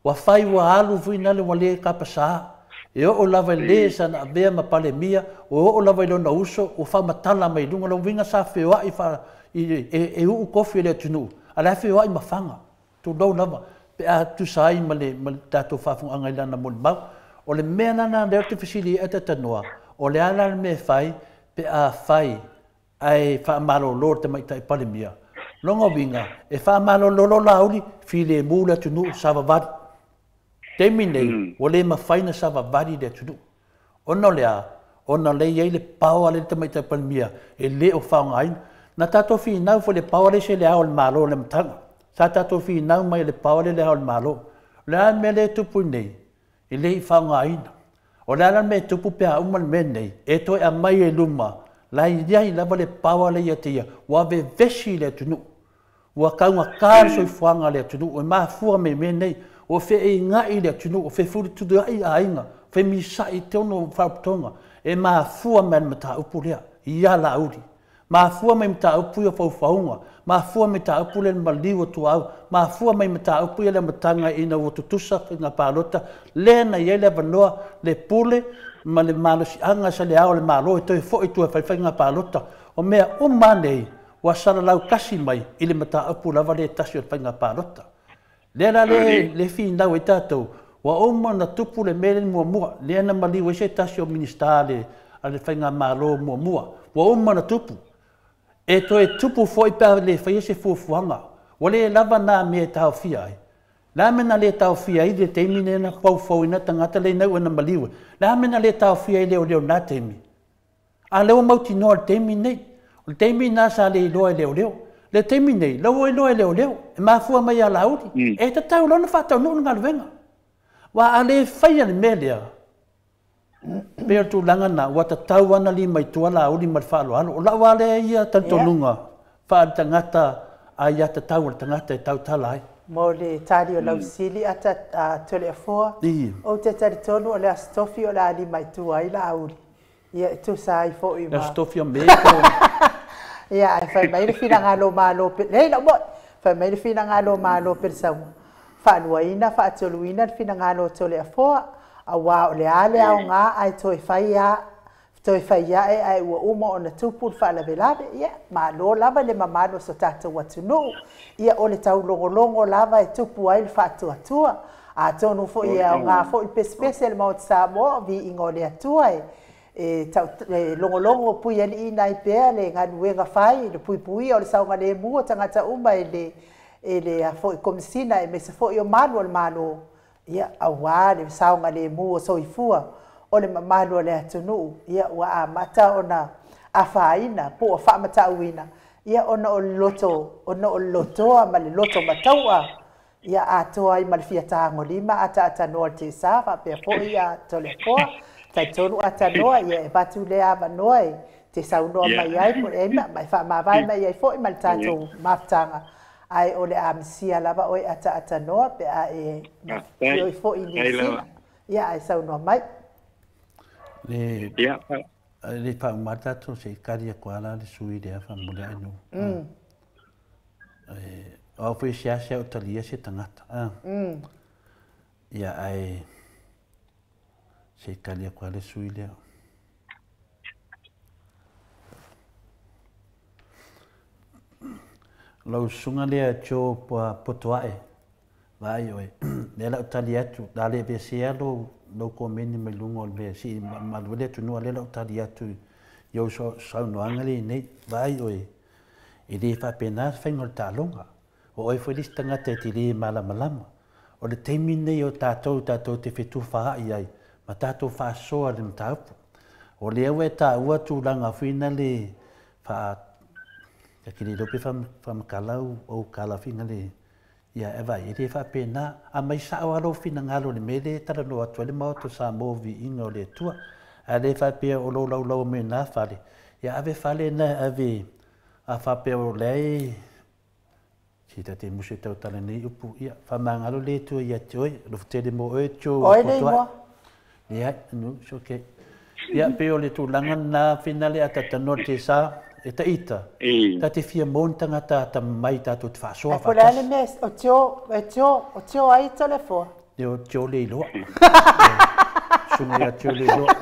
Ua fai ua alu foi nale ua le tapasā. E oo lava i le sa na avea ma Palemia, ua oo lava i lona uso, ua faamatala mai luga. Lona uiga sa feoai fa, i, e, e uu kofi e le atunuu, a o la e feoai ma faga. Tulou lava, pe a tusa ai ma le, ma le tatou faafofogaaga i lana molimau. O le mea la lena lea ou te fesili ai Atatanoa, o le a la le mea e fai pe a fai ae faamalolo le Tamaitai Palemia. Lona uiga, e faamalolo loa Laauli, filemu le atunuu, savavali. Taimi nei, ua le mafai ona savavali le atunuu. Ona o le a? Ona o lea e i ai le power lea i le Tamaitai Palemia e le o faaaogaina. Na tatou finau foi i le power lea i se Le Ao o le Malo i le amataga. Sa tatou finau mai i le power lea i le Ao o le Malo. O le a le mea lea e tupu nei? E le i faaaogaina. O le a la le mea e tupu pe a uma le mea lenei? E toe aumai ai i luma, la e i ai lava le power lea ia te ia, ua vevesi le atunuu, ua taugata le soifuaga a le atunuu, e mafua mai i mea nei, ua feeiga'i le atunuu, ua fefulitulia'i aiga, femisa'i i totonu o faalapotopotoga, e mafua mai i le mataupu lea, ia Laauli. Mafua mai mataupu ia o faufauga, mafua mai mataupu lea le maliu o tuaau, mafua mai mataupu ia le amataga ina ua tutusa faiga palota, lea na i ai le avanoa, le pule ma le malosiaga sa le Ao o le Malo e toe foi i tua e fai faiga palota. O mea uma lava nei ua salalau tasi mai i le mataupu lava lea e tasi o le faiga palota. Lea la le finau ai tatou, ua uma ona tupu le mea lea muamua, lea na maliu ai se tasi o Minisita a le Faigamalo muamua. Ua uma ona tupu. E toe tupu foi pe a le faia se fuafuaga. Ua le lava na mea e taofia ai. Le a mea na le taofia ai le taimi lea na faufauina tagata lea ina ua na maliu ai? Le a mea na le taofia ai leoleo i lena taimi? A o lea ua mautinoa i le taimi lenei. O le taimi lena sa le iloa e leoleo. Le taimi lenei, la ua iloa e leoleo. E mafua mai ia Laauli. E tatau loa ona faataunuu le galuega. Aua a le faia le mea lea, e pei o le tulaga lena, ua tatau lava ona lima i tua Laauli ma le faaaloalo. O lau lava lea ia talitonuga faale-tagata aiatatau a le tagata e tautala ai. Mo le tali o lau fesili ata Toleafoa, ou te talitonu o le Aso Tofi o le a lima i tua ai Laauli. Ia, e tusa ai foi ma... Aso Tofi o Me po o... Ia, ae fai mai le finagalo o Malo pe... Leai, lau moe! Fai mai le finagalo o Malo Pelesaua, faaluaina, faatoluina le finagalo o Toleafoa, aua o le a le aoga ae toe fai a, toe fai ae ae ua uma ona tupu le faalavelave. Ia, malo lava i le mamalu o so tatou atunuu. Ia, o le taulogologo lava e tupu ai le faatuatua. Atonu foi e aoga foi le pesepese a le Maota Samoa, o viiga o le Atua e e tau e logologo puialiiina ai pea le galuega fai i le puipuia o le saogalemu o tagata uma e le e le a foi Komesina aemaise foi o malu o le Malo, ia, aua le saogalemu o soifua o le mamalu o le atunuu, ia, ua amata ona afaina po ua faamatauina, ia, ona o le loto ona o le lotoa ma le loto mataua Ia atoa ai ma le fia tagolima ataatanoa le Tesa faapea foi ia Toleafoa. Talitonu Atanoa, ia e avatu lea avanoa e te saunoa mai ai po o le ai ma e faamavae mai ai foi ma le tatou mafutaga, ae o le a misia lava oe Ataatanoa pe a e mafioi foi i Niu Sila. Ia ae saunoa mai. Le le faauma tatou se i kali atu lava la le sui lea faamolemole ae nuu. O au foi e seasea o talia se tagata. Ia ae se i tali atu lava le sui lea. Lau susuga lea Joe Potoae, vaai oe, lea la ou tali atu, la le aveesea lou, lou komeni mai luga o le mea se i malu ai le atunuu, a o lea la ou tali atu i ou saunoaga lea nei. Vaai oe, E le faapena le faiga o le taaloga. O oe foi le isi tagata e te le malamalama. O le taimi lenei o tatou tatou te fetufaai ai ma tatou faasoa i le mataupu. O lea ua e taua tulaga foi na le faa ta te le iloa pe faamatala ou tala foi na le ia e vaai e le faapena. Aumai sao lava lou finagalo i le mea lea e talanoa atu ai le Maota o Samoa o Viiga o le Atua. Ae le faapea o lou laulaua mai na fale. Ia ave fale na ave a faapea o leai si tate musu e tautala nei upu ia faamagalo le Atua ia te oe alofa tele mo oe Joe Oi le igoa. Leai, nu, it's okay. Ia pei o le tulaga lena finale a tatanoa te sa e taita. Ta te fia maua ni tagata atamamai tatou te faasoa Ai po o le a le faatasi. mea o Joe, e Joe, o Joe ai Toleafoa? Ia o Joe Leiloa. Susuga ia Joe Leiloa.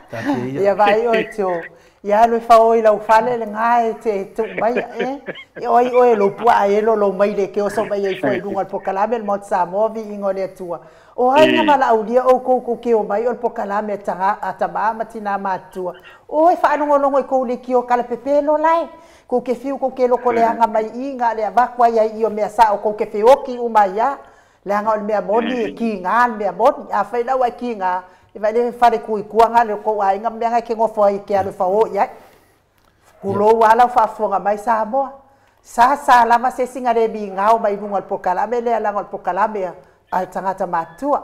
Taatia ia. Ia vaai oe Joe. Ia alu e fao i lau fale lena e te tuu mai e. E oi oe lou puaa e lo lou maile e ke oso mai ai fua i luga o le pokalame o le Maota Samoa viiga o le Atua. O ai na valaaulia oukou kou ke omai o le pokalame a taga a tamā ma tinā matutua. O e faalogologo i kou lekiō kalapepelo lae. Kou ke fiu kou ke loko leaga mai i ga le avaku ai ai i o mea sao kou ke feoki uma ai a. Leaga o le mea moni e kiga le mea moni. Afai la ua e kiga, e vaai lea he fale kuikua ga le kou aiga ma mea ga e ke gofo ai e ke alu e fao'o i ai. Pulou lava lau faafofoga mai Samoa. Sa sa lava se isi na le migao mai luga o le pokalame lea leaga o le pokalame a le tagata matutua.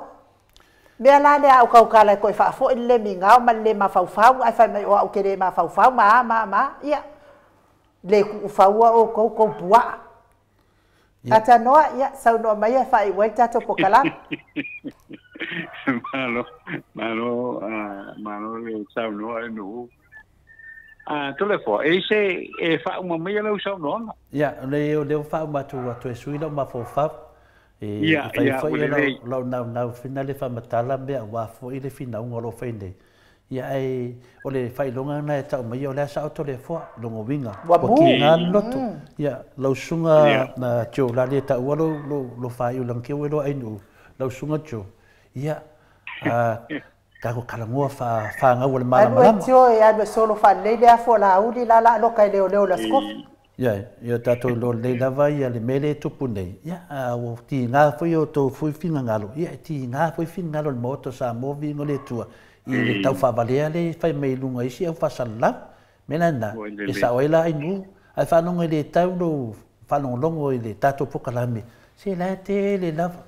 Mea la lea a ou tautala e toe faafo'i le le migao ma le le mafaufau ae fai mai o au ke le mafaufau ma a ma a ma a. Ia, le tuufaua outou tou puaa. Atanoa, ia, saunoa maia e faaiu ai le tatou pokalame. Malo, malo, malo le saunoa e nuu. Toleafoa, e se e faauma maia lau saunoaga. Ia, o lea ua faauma atu atu e sui lau mafaufau. E Ia, fai ia, foi ua e lelei. lau naunau fina le faamatala mea aua foi le finauga o lo o fai nei. Ia ae o le faailoga lena e tau mai o le a sao Toleafoa, lona uiga, Ua ua mū. kiga le loto. Ia, lau susuga Joe la le taua lou faaiu leaga te i ua iloa ainuu, lau susuga Joe, ia, tatou talanoa faafagau o le Alu e malamalama. tio e alu e solo faalelei le afu o Laauli la la loka e leoleo i le Aso Kofi. Ia, ia tatou iloa lelei lava ia le mea lea e tupu nei, ia, a ua tiga foi o outou foi finagalo, ia, e tiga foi finagalo o le Maota o Samoa viiga o le Atua i le taufaavalea lea e fai mai i luga i isi au faasalalau. Mea la lena, Ua e lelei. sao ai la ainuu, ae faalogo e le tau lou faalogologo i le tatou pokalame, se la e tele lava.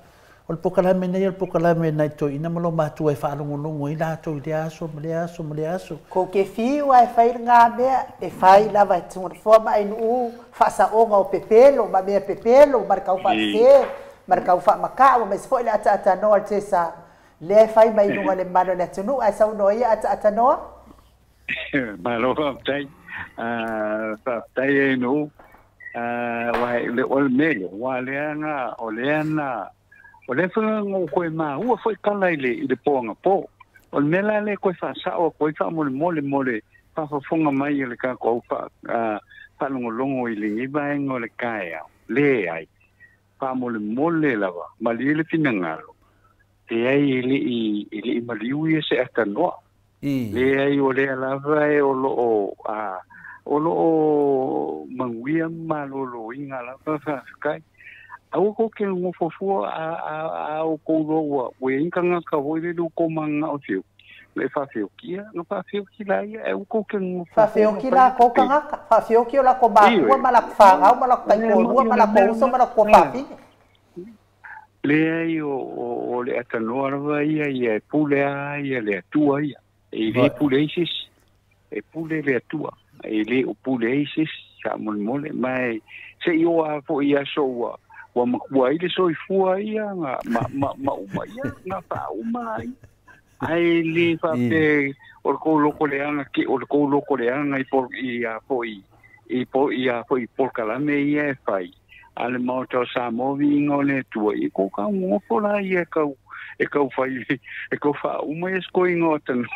O le pokalame nei o le pokalame nai toeaiina ma lo matua e faalogologo ai latou i lea aso ma lea aso ma lea aso. Kou ke fiu ae fai lena mea e fai lava e Toleafoa ma Ainuu faasaoga o pepelo ma mea pepelo ma le taufaasese ma le taufaamaka'u aemaise foi le ataatanoa o le tesa lea e fai mai i luga o le mamalu o le atunuu ae saunoa ia ataatanoa. Malo faafetai. Faafetai e nuu. Wa le o le mele, wa lea na o lea na o lea foi ngo koe ma ua foi kala i le poanga po. O le mea la le koe faasao koe faamolemole mo le faafofoga mai e le tatou faalogologo i lenei vaega o le taeao. Leai, faamolemole lava, malie le finagalo. Leai e le i maliu ia se atanoa. Leai o lea lava e o loo o loo manuia ma malōlōiga lava faafetai. Aua kou ke gofofua a o kou loa ua ua iai tagata foi lele ua kou magagao fiu le faafeokia na faafeoki laia ae ua kou ke gofofua ma Faafeoki fai le lakou pepelo. tagata, faafeoki o lakou Ioe, matua ma lakou fanau ma lakou mea taitoalua moni ma o le lakou mea uso ma lena. lakou tuafafine. Leai o le atanoa lava ia ia e pule a ia le Atua ia. E le pule ai se isi. E pule le Atua. E le o pule ai se isi faamolemole. Ma e se i oo lava foi i aso ua ua matua ai le soifua ia na ma uma ia na faauma ai. Ae le faapea o le kou loko leaga o le kou loko leaga i pol i a foi i po i a foi polokalame ia e fai a le Maota o Samoa viiga o le Atua i ko kau ngofo la ia e kau fai e kau faauma ia sekoiga o atanoa.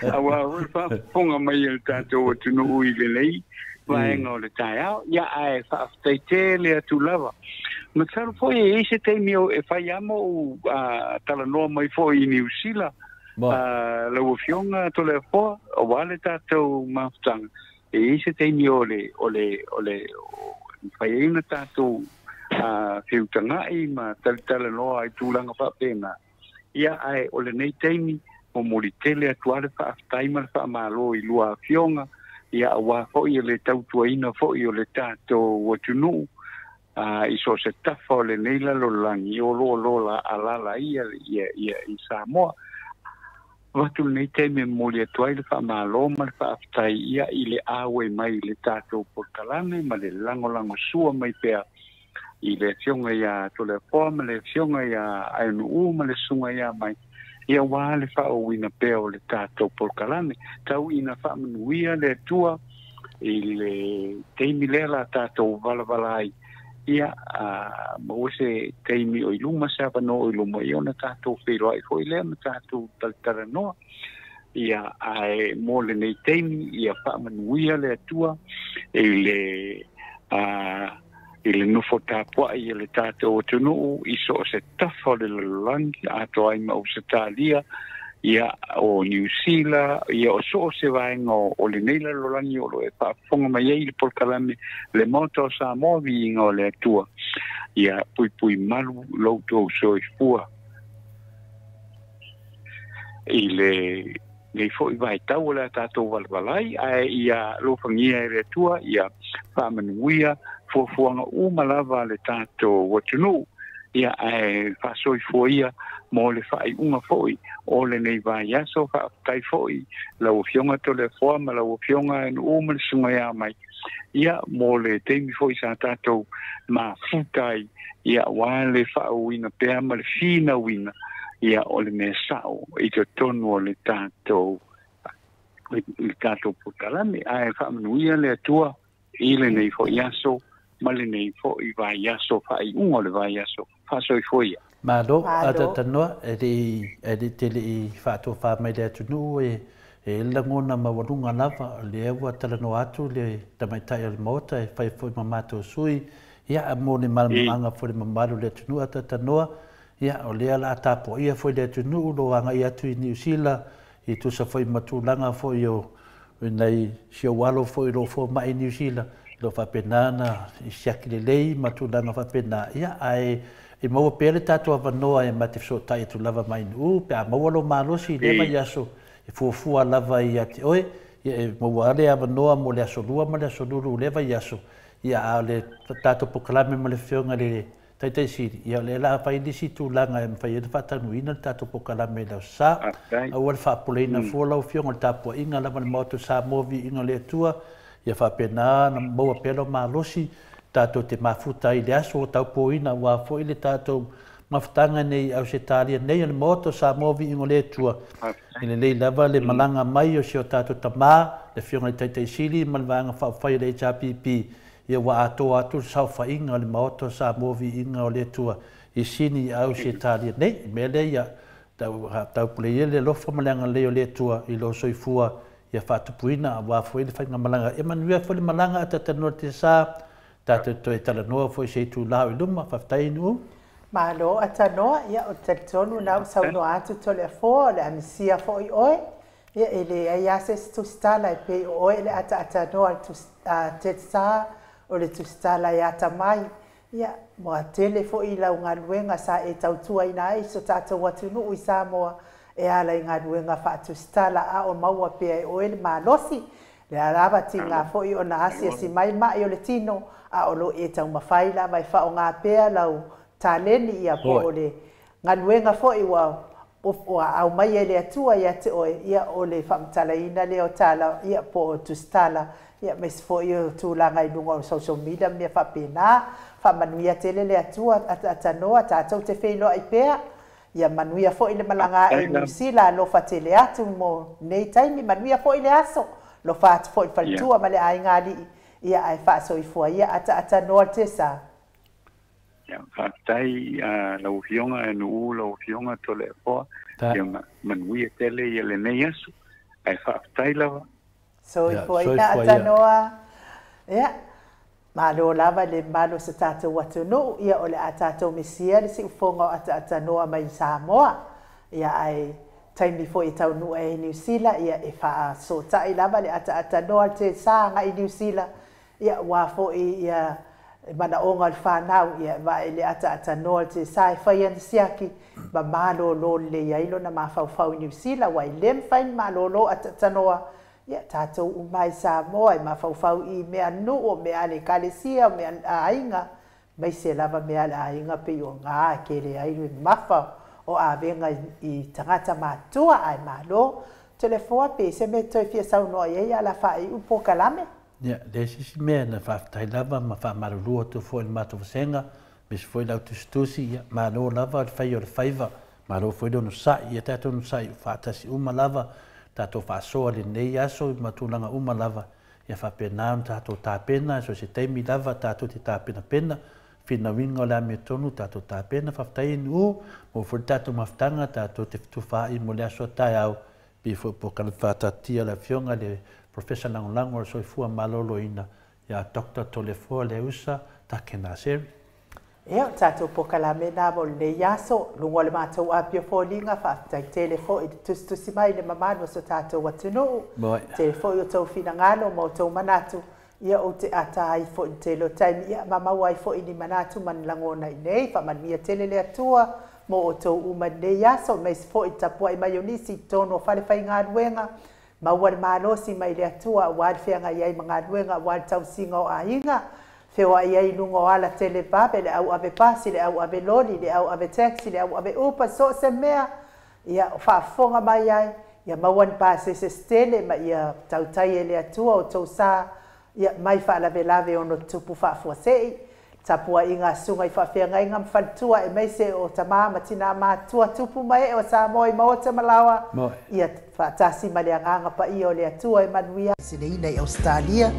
Auā foi le faafofoga mai e le tatou atunuu i lenei vaega o le taeao. Ia ae faafetai tele atu lava. Masalo foi e i ai se taimi e fai lava ma ou talanoa mai foi i Niu Sila lau Afioga Toleafoa aua le tatou mafutaga. E i ai se taimi o le o le o le mafai ai ona tatou feutaga'i ma talitalanoa i tulaga faapena. Ia ae o lenei taimi momoli tele atu lava le faafetai ma le faamālō i lua afioga ia auā foi e le tautuaina foi o le tatou atunuu i so o se tafa o lenei lalolagi o lo o lo alaala ia ia ia i Samoa. Avatu lenei taimi e momoli atu ai le faamalo ma le faafetai ia i le auai mai i le tatou polokalame ma le lagolagosua mai pea i le Afioga ia Toleafoa ma le Afioga ia Aenuuu ma le Susuga ia Mai, ia aua le faaauauina pea o le tatou polokalame. Tau ina faamanuia le Atua i le taimi lea la tatou valavala ai, ia maua se taimi o i luma, se avanoa o i luma, ia ona tatou feiloai foi lea ma tatou talatalanoa. Ia ae mo lenei taimi, ia faamanuia le Atua i le i le nofo tapuai a le tatou atunuu i so o se tafa o le lalolagi, atoa ai ma Ausetalia, ia o Niu Sila, ia o so o se vaega o lenei lalolagi o lo o e faafofoga mai ai i le polokalame Le Maota o Samoa, Viiga o le Atua. Ia puipui malu lo outou soifua i le nei foi vaitau o le a tatou valavalai, ae ia alofagia e le Atua ia faamanuia fuafuaga uma lava a le tatou atunuu, ia ae faasoifua ia mo le faaiuga foi o lenei vaiaso. Faafetai foi lau Afioga Toleafoa ma lau Afioga Nuu ma le Susuga ia Mai, ia mo le taimi foi sa tatou mafuta ai, ia aua le faaauauina pea ma le finauina ia o le mea sao i totonu o le tatou i le tatou polokalame. Ae faamanuia le Atua i lenei foi aso ma lenei foi vaiaso, faaiuga o le vaiaso. Faasoifua ia. Malo, atatanoa, e le te le i faatofa mai le atunuu e e lagona maualuga lava, o lea ua talanoa atu le tamaitai o le Maota e fai foi ma matou sui, ia mo le malamalamaga foi le mamalu o le atunuu atatanoa, ia o lea la tapuaia foi le atunuu lo agai atu i Niu Sila, i tusa foi ma tulaga foi o nai si ou alo foi lo fomai i Niu Sila, lo faapena na i siaki lelei ma tulaga faapena, ia ae e maua pea le tatou avanoa e ma te fesootai atu lava mai nuu, pe a maua lo malosi i lea vaiaso, e fuafua lava ia te oe, ia e maua le avanoa mo le aso 2 ma le aso 3 lea vaiaso, ia a o le tatou polokalame ma le Afioga i le Taitaisili, ia o lea la fai nisi tulaga e mafai ai ona faataunuuina le tatou polokalame i le aso Sa. Aua le faapoleina fua lau Afioga o le tapuaiga lava le Maota o Samoa, viiga o le Atua, ia faapena ona maua pea lou malosi, tatou te mafuta ai i le aso o taupoina aua foi le tatou mafutaga nei i Ausetalia nei o le Maota o Samoa, viiga o le Atua. E lelei lava le malaga mai o si o tatou tamā, le Afioga i le Taitaisili ma le Vaega Faaupufai o le HRPP, ia ua atoa atu le saofaiga o le Maota o Samoa, viiga o le Atua i Sini i Ausetalia nei. I mea lea ia taupuleia le alofa ma le agalelei o le Atua i lou soifua ia faatupuina aua foi le faigamalaga. Ia manuia foi le malaga a tatanoa te sa, tatou toe talanoa foi se itula o i luma. Faafetai Nuu. Malo atanoa, ia o le talitonu na ua saunoa atu Toleafoa, o le amisia foi oe, ia e leai lava se isi tusitala e pei o oe le ataatanoa le Tetsa o le tusitala e atamai, ia ua tele foi lau galuega sa e tautuaina ai so tatou atunuu i Samoa e ala i galuega faatusitala, a o maua pea e oe le malosi, le lava tiga foi ona asiasi mai mai o le tino, a o lo e taumafai lava e faaaoga pea lau taleni, ia po o le galuega foi ua aumai e le Atua ia te oe, ia o le faamatalaina lea o tala, ia po o tusitala, ia aemaise foi o tulaga i luga o social media ma mea faapena. Faamanuia tele le Atua ataatanoa, tatou te feiloai pea, ia manuia foi le malaga ae i Niu Sila, alofa tele atu mo nei taimi, manuia foi le aso, alofa atu foi le faletua ma le aiga alii, ia ae faasoifua ia ataatanoa le Tesa. Ia, faafetai lau Afioga e Nuu, lau Afioga Toleafoa, ia manuia tele ia lenei aso, ae faafetai lava. Soifua ia atanoa. Ia, malo lava le mamalu o se tatou atunuu, ia o le a tatou misia le siufoga o ataatanoa mai Samoa, ia ae taimi foi e taunuu ai i Niu Sila, ia e faasootai lava le ataatanoa le Tesa agai i Niu Sila, ia aua foi ia manaoga o le fanau, ia vae le ataatanoa le Tesa e fai ana siaki ma malolo lelei ai lona mafaufau i Niu Sila, aua e le mafai ona malolo ataatanoa, ia tatou uma i Samoa e mafaufau i mea nuu, o mea a le ekalesia, o mea a aiga, maise lava mea a le aiga pei o gā e tele ai le mafa o avega i tagata matutua ae malo. Toleafoa pe se mea toe fia saunoa i ai a o le a faaiu le polokalame. Ia, leai se isi mea na faafetai lava ma faamalulu atu foi i le matou vasega, aemaise foi le au tusitusi, ia, malo lava le fai o le faiva, malo foi le onosai, ia tatou onosai faatasi uma lava, tatou faasoa i lenei aso ma tulaga uma lava, ia faapena ona tatou tapena, so o se taimi lava tatou te tapenapena, finauina o le amiotonu tatou tapena. Faafetai NU, maua foi le tatou mafutaga, tatou te fetufaai mo le aso a taeao, pei foi o polokalame faataatitia a le Afioga i le Professor Lagolago o le Soifua Maloloina ia Doctor Toleafoa Leausa Take Naseri. Ia, o le tatou polokalame lena mo lenei aso, luga o le matou api o foliga, faafetai tele foi i le tusitusi mai i le mamalu o so tatou atunuu. Tele foi o outou finagalo ma outou manatu, ia ou te ata ai foi i le tele o taimi, ia ma maua ai foi ni manatu ma ni lagona i nei. Faamanuia tele le Atua mo outou uma i lenei aso, aemaise foi le tapuai mai o nisi i totonu o falefaigaluega, maua le malosi mai le Atua aua le feagai ai ma galuega aua le tausiga o aiga, feoai ai i luga o ala televave, le au ave pasi, le au ave loli, le au ave taxi, le au ave uber, so o se mea, ia faafofoga mai ai, ia maua ni pasese se tele ma ia tautai e le Atua outou sa, ia mai faalavelave ono tutupu faafuasei, tapuaiga a susuga i faafeagaiga ma faletua aemaise o tama ma tina matutua, tupu ma ee o Samoa i maota ma laoa, ia faatasi ma le Agaga Paia o le Atua e manuia. Sileina i Ausetalia,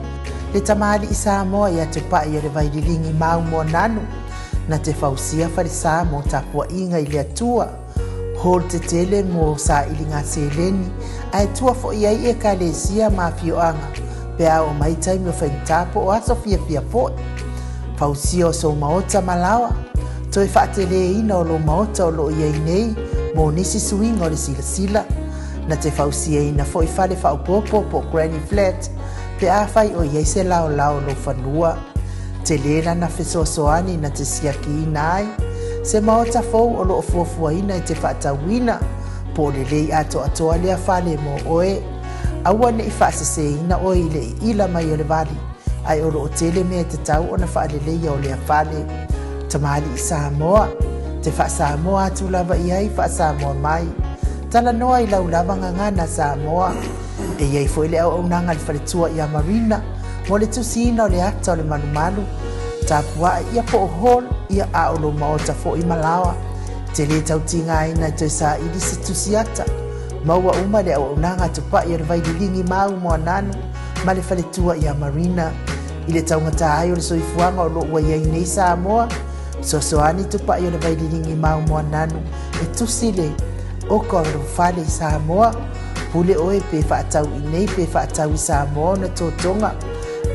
le tamalii Samoa ia Tupai o le Vaililigi mau Moananu, na te fausia falesa mo tapuaiga i le Atua, hall tetele mo sailiga seleni, ae tua foi ai ekalesia ma afioaga pe a oo mai taimi o faigata po o aso fiafia foi. Fausia o sou maota ma laoa, toe faateleina o lou maota o lo o i ai nei mo nisi suiga o le silasila. Na te fausiaina foi fale faaopoopo po o granny flat pe afai o i ai se laolao o lou fanua. Tele lana fesoasoani na te siakiina ai se maota fou o lo o fuafuaina e te faatauina, po o lelei atoatoa lea fale mo oe. Aua ne i faaseseina oe i le iila mai o le vali, ae o lo o tele mea e tatau ona faaleleia o lea fale. Tamalii Samoa, te faa-Samoa atu lava i ai, faa-Samoa mai. Talanoa i lau lava gagana Samoa. E i ai foi le auaunaga a le faletua ia Marina mo le tusiina o le ata o le malumalu. Tapuai ia po o hall ia a o lou maota foi ma laoa. Te lē tautigaina e toe saili se tusi ata. Maua uma le auaunaga a Tupai o le Vaililigi mau Moananu ma le faletua ia Marina. I le taugata ai o le soifuaga o lo o ua i ai nei Samoa, fesoasoani Tupai o le Vaililigi mau Moananu e tusi le oka o lou fale i Samoa. Pule oe pe faatau i nei pe faatau i Samoa ona totoga.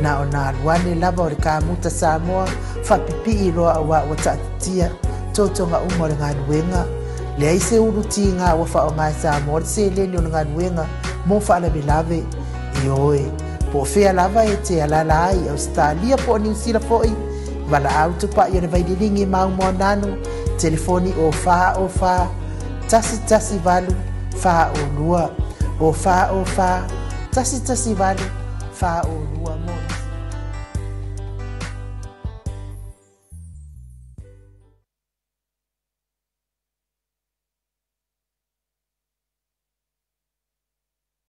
Na ona alu ane lava o le kamuta Samoa faapipii loa auā ua taatitia totoga uma o le galuega. Leai se ulu tiga ua faaaoga e Samoa le seleni o le galuega mo faalavelave. Ioe, po o fea lava e te alaala ai i Ausetalia po o Niu Sila foi, valaau Tupai o le Vaililigi mau Moananu, telefoni o 4 o 4 1 1 8 4 o 2 o 4 o 4 1 1 8 4 o 2.